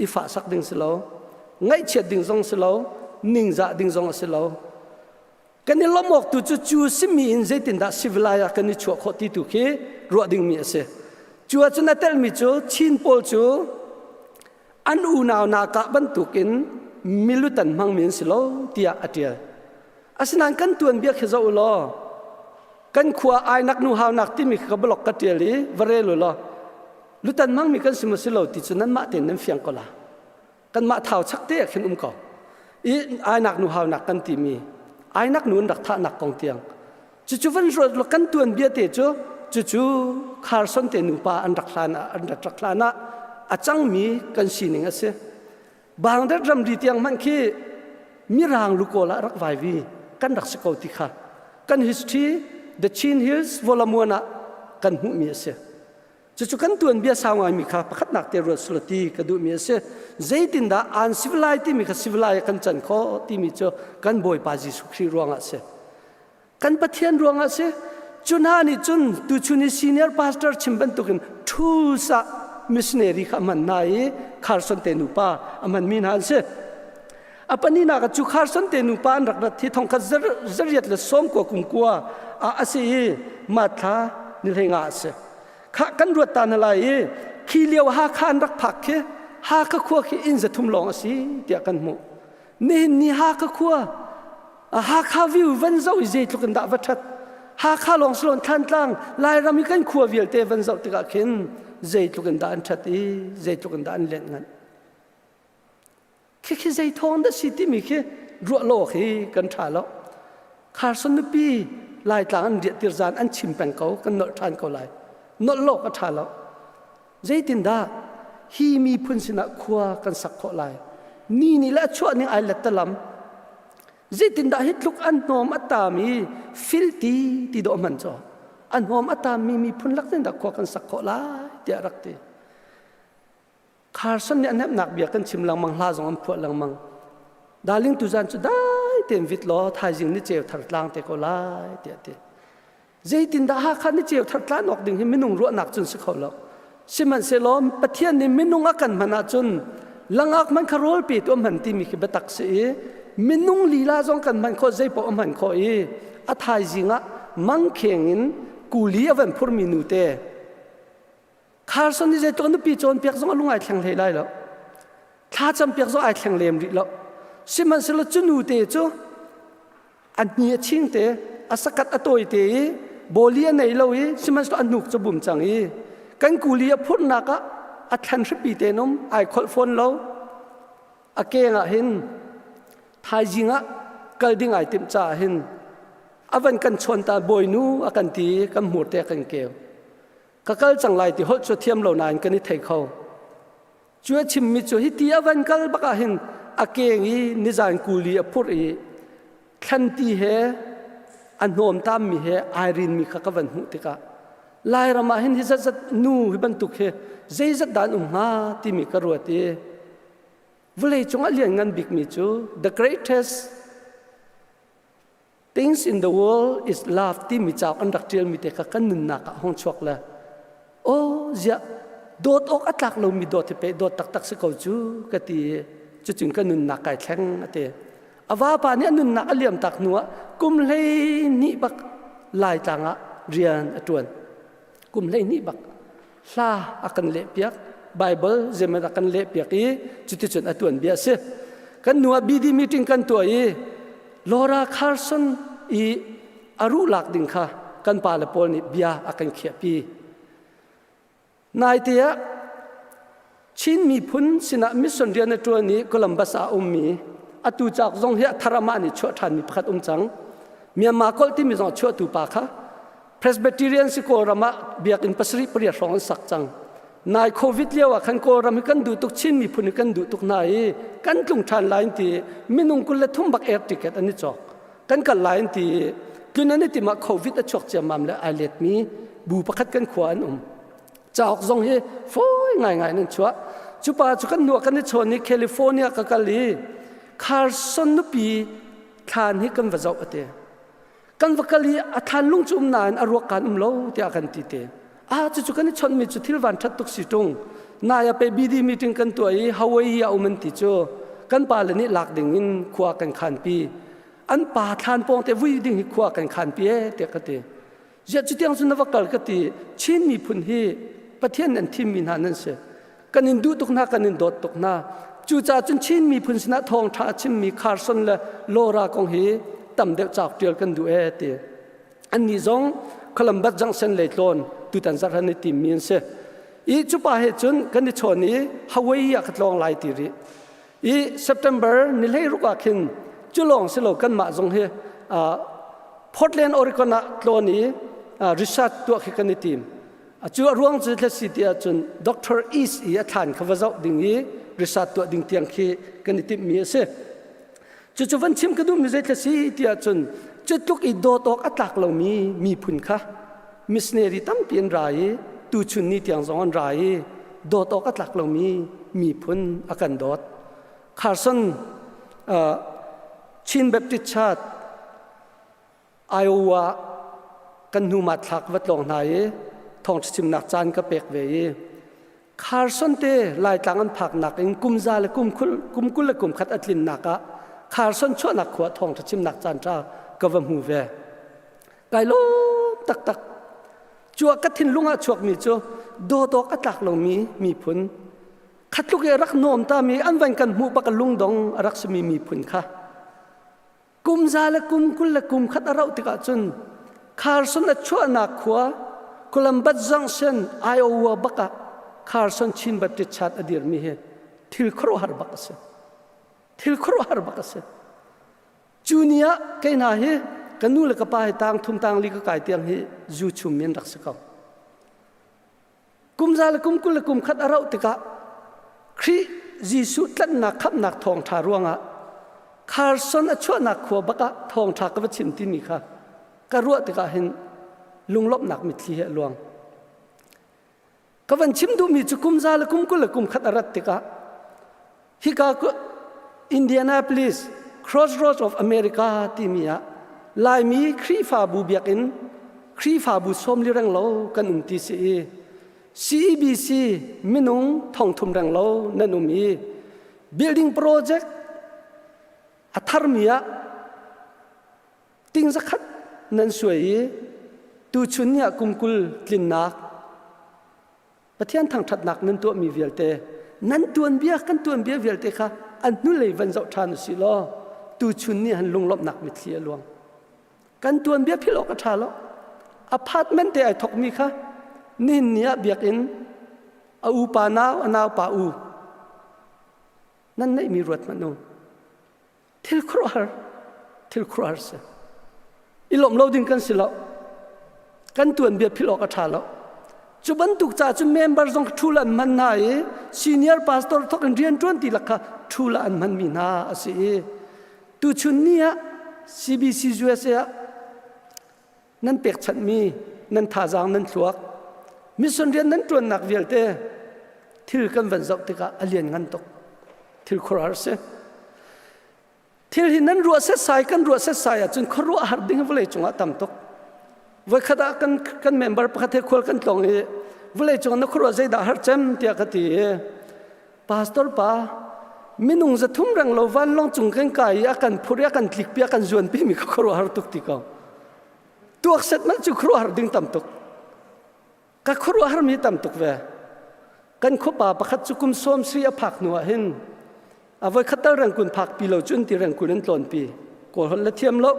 i fahsak ding si lo. Ngaihchiat ding zong si lo. Ningzah ding zong a si lo. Kan i lawmh awk tu cu cu simi in zeitindah civilai ah kan i chuah khawh ti tu khi ruah dingmi a si. Cu ahcun a telmi cu Chin pawl cu an unau nakah bantukin milutan hmangmi an si lo tiah a ṭial. Asinain kan tuanbia khi zoh u law kan khua ainak nu haunak timi ka blog ka ṭial i va rel u law lutan hmangmi kan si maw si lo ti cu nanmah tein nan fiang ko la. Kanmah thau chak te ah khin um ko. I ainak nu haunak kan timi ainak nu an rak thahnak kong tiang cucu van ruat lo kan tuan bia te cu cucu Carson te nupa an rak hlan ah an rak hlan ah a cangmi kan sining a si. Bangladesh ramri tiang hmanh khi mirang lukawl ah rak vai vi kan rak si ko ti kha kan history The Chin Hills Volamuan ah kan hmuhmi a si. Cucu kan tuanbia sau ngaimi kha pakhatnak te ruat sula ti ka duhmi a si. Zeitindah an civilai timi kha civilai kan can khawh timi cu kan Bawipa Jesuh Khrih ruangah a si. Kan Pathian ruangah a si. Cu hna nih cun tuchun i senior pastor chim bantukin tools ah missionary kha a hman hna i Carson te nupa a hmanmi hna an si. A pahnihnak ah cu Carson te nupa an rak rat hi thongkhat zariat le sawmkua kum kua ah a si i March thla ni hleinga a si. Khah kan ruat ta hna lai i khi lio Hakha an rak phak khi Hakha khua khi inn 300 lawng a si tiah kan hmuh. Nihin ni Hakha khua Hakha view van zoh i zeitluk in dah va ṭhat. Hakha lawng si loin Thlantlang Lairam i kan khua vialte van zoh tikah khin zeitluk in dah an ṭhat i zeitluk in dah an lianh nganh. Khikhi zei thawng dah si timi khi ruah lo khi kan ṭha lo. Carson nupi Laitlang an riah tir zan an chim peng ko, kan nolh ṭhan ko lai. Nolh lo ka ṭha lo. Zeitindah hi miphun sinah khua kan sak khawh lai? Ni nih le a chuah ning ai let talam. Zeitindah hi tluk an hnawm a tam i filti ti dawh hman caw. An hnawm a tammi miphun lak dah khua kan sak khawh lai tiah rak ti. Carson nih a hnemhnak bia kan chim lengmang hla zong an phuah lengmang. Darling tuzan cu dai tein vit law thaizing ni ceu thar tlang te ko lai tiah ti. Zeitindah Hakha ni ceu thar tlan awk ding hi minung ruahnak cun si kho lo. Sihmanhsehlaw Pathian nih minung a kan hman ahcun langak man kha rawl pe tu a hman timi khi biatak si i minung lila zong kan hman khawh zeipaoh a hman khawh i a thaizing ah mangkheng in kuli a van phurmi nu te Carson nih zeitluk nupi cawnpiak zong a lung ai thleng hlei lai lo. Thlacam piak zong ai thleng lem rih lo. Sihmanhsehlaw cu nu te cu a hni a ching te, a sakat a tawi te i bawli a nei lo i sihmanhsehlaw a hnuk cu bum cang i kan kuli a phurhnak ah a thlan hripi te num ai kholh fawn lo. A keng ah hin thaizing ah kal ding ai timh caah hin a van kan chawn ta bawinu a kan ti i kan hmur te a kan keu. Ka kal cang lai ti holh cu thiam lo nain kan i thei kho. Cu a chimmi cu hiti a van kal bak ah hin a keng i nizan kuli a phurh i thlanti he a hnawm tammi he ai rinmi kha ka van hmuh tikah Lairam ah hin hi zatzat nu hi bantuk hi zeizat dah an um hnga timi ka ruat i vawlei cung a lianngan bikmi cu the greatest Things in the world is love timi cauk an rak ṭialmi te kha kan nunnak ah hung chuak le aw ziah dawt awk a tlak lomi dawt hi pei dawt taktak si ko cu ka ti i cucun ka nunnak kai thleng a ti. A vapa nih a nunnak a liam tak hnu ah kum 12 bak Laitlang ah rian a ṭuan. Kum 12 bak hla a kan lehpiak Bible zemat a kan lehpiak i cuticun a tuanbia a si. Kan nu ah BD meeting kan tuah i Laura Carson i a ruh lak ding kha kan pa le pawl nih bia a kan khiahpi. Naite ah Chin miphun sinah mission rian a ṭuan i Columbus ah a ummi atu cauk zong hi a thar amah nih chuah ṭhanmi pakhat um cang. Myanmar kolh timi zong a chuahtu pa kha Presbyterian si Kawlram ah biakinn pasarih pariat hrawng an sak cang. Nai COVID lio ah khan Kawlram hi kan duh tuk Chin miphun hi kan duh tuk hna i kan tlung ṭhan lai an ti minung 23 bak air ticket an i cawk. Kan kal lai an ti tlun an i tim ah COVID a chuak ciammam le ai letmi bu pakhat kan khua an um. Cauk zong hi fawi ngaingai in an chuah. Cu pa cu kan hnuah kan i chawn i California ka kal i Carson nupi thlan hi kan va zoh a ti. Kan va kal i a thlan lung cu um nain a ruak kan um lo tiah kan ti te. Ah cucu kan i chawnhmi cu thil van ṭhat tuk si ṭung. Nai ah pe BD meeting kan tuah i Hawaii ah um an ti cu kan pa le nih lak ding in khua kan khanpi. An pa thlan pawng te vui ding hi khua kan khanpi e tiah ka ti. Ziah cutiang cun na va kal ka ti Chin miphun hi Pathian nan thimmi hna nan si. Kan in duh tuk hna, kan in dawt tuk hna. Cucaah cun Chin miphun sinah thawngṭha a chimmi Carson le Laura kong hi tam deuh cauk ṭial kan duh ee ti. Annih zong Columbus Junction lei tlawn tutan zarh an i timmi an si. I cupa he cun kan i chawn i Hawaii ah ka tlawng lai ti rih. I September ni 16 ah khin cu lawng si lo kanmah zong hi Portland, Oregon ah tlawn i research tuah khi kan i tim. Cu a ruang cu thla si ti ahcun Dr. East i a thlan kha va zoh ding i research tuah ding tiang khi kan i timhmi a si. Cucu van chim ka duhmi zei thla si ti ahcun cu tluk i dawt awk a tlak lomi miphun kha missionary tampi an ra i tuchun ni tiang zong an ra i dawt awk a tlak lomi miphun a kan dawt. Carson uh, Chin Baptist Church Iowa kan hnu ma thlak va tlawng hna i thawngṭha chimnak caan ka pek ve i Carson te Laitlang an phaknak in kum za le kum kul kum kul le kum khat a tlinnak ah Carson chuahnak khua thawngṭha chimnak caan ṭha ka va hmu ve. Kai lawm taktak. Cuah ka thinlung ah chuakmi cu dawt awk a tlak lomi miphun khatluk i rak nuam tami an van kan hmuh bak a lungdong a rak simi miphun kha kum za le kum kul le kum khat a rauh tikah cun Carson a chuahnak khua Columbus Junction Iowa bak ah Carson Chin Baptist Church a dirmi hi thil khuaruahhar bak a si. Thil khuaruahhar bak a si. Cu ni ah kei hna hi ka nu le ka pa hi tang thum tang li ka kai tiang hi zu chum in rak si ko. Kum za le kum kul le kum khat a rauh tikah Khrih Jesuh tlanhnak khamhnak thawngṭha ruangah Carson a chuahnak khua bak ah thawngṭha ka va chim timi kha ka ruah tikah hin lunglawmhnak mitthli he a luang. Ka van chim duhmi cu kum za le kum kul le kum khat a rat tikah hika Indianapolis Crossroads of America timi ah Laimi Khrihfabu biakinn Khrihfabu sawmli reng lo kan um ti si i CEBC minung thongthum reng lo nan um i building project a tharmi ah ting zakhat nan suai i tuchun ni ah kum kul tlinnak Pathian thangṭhatnak nan tuahmi vialte nan tuanbia kan tuanbia vialte kha an hnulei van zoh ṭhan usih law tuchun ni han lunglawmhnak mitthli a luang. Kan tuanbia philh awk a ṭha lo. Apartment te ai thokmi kha nihin ni ah biakinn a upa nau a nau pa u nan neihmi ruat hmanh u. Thil khuaruahhar thil khuaruahhar si. I lawmh lo ding kan si lo. Kan tuanbia philh awk a ṭha lo. Cu bantuk ca cu member zong ṭhul an hman hna i senior pastor thok in rian ṭuan ti lak kha ṭhul ah an hmanmi hna a si i tuchun ni ah CBC USA ah nan pekchanhmi nan thazaang nan thluak mission rian nan ṭuannak vialte thil kan van zoh tikah a lian ngan tuk thil khuaruahhar si. Thil hi nan ruah setsai kan ruah setsai ahcun khuaruahhar ding vawlei cungah tam tuk. Voikhat ah kan kan member pakhat he khual kan tlawng i vawlei cungah na khuaruah zeidah har cem tiah ka ti i pastor pa minung zathum reng lo vanlawng cung kan kai i a kan phur i a kan tlikpi a kan zuanpi mi ka khuaruahhar tuk ti ko. Tuak set man cu khuaruahhar ding tam tuk. Ka khuaruahhar mi tam tuk ve. Kan khuapa pakhat cu kum sawm sri a phak hnu ah hin a voi khat tal rengkun phak pi lo cun ti rengkun an tlawn pi. Kawl holh la thiam lo,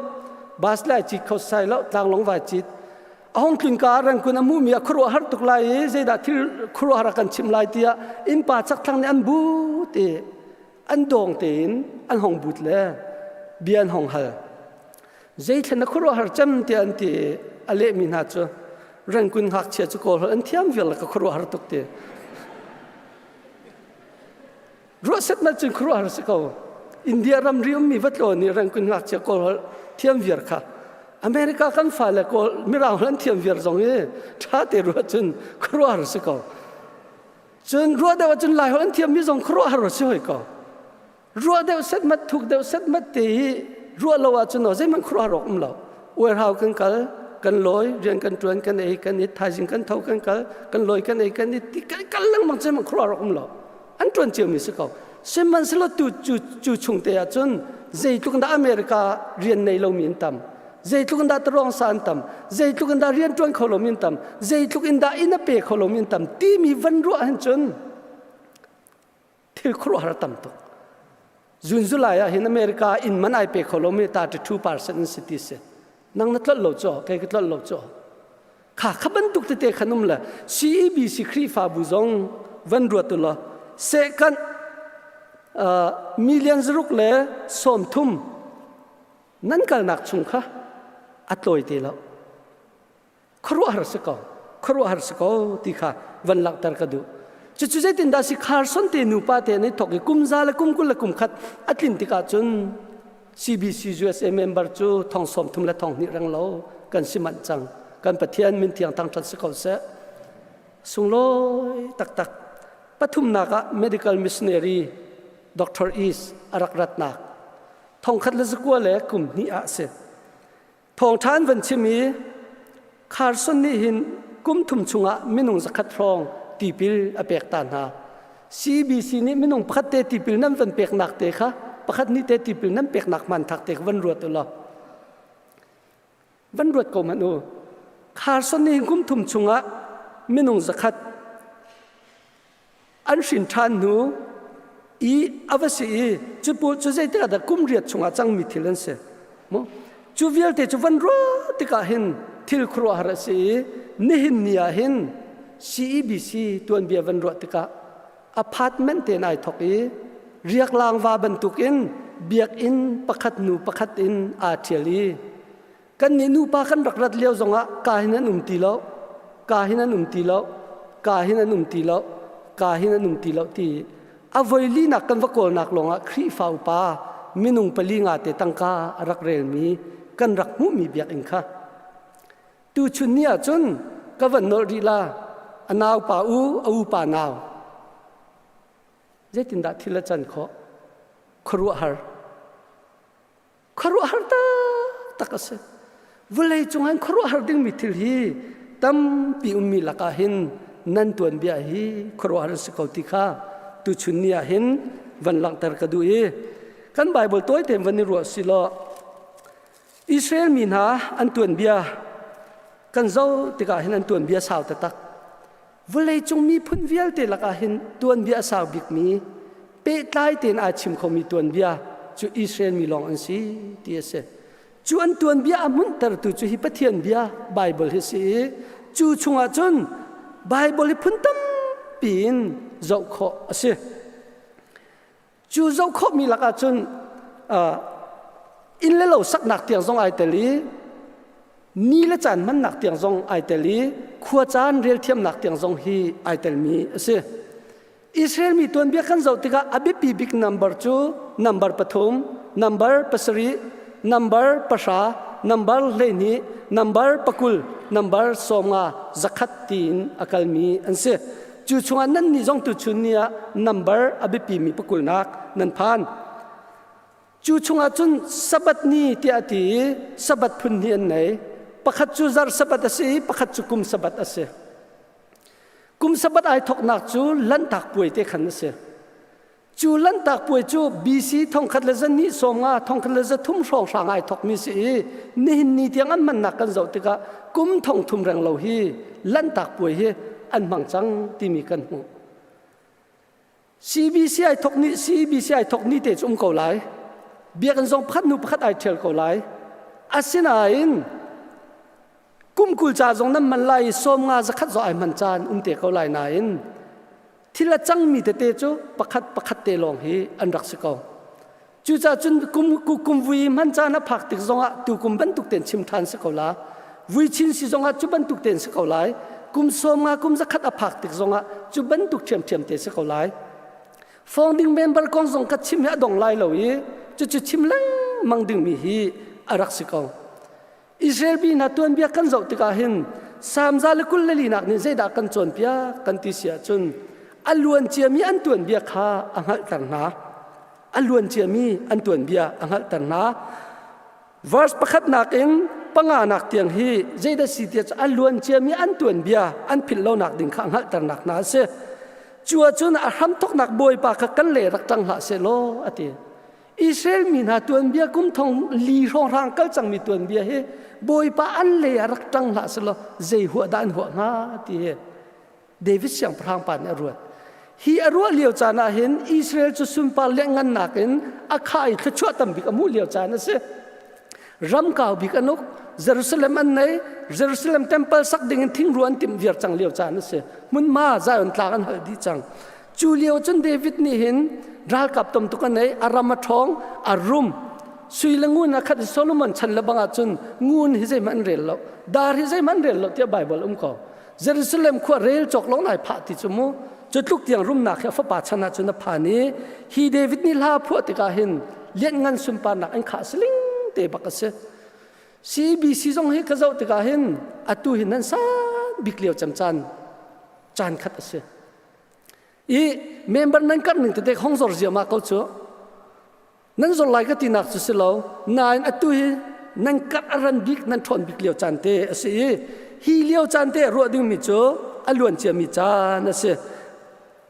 bus lai cit kho sai lo, tlanglong vai cit. A hong tlun ka rengkun a mu mi a khuaruahhar tuk lai i zeidah thil khuaruahhar a kan chim lai tiah innpa chakthlang nih an but i an dawng tein an hong but le bia an hong hal. Zeithlen na khuaruahhar cem tiah an ti i a lehmi hna cu Rengkun ngakchia cu Kawl holh an thiam vial ka khuaruahhar tuk ti. Ruah set man cun khuaruahhar si ko. India ramri ummi va tlawn i Rangoon ngakchia Kawl holh thiam viar kha America kan fale Kawl Mirang holh an thiam viar zong i ṭha te ruah cun khuaruahhar si ko. Cun ruah deuh ahcun Lai holh an thiammi zong khuaruahhar si hoi ko. Ruah deuh setmat thuk deuh setmat te hi ruah lo ahcun zeihmanh khuaruahhar awk um lo. Uairhau kan kal, kan lawi, rian kan ṭuan, kan ei, kan it, thaizing kan tho, kan kal, kan lawi, kan ei, kan it, ti kan kal lengmang zeihmanh khuaruahhar awk um lo. An ṭuan ciomi si ko. Sihmanhsehlaw tu cu cu chung te ahcun zeitluk in dah America rian nei lomi an tam, zeitluk in dah tarawng sa an tam, zeitluk in dah rian ṭuan kho lomi an tam, zeitluk in dah inn a pe kho lomi an tam timi van ruah hin cun thil khuaruahhar tam tuk. June July ah hin America inn man ai pe kho lomi 32% an si ti si. Nang na tlolh lo cu, kei ka tlolh lo cu. Kha kha bantuk tete khan um le CEBC Khrihfabu zong van ruat u law second million zaruk le sawm thum nan kalnak chung kha a tlawi te lo. Khuaruahhar si ko, khuaruahhar si ko ti kha van langhter ka duh. Cucu zeitindah si Carson te nupa te an i thawk i kum za le kum 20 le kum khat a tlin tikah cun CBC USA member cu thong sawm thum le thong hnih reng lo kan si manh cang. Kan Pathian min thiang thangṭhat si ko seh. Sunglawi taktak. Pathumnak ah medical missionary Dr. East a rak ratnak. Thongkhat le zakua le kum hnih ah a si. Thawngṭha an van chim i Carson nih hin kum thum chungah minung zakhat hrawng tipil a pek ta hna. CBC nih minung pakhat te tipil nan van peknak te kha pakhat nih te tipil nan peknak hmanthak te kha van ruat u law van ruat ko hmanh u. Carson nih hin kum thum chungah minung zakhat an hrin ṭhan hnu i a va si i cu cu zeitikah dah kum riat chungah cangmi thil an si mu cu vialte cu van ruah tikah hin thil khuaruahhar a si i nihin ni ah hin CEBC tuanbia van ruah tikah apartment te in ai thok i riaklang va bantukin biakinn pakhat hnu pakhat in aa ṭhial i Kan nih nupa kan rak rat lio zongah ka hin an um ti lo, ka hin an um ti lo, ka hin an um ti lo, ka hin an um ti lo ti a voi linak kan va kawlnak lawngah Khrihfa upa minung pali nga te tangka a rak relmi kan rak hmuhmi biakinn kha tuchun ni ah cun ka van nolh rih la a nau pa u a u pa nau zeitindah thil a can khawh khuaruahhar Khuaruahhar taktak a si. Vawlei cung ah khuaruahhar dingmi thil hi tampi ummi lakah hin nan tuanbia hi khuaruahhar a si ko ti kha tuchun ni ah hin van langhter ka duh i kan Bible tawi tein van i ruah si law Israel mi hna an tuanbia kan zoh tikah hin an tuanbia sau taktak. Vawleicung miphun vialte lakah hin tuanbia a sau bikmi pehtlai tein aa chim khomi tuanbia cu Israel mi lawng an si ti a si. Cu an tuanbia a hmunhtertu cu hi Pathian bia Bible hi si i cu chungah cun Bible hi phun tampi in zoh khawh a si. Cu zoh khawhmi lakah cun inn le lo saknak tiang zong ai tel i ni le caan hmannak tiang zong ai tel i khua caan rel thiamnak tiang zong hi ai telmi a si. Israel mi tuanbia kan zoh tikah a biapi bik number cu number pathum, number pasarih, number pahra, number 12, number pakul, number sawmnga, zakhat tiin a kalmi an si. Cu chungah nannih zong tuchun ni ah number a biapimi pakulnak nan phan. Cu chungah cun Sabbath ni tiah a ti i Sabbath phun hnih an nei. Pakhat cu zarh Sabbath a si i pakhat cu kum Sabbath a si. Kum Sabbath ai thawknak cu Lanhtak puai te khan a si. Cu Lanhtak puai cu BC thongkhat le zahnih sawmnga thongkhat le zathum hrawnghrang ai thawkmi si i nihin ni tiang an hmannak kan zoh tikah kum thongthum reng lo hi Lanhtak puai hi an hmang cang timi kan hmuh. CBC ai thawk ni CBC ai thawk ni te cu um ko lai. Biakinn zong pakhat hnu pakhat ai ṭhial ko lai. Asinain kum 20 ca zong nan man lai i sawm nga zakhat zong ai hman caan um te ko lai nain thil a cangmi tete cu pakhat pakhat te lawng hi an rak si ko. Cucaah cun kum kum vui hman caan a phak tik zongah tu kum bantuk tein chim ṭhan si ko la. Vui chin si zongah cu bantuk tein si ko lai. Kum sawm nga kum zakhat a phak tik zongah cu bantuk ṭhiamṭhiam te si ko lai. Founding member kong zong ka chim hi a dong lai lo i cucu chim lengmang dingmi hi a rak si ko. Israel mi hna tuanbia kan zoh tikah hin Salm 124 nak nih zeidah kan cawnpiak kan ti si ahcun a luan ciami an tuanbia kha a hngalhter hna. A luan ciami an tuanbia a hngalhter hna. Verse pakhatnak in panganak tiang hi zeidah si tiah a luan ciami an tuanbia an philh lonak ding kha a hngalhternak hna a si. Cu ahcun a hramthawknak Bawipa kha kan le rak ṭang hlah seh law a ti. Israel mi hna tuanbia kum thong li hrawnghrang kal cangmi tuanbia hi Bawipa an le ah rak ṭang hlah seh law zei huah dah an huah hnga ti hi David siangpahrang pa nih a ruat. Hi a ruah lio caan ah hin Israel cu sunpar lianhngannak in a khah i thluachuah tam bik a hmuh lio caan a si. Ram kau bik an uk, Jerusalem an nei, Jerusalem temple sak ding in thingru an timh viar cang lio caan a si. Hmunhma Zion tlang an hal dih cang. Cu lio cun David nih hin ralkap tam tuk a nei, a ram a ṭhawng, a rum. Sui le ngun a khat Solomon chan le bang ah cun ngun hi zeihmanh an rel lo, dar hi zeihmanh an rel lo tiah Bible um ko. Jerusalem khua rel cawk lo nai phah ti cu mu cu tluk tiang rumnak hi a fapa chan ah cun a phan i hi David nih hla phuah tikah hin lianngan sunparnak an khah siling te bak a si CBC zong hi ka zoh tikah hin atu hi nan san bik lio cem caan caan khat a si i member nan karh ning tete hong zor ziahmah ko cu Nan zor lai ka tinak cu si lo nain atu hi nan karh a ran bik nan ṭhawn bik lio caan te a si i hi lio caan te ruah dingmi cu a luan ciami caan a si.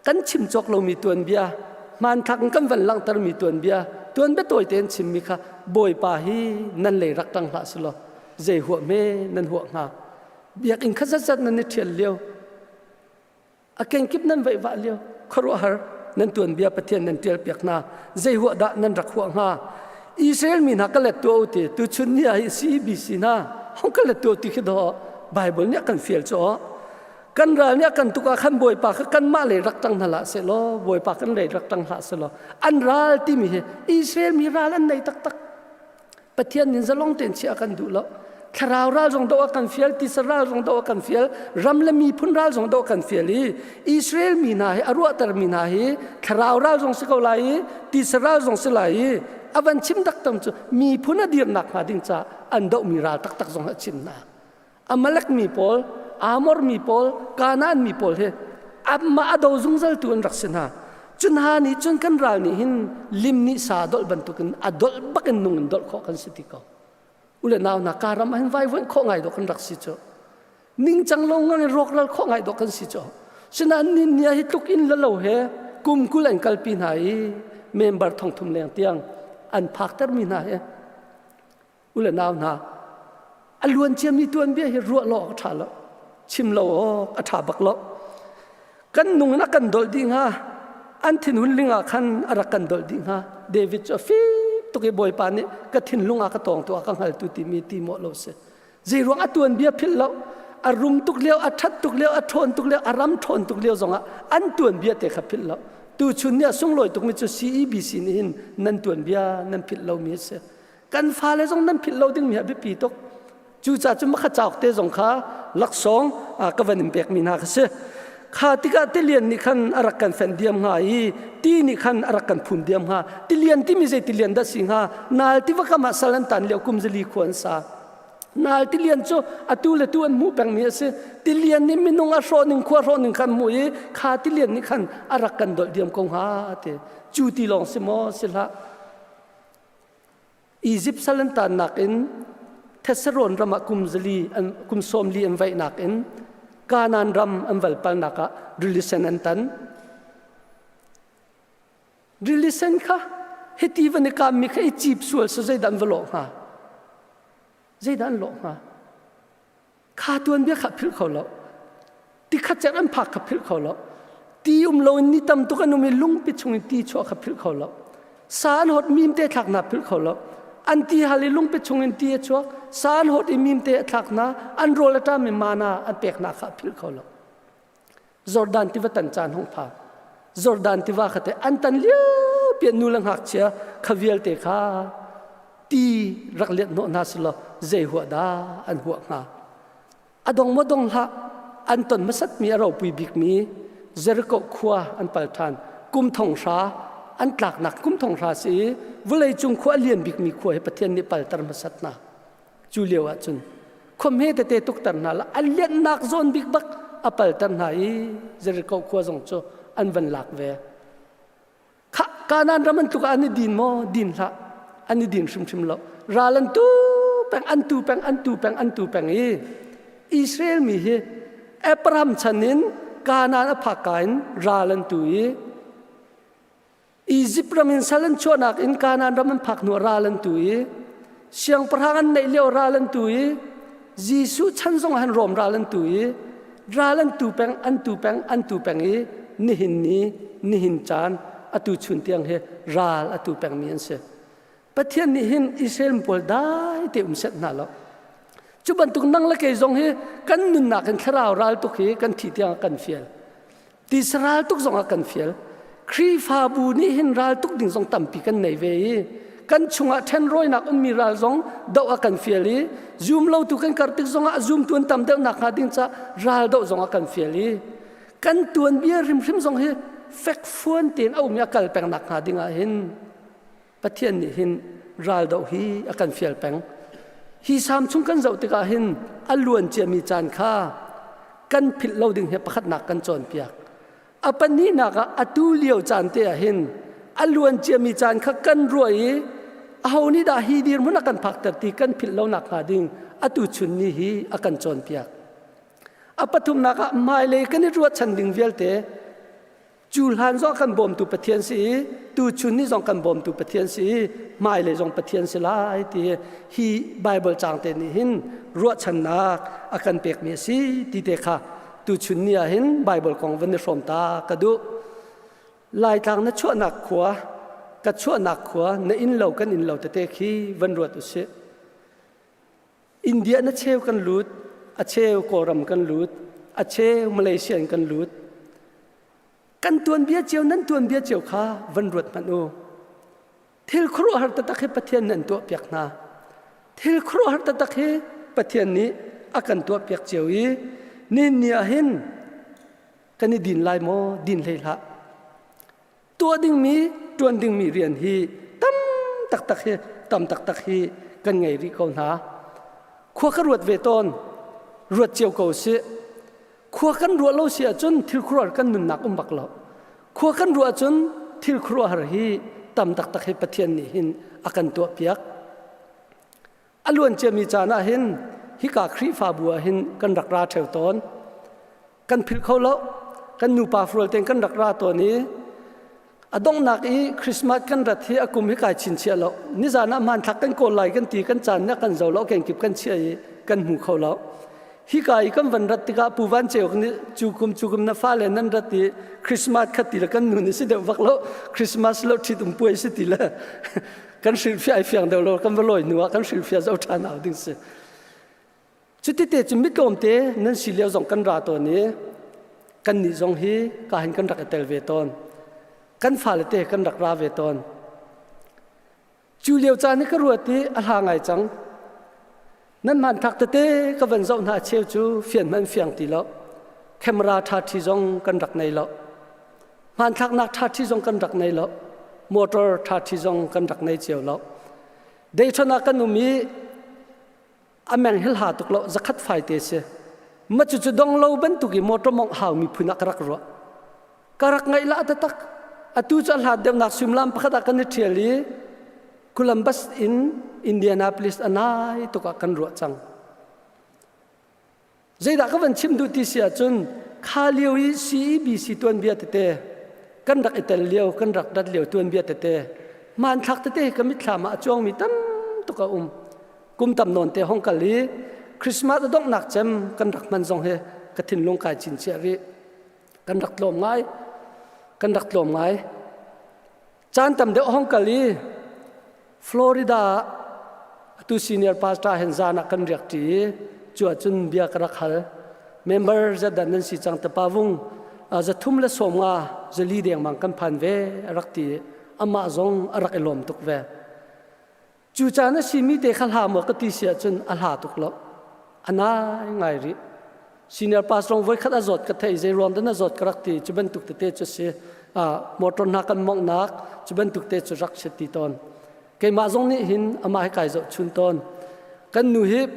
Kan chim cawk lomi tuanbia hmanthlak in kan van langhtermi tuanbia tuanbia tawi tein chimmi kha Bawipa hi nan lei rak ṭang hlah selaw zei huah hme nan huah hnga biakinn kha zatzat nan i ṭhial lio A kenkip nan veihvah lio khuaruahhar nan tuanbia Pathian nan ṭialpiak hna. Zei huah dah nan rak huah hnga? Israel mi hna ka let tuah u ti tuchun ni ah hi CEBC hna hong ka let tuah ti khi dawh Bible nih a kan fial cu kan ral nih a kan tuk ah khan Bawipa kha kanmah lei rak ṭang hna hlah seh law Bawipa kan lei rak ṭang hlah seh law an ral timi hi Israel mi ral an nei taktak Pathian nih zalong tein chiah a kan duh lo. Thlarau ral zong doh a kan fial, tisa ral zong doh a kan fial, ram le miphun ral zong doh a kan fial i Israel mi hna hi a ruahter mi hna hi thlarau ral zong si ko lai i tisa ral zong si lai i a van chim taktak cu miphun a dirnak hnga ding caah an dohmi ral taktak zong a chim hna. Amalek mi pawl, Amor mi pawl, Kanaan mi pawl hi amah a do zungzaltu an rak si hna. Cu hna nih cun kan ral nih hin lim nih sa dolh bantukin a dolh bakin nung in dolh khawh kan si ti ko. Ule nau hna ka ram ah hin vaivuanh khawh ngai dawh kan rak si cu. Ningcang lo ngang in rawkral khawh ngai dawh kan si cu. Sinain ni nia hi tluk in la lo he kum 20 an kalpi hna i member thongthum leng tiang an phakter mi hna hi ule nau hna a luan ciami tuanbia hi ruah lo awk a ṭha lo chim lo awk a ṭha bak lo kan nung in a kan dolh dih hnga an thinhun ling ah khan a rak kan dolh dih hnga David cu a fim tuk i Bawipa nih ka thinlung ah ka tawng tu a ka hngaltu timi ti mawh lo si zei ruang a tuanbia philh lo a rum tuk lio a ṭhat tuk lio a ṭhawn tuk lio a ram ṭhawn tuk lio zongah an tuanbia te kha philh lo tuchun ni a sunglawi tukmi cu CEBC nih hin nan tuanbia nan philh lomi a si Kan fale zong nan philh lo dingmi a biapi tuk. Cucaah cun makha cauk te zong kha laksawng ka van in pekmi hna kha si. Kha tikah tilian nih khan a rak kan fenh diam hnga i ti nih khan a rak kan phum diam hnga. Tilian timi zei tilian dah si hnga? Nal tiva kam ah sal an tan lio kum zali khua an sa. Nal tilian cu atu le tu an hmuh pengmi a si. Tilian nih minung a hrawh ning khua hrawh ning khan hmuh i kha tilian nih khan a rak kan dolh diam ko hnga ti. Cu ti lawng si maw si hlah. Izipt sal an tannak in Thessalon ram ah kum zali an kum 40 an vaihnak in Kanaan ram an val palnak ah rili sen an tan. Rili sen kha hiti van i kaammi kha i cip sual sa zeidah an va lawh hnga? Zeidah an lawh hnga? Kha tuanbia kha philh kho lo. Tikhat cek an phak kha philh kho lo. Ti um lo in ni tam tuk an um i lungpi chung in ti chuah kha philh kho lo. Sa an hot mim te thlak na philh kho lo. An ti hal i lungpi chung in ti a chuak. Sa an hot i mim te a thlak na. An rawl a ṭam i mana an pek na kha philh kho lo. Jordan tiva tan caan hung phan. Jordan tiva kha te an tan lio pian nu le ngakchia kha vialte kha ti rak liat hnawh hna selaw zei huah dah an huah hnga. A dong maw dong hlah an ton hmasat mi a ropui bik mi Jericho khua an pal ṭhan. kum thong hra an tlaknak kum thong hra si i vawlei cung khua a lian bikmi khua hi Pathian nih palter hmasat hna. Cu lio ah cun khua hme tete tukter hna la a lianhnak zawn bik bak a palter hna i Jericho khua zong cu an van lak ve. Khah Kanaan ram an tluk ah an i din maw? Din hlah. An i din hrimhrim lo. Ral an tu peng, an tu peng, an tu peng, an tu peng i Israel mi hi Abraham chan in Kanaan a phak ka in ral an tu i Egypt ram in sal an chuahnak in Kanaan ram an phak hnu ah ral an tu i siangpahrang an neih lio ral an tu i Jesuh chan zong ah han Rom ral an tu i ral an tu peng an tu peng an tu peng i nihin ni nihin caan atu chun tiang hi ral a tu pengmi an si. Pathian nih hin Israel pawl dai te um set hna lo. Cu bantuk nang le kei zong hi kan nunnak in thlarau ral tuk hi kan thi tiang kan fial. Tisa ral tuk zong ah kan fial. Khrihfabu nih hin ral tuk ding zong tampi kan nei ve i kan chungah ṭhenrawinak ummi ral zong doh a kan fial i zum lotu kan kar tik zongah zumtu an tam deuh nakhnga ding ca ral doh zong a kan fial i kan tuanbia hrimhrim zong hi fekfuan tein a um i a kal peng nakhnga ding ah hin Pathian nih hin ral doh hi a kan fial peng. Hi sam chung kan zoh tikah hin a luan ciami caan kha kan philh lo ding hi pakhatnak kan cawnpiak. A pahnihnak ah atu lio caan te ah hin a luan ciami caan kha kan ruah i aho nih dah hi dirhmun a kan phakter ti kan philh lo nakhnga ding atu chun ni hi a kan cawnpiak. A pathumnak ah hmailei kan i ruahchan ding vialte Cu hlan zong kan bawmtu Pathian si i tuchun ni zong kan bawmtu Pathian si i hmailei zong Pathian si lai ti hi Bible caang te nih hin ruahchannak a kan pekmi a si ti te kha tuchun ni ah hin Bible kong van i hrawm ta ka duh. Laitlang na chuahnak khua ka chuahnak khua na inn lo kan inn lo tete khi van ruat usih. India na cheu kan lut, a cheu Kawlram kan lut, a cheu Malaysia in kan lut. Kan tuanbia cio nan tuanbia cio kha van ruat hmanh u. Thil khuaruahhar taktak hi Pathian nih an tuahpiak hna. Thil khuaruahhar taktak hi Pathian nih a kan tuahpiak cio i nihin ni ah hin kan i din lai maw din hlei hlah. Tuah dingmi, ṭuan dingmi rian hi tam taktak hi tam taktak hi kan ngei rih ko hna. Khua ka ruat ve tawn, ruat cio ko sih. Khua kan ruah lo si ahcun thil khuaruahhar kan nunnak um bak lo. Khua kan ruah ahcun thil khuaruahhar hi tam taktak hi Pathian nih hin a kan tuahpiak. A luan ciami caan ah hin hika Khrihfabu ah hin kan rak ra ṭheo tawn. Kan philh kho lo. Kan nupa fual tein kan rak ra tawn i a donghnak i Christmas kan rat hi a kum hi kai chinchiah lo. Nizan ah hmanthlak kan kawl lai kan ti kan caan nih kan zo lo kenkip kan chiah i kan hmu kho lo. Hika i kan van rat tikah Pu Van Ceu nih cu kum cu kum na fale nan rat i Christmas kha ti le kan nu nih si deuh vak lo Christmas lo ṭhit um puai si ti le kan hrilhfiah ai fiang deuh lo kan va lawi hnu ah kan hrilhfiah zo ṭhan au ding si. Cuti te cu mitlawmte nan si lio zong kan ra tawn i kannih zong hi ka hin kan rak i tel ve tawn. Kan fale te kan rak ra ve tawn. Cu lio caan hi ka ruat i a hla ngai cang. Nan hmanthlak tete ka van zoh hna cheu cu fian hmanh fiang ti lo. Camera ṭha ṭhi zong kan rak nei lo. Hmanthlaknak ṭha ṭhi zong kan rak nei lo. Motor ṭha ṭhi zong kan rak nei cio lo. Dayton ah kan um i a meng hil ha tuk lo zakhat fai te si ma cu cu dong lo bantuk i motor mong hau mi phun ah ka rak ruah ka rak ngaih la taktak atu cu a hlat deuhnak suimlam pakhat ah kan i ṭhial i Columbus in Indianapolis a nai tuk ah kan ruah cang Zeidah ka van chim duh ti si ahcun kha lio i CEBC tuanbia tete kan rak i tel lio kan rak rat lio tuanbia tete hmanthlak tete ka mitthlam ah a cuangmi tam tuk a um. Kum tam nawn te hong kal i Christmas a donghnak cem kan rak hman zong hi ka thinlung kai chinchiah rih. Kan rak tlawm ngai. Kan rak tlawm ngai. Caan tam deuh hong kal i Florida ah atu senior pastor hen zan ah kan riak ṭi i cu ahcun bia ka rak hal. Member zatdan nan si cang tapa vung zathum le sawm nga zali dengmang kan phan ve a rak ti i amah zong a rak i lawm tuk ve. Cu caan a simi te kha hla maw ka ti si ahcun a hla tuk lo. A nai ngai rih. Senior pastor voi khat a zawt ka thei zei ruang dan a zawt ka rak ti cu bantuk tete cu si. Motor hna kan mawngh cu bantuk te cu rak si ti tawn. Keimah zong nih hin amah hi kai zoh chun tawn. Kan nu hi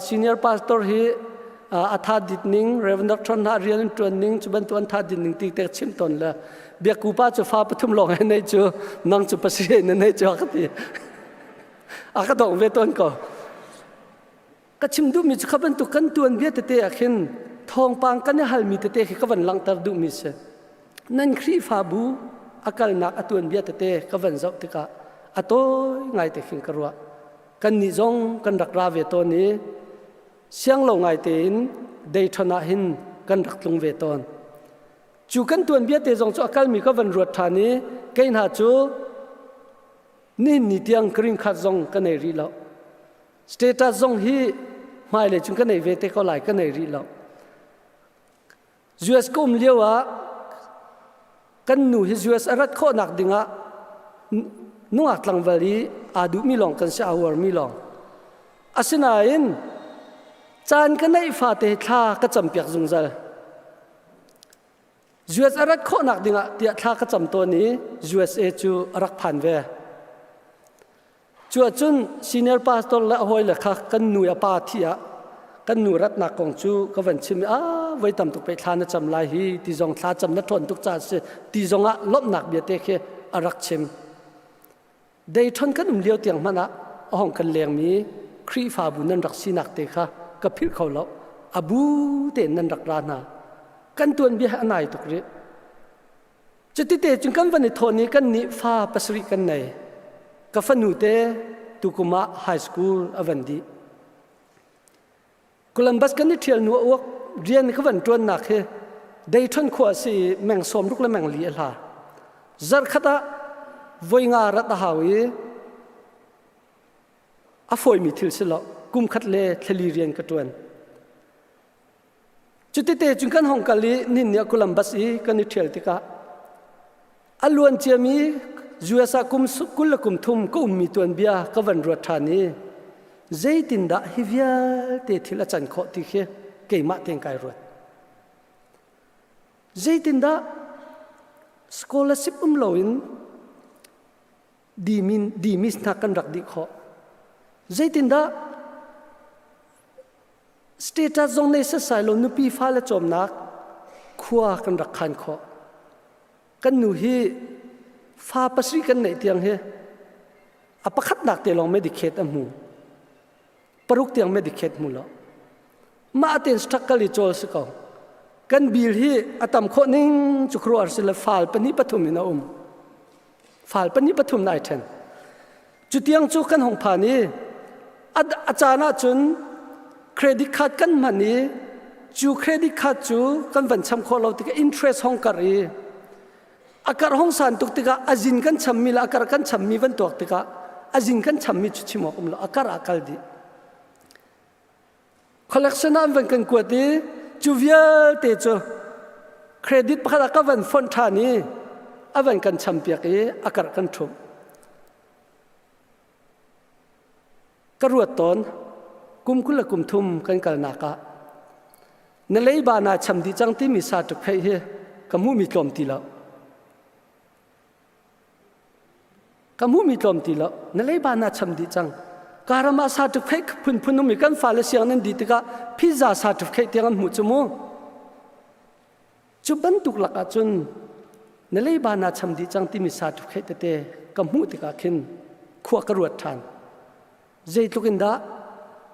senior pastor hi a tha dit ning Reverend Dr. hna rian an tuan ning cu bantuk an tha dit ning ti te chim tawn le biakku pa cu fa pathum lawng he nei cu nang cu pasarih na nei cu a ka ti. A ka dong ve tawn ko. Ka chim duhmi cu kha bantuk kan tuan bia tete ah khin thawngpang kan i halmi tete khi ka van langhter duhmi si. Nan Khrihfabu a kalnak a tuan bia tete ka van zoh tikah a tawi ngai te khin ka ruah. Kannih zong kan rak ra ve tawn i siang lo ngai tein Dayton ah hin kan rak tlung ve tawn. Cu kan tuan bia te zong cu a kalmi ka van ruat ṭhan i kei hna cu nihin ni tiang green card zong ka nei rih lo. Status zong hi hmailei cun ka nei ve te ko lai ka nei rih lo. US ka um lio ah kan nu hi US a rat khawhnak dingah nungak tlangval i aa duhmi lawng kan si aa uarmi lawng. Asinain caan ka neih fate thla ka campiak zungzal. US a rat khawhnak dingah tiah thla ka cam tawn i USA cu a rak phan ve. Cu ahcun senior pastor le a hawile kha kan nu a pa thi ah kan nu ratnak kong cu ka van chim i ah voi tam tuk pei thla na cam lai hi ti zong thla cam na ṭhawn tuk caah si ti zong ah lawmhnak bia te khi a rak chim. Dayton kan um lio tiang hmanh ah a hong kan lengmi Khrihfabu nan rak sinak te kha ka philh kho lo. A bu tein nan rak ra hna. Kan tuanbia a nai tuk rih. Cutite cun kan van i thawn i kan nih fa pasarih kan nei. Ka fanu te tukum ah high school a van dih. Columbus kan i ṭhial hnu a uak rian ka van ṭuannak hi Dayton khua a si i meng sawm ruk le meng li a hla. Zarkhat ah voi nga rat a hau i a fawimi thil si lo. Kum khat le thlali rian ka ṭuan. Cutite cun kan hong kal i nin nih a Columbus i kan i ṭhial tikah a luan ciami US ah kum 20 le kum thum ka ummi tuanbia ka van ruat ṭhan i zeitindah hi vialte thil a can khawh ti khi keimah tein kai ruat. Zeitindah scholarship um loin dimin dimis hna kan rak dih khawh. Zeitindah Status zong nei setsai lo nupi fale cawmnak khua kan rak khan khawh. Kan nu hi fa pasarih kan neih tiang hi a pakhatnak te lawng Medicaid a hmu. Paruk tiang Medicaid hmu lo. Mah tein struggle i cawl si ko. Kan bil hi a tam khawh ning cu khuaruahhar si le fal pahnih pathum in a um. Fal pahnih pathum nai ṭhen. Cutiang cu kan hung phan i a caan ahcun credit card kan hman i cu credit card cu kan van cham khawh lo tikah interest hong karh i a karh hong san tuk tikah a zin kan chammi le a karh kan chammi van tuak tikah a zin kan chammi cu chim awk um lo a karh ah kal dih. Collection ah an van kan kuat i cu vialte cu credit pakhat ah ka van fonh ṭhan i a van kan champiak i a karh kan ṭhumh. Ka ruat tawn kum 20 le kum thum kan kalnak ah na leiba naa cham dih cang timi sa tuk theih hi ka hmuhmi tlawm ti lo. Ka hmuhmi tlawm ti lo. Na leiba na cham dih cang. Karam ah certificate phunphun um i kan fale siang nan dih tikah pizza certificate tiang an hmuh cu mu. Cu bantuk lak ah cun na leiba na cham dih cang timi certificate tete ka hmuh tikah khin khua ka ruat ṭhan. Zeitluk in dah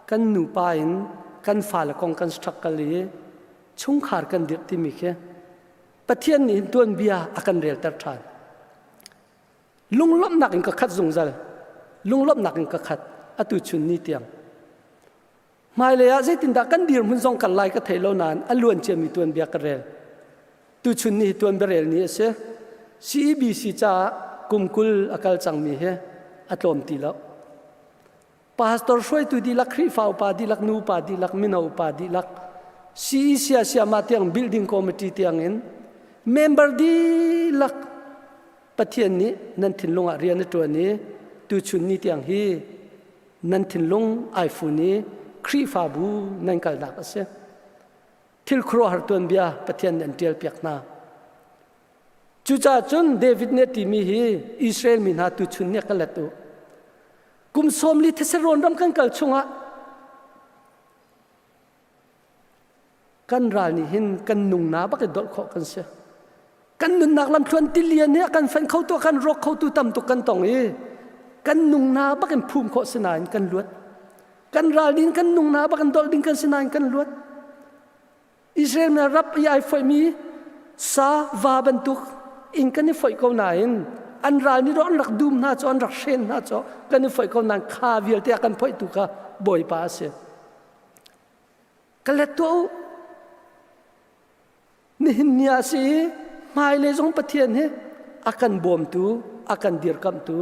kan nupa in kan fale kong kan struggle i chungkhar kan dirh timi khi Pathian nih hin tuanbia a kan relter ṭhan. Lunglawmhnak in ka khat zungzal. Lunglawmhnak in ka khat atu chun ni tiang. Hmailei ah zeitindah kan dirhmun zong kan lai ka thei lo nain a luan ciami tuanbia ka rel. Tuchun ni hi tuanbia rel ni a si. CEBC caah kum 20 a kal cangmi hi a tlawm ti lo. Pastor hruaitu dihlak, Khrihfa upa dihlak, nu upa dihlak, mino upa dihlak, CEC siama tiang building committee tiang in member dihlak Pathian nih nan thinlung ah rian a ṭuan i tuchun ni tiang hi nan thinlung ai fun i Khrihfabu nan kalnak a si. Thil khuaruahhar tuanbia Pathian nih an ṭialpiak hna. Cucaah cun David nih a timi hi Israel mi hna tuchun nih ka let u. Kum 40 theserawn ram kan kal chungah kan ral nih hin kan nung na bak i dolh khawh kan si. Kan nunnak lamthluan tilian hi a kan fenh kho tu a kan rawk kho tu tam tuk kan tong i kan nung na bak in phum khawh si nain kan luat. Kan ral din kan nung na bak in dolh ding kan si nain kan luat. Israel mi rap i ai foihmi sa va bantuk in kan i foih ko nain an ral nih an rak dum hna cu an rak hren hna cu kan i foih ko nain kha vialte a kan phoihtu kha Bawipa a si. Ka let tuah u. Nihin ni ah si i hmailei zong Pathian hi a kan bawmtu, a kan dirkamhtu,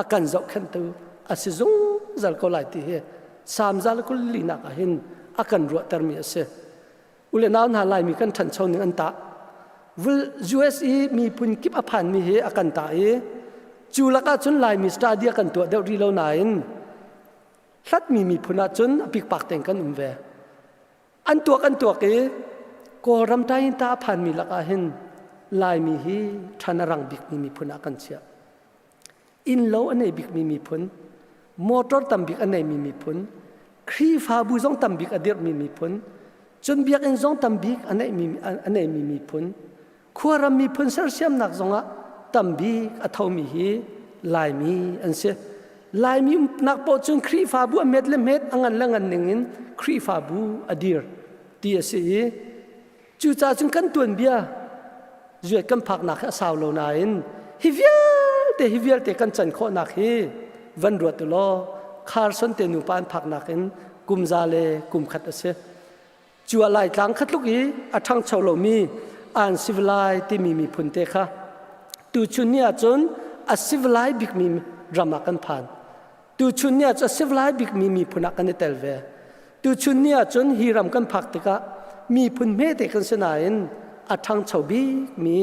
a kan zohkhenhtu a si zungzal ko lai ti hi Salm 124 ah hin a kan ruahtermi a si. U le nau hna Laimi kan ṭhancho ning an tah. Vul US i miphun kip a phanmi hi a kan tah i cu lakah cun Laimi study a kan tuah deuh rih lo nain hlatmi miphun ah cun a pikpak tein kan um ve. An tuak an tuak i Kawlram tainta a phanmi lakah hin Laimi hi ṭhan a rang bikmi miphun ah kan chiah. Innlo a nei bikmi miphun, motor tam bik a neimi miphun, Khrihfabu zong tam bik a dirhmi miphun, cun biakinn zong tam bik a neimi miphun, khuaram miphun sersiamnak zongah tam bik a thomi hi Laimi an si. Laimi umnak paoh cun Khrihfabu a met le met a ngan le ngan ningin Khrihfabu a dir ti a si i cucaah cun kan tuanbia zuat kan phaknak hi a sau lo nain hi vialte hi vialte kan can khawhnak hi van ruat u law Carson te nupa an phaknak in kum za le kum khat a si. Cu ah Laitlang kha tluk i a ṭhangcho lomi an civilai timi miphun te kha tuchun ni ahcun a civilai bikmi ram ah kan phan. Tuchun ni ahcun a civilai bikmi miphun ah kan i tel ve. Tuchun ni ahcun hi ram kan phak tikah miphun hmete kan si nain a ṭhangcho bikmi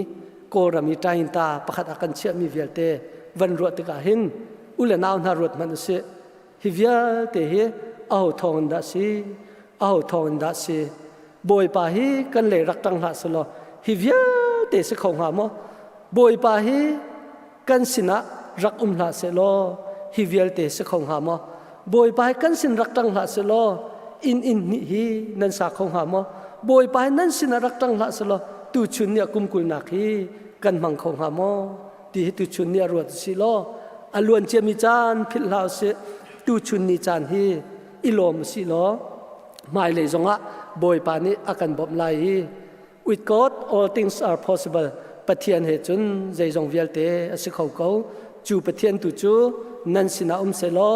Kawlram i ṭainta pakhat ah kan chiahmi vialte van ruah tikah hin u le nau hna ruat hmanh usih. Hi vialte hi aho thawng in dah si? Aho thawng in dah si? Bawipa hi kan lei rak ṭang hlah selaw hi vialte si kho hnga maw? Bawipa hi kan sinah rak um hlah sehlaw hi vialte si kho hnga maw? Bawipa hi kan sin rak ṭang hlah selaw inn inn hnih hi nan sa kho hnga maw? Bawipa hi nan sinah rak ṭang hlah selaw tuchun ni ah kum kulnak hi kan hmang kho hnga maw? Ti hi tuchun ni ah ruat si law a luan ciami caan philh hlah usih tuchun ni caan hi i lawm usih law hmailei zongah Bawipa nih a kan bawmh lai i with God all things are possible. Pathian he cun zeizong vialte a si kho ko. Cu Pathian tu cu nan sinah um sehlaw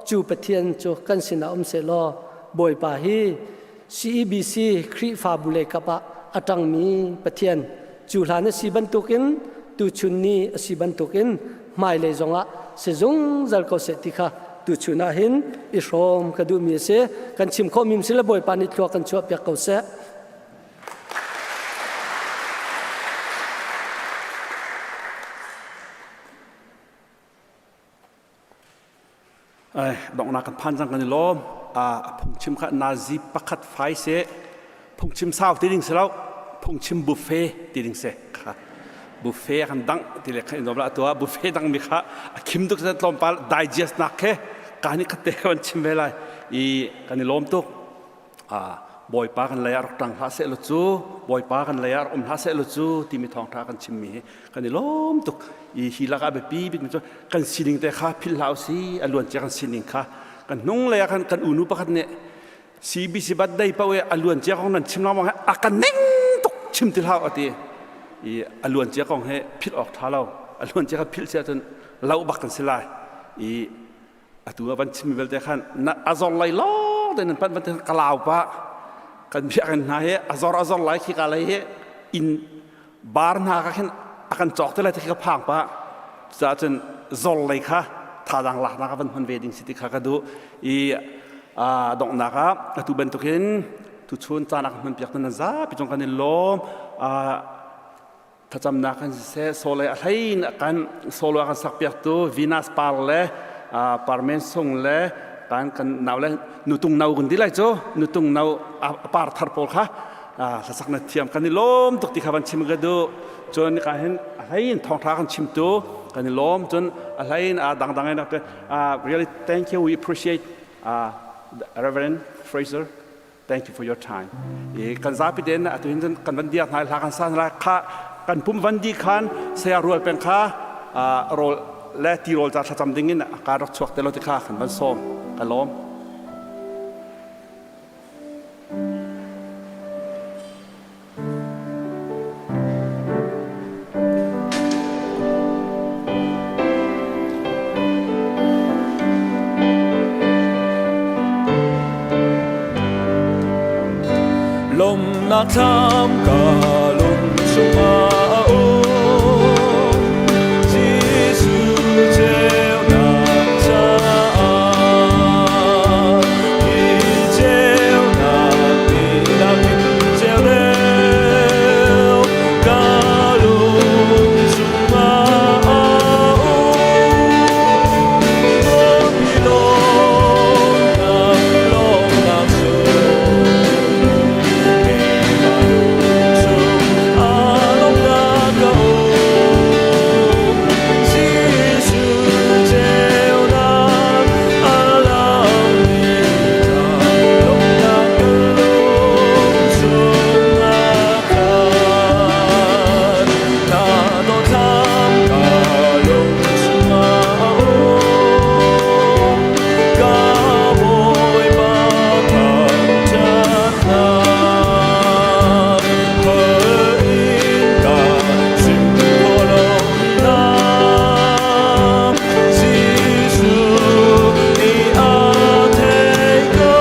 cu Pathian cu kan sinah um sehlaw Bawipa hi CEBC Khrihfabu lei kap ah a ṭangmi Pathian cu hlan a si bantukin tuchun ni a si bantukin hmailei zongah si zungzal ko seh ti kha tuchun ah hin i hrawm ka duhmi a si. Kan chim khawhmi si le Bawipa nih thlua kan chuahpiak ko seh. Donghnak kan phan cang kan i lawm. A phungchim kha nazi pakhat fai se phungchim sau ti ding si lo phungchim buffet ti ding si kha buffet kan dang ti le khan in la tua buffet dang mi kha a khim tuk sa tlawmpal digest nak khe ka ni khatte kan chim ve lai i kan i lawm tuk. Bawipa kan lei ah rak ṭang hlah sehlaw cu Bawipa kan lei ah rak um hlah sehlaw cu timi thawngṭha kan chimmi hi kan i lawm tuk i hi lakah biapi bikmi cu kan sining te kha philh hlah usih a luancia kan sining kha kan hnung lei ah khan kan unu pakhat nih CBC birthday paoh i a luancia kong nan chim lengmang he a kan ning tuk chim ti hlah a ti i a luancia kong he philh awk ṭha lo a luancia kha philh si ahcun lo bak kan si lai i atu a van chimmi belte khan na azor lai lawng te nan pan van ka lau pa kan biakinn hna hi azor azor lai khi ka lei hi inn bar hna ka khin a kan cawk te lai te khi ka phang pa cucaah cun zor lei kha thazang laknak a van hman ve ding si ti kha ka duh i donghnak ah atu bantukin tuchun caan a kan hman piak nan zapi cung kan i lawm. Thlacamnak kan siseh sole a hlein a kan solo a kan sakpiaktu Venus Par le Parmen Sung le kan kan nau le nutung no kan ti lai cu nutung no a par thar pawl kha. Hlasak na thiam kan i lawm tuk ti kha van chim ka duh. Cun ka hin a hlei in thawngtha kan chimtu kan i lawm. Cun a hlei in dangdang in really thank you, we appreciate Reverend Fraser. Thank you for your time. I kan zapi den atu hin cun kan van diak hna hla kan san la kha kan pum van di khan saya rual peng kha rawl le ti rawl ca thlacam ding in ka rak chuak te lo ti kha kan van sawm ka lawm. Lawmnak thlam ka lung chungah a um Jesuh ceunak caah hi ceunak nih ceu deuh ka lung chungah a um hi lawmnak lawmnak sung keimah lung chung ah lawmnak a um Jesuh ceunak a lang ni lawmnak ka lung chungah khan na dawtthlam ka lung chungah a um ka Bawipa thangṭhatnak hal in ka chim khawh lo nak Jesuh nih a theih ko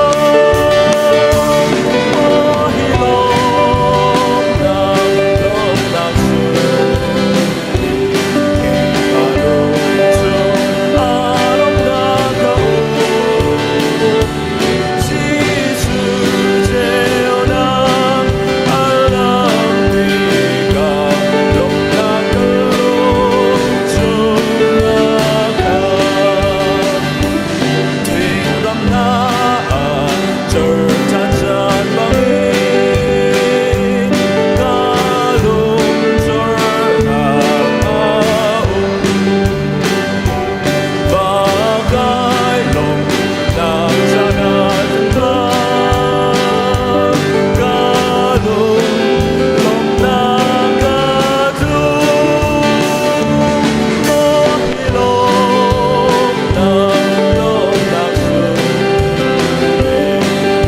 maw hi lawmnak lawmnak sung keimah lung chungah lawmnak a um Jesuh ceunak a lang tikah lawmnak ka lung chungah khan thingram hna ah cerhtan caan bangin ka lung zornak a um va kai lawmnak caan ah ka lung lawmnak ka tlung maw hi lawmnak lawmnak sung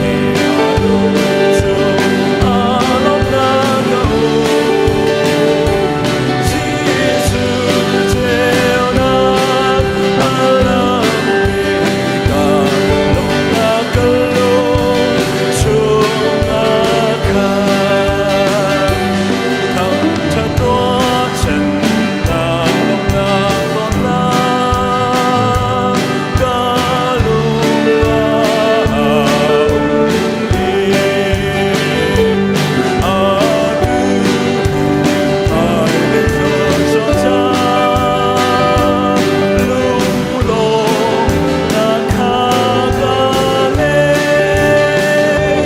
keimah lung chungah lawmnak a um Jesuh ceunak a lang tikah lawmnak ka lung chungah khan thangṭhat tuah chennak lawmnak dawtnak ka lung ah a um i atu hmailei thluachuah ca lunglawmnak kha ka ngei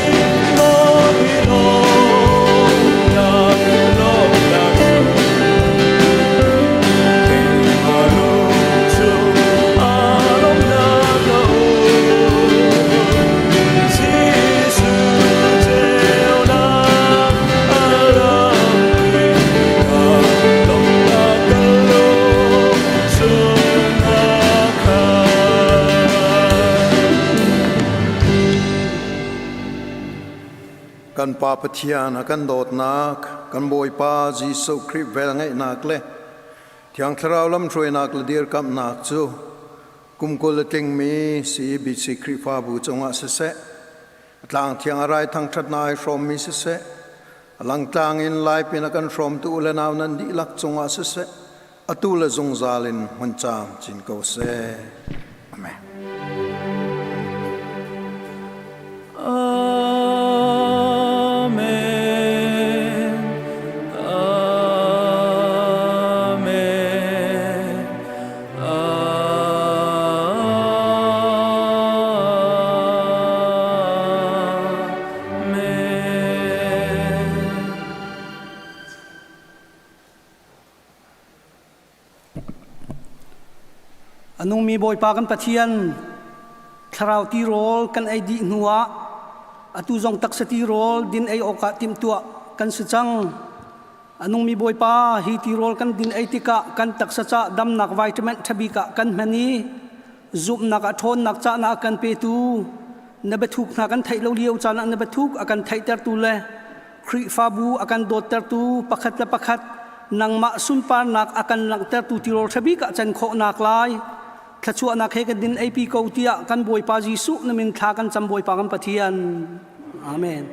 maw hi lawmnak lawmnak sung keimah lung chungah lawmnak a um Jesuh ceunak a lang tikah lawmnak ka lung chungah khan. Kan Pa Pathian a kan dawtnak, kan Bawipa Jesuh Khrih velngeihnak le Thiang Thlarau lamhruainak le dirkamhnak cu kum 20 a tlingmi CEBC Khrihfabu cungah siseh, a tlang thiang a rai thangṭhatnak ai hrawmmi siseh, a langtlang in laipin a kan hrawmtu u le nau nan dihlak cungah siseh, atu le zungzal in hmun caam cin ko seh. Amen. Amen. Amen. Amen. A nungmi Bawipa kan Pathian, thlarau tirawl kan ei dih hnuah atu zong taksa tirawl din ei awkah timhtuah kan si cang. A nungmi Bawipa, hi tirawl kan din ei tikah kan taksa ca damnak vitamin ṭhabik ah kan hman i zumhnak ah ṭhawnnak cahnak a kan petu na biathuk hna kan theih lo lio caan ah na biathuk a kan theihtertu le Khrihfabu a kan dawttertu pakhat le pakhat nangmah sunparnak a kan langhtertu tirawl ṭhabik ah can khawhnak lai thluachuahnak he kan din eipi ko tiah kan Bawipa Jesuh na min thla kan cam Bawipa kan Pathian. Amen.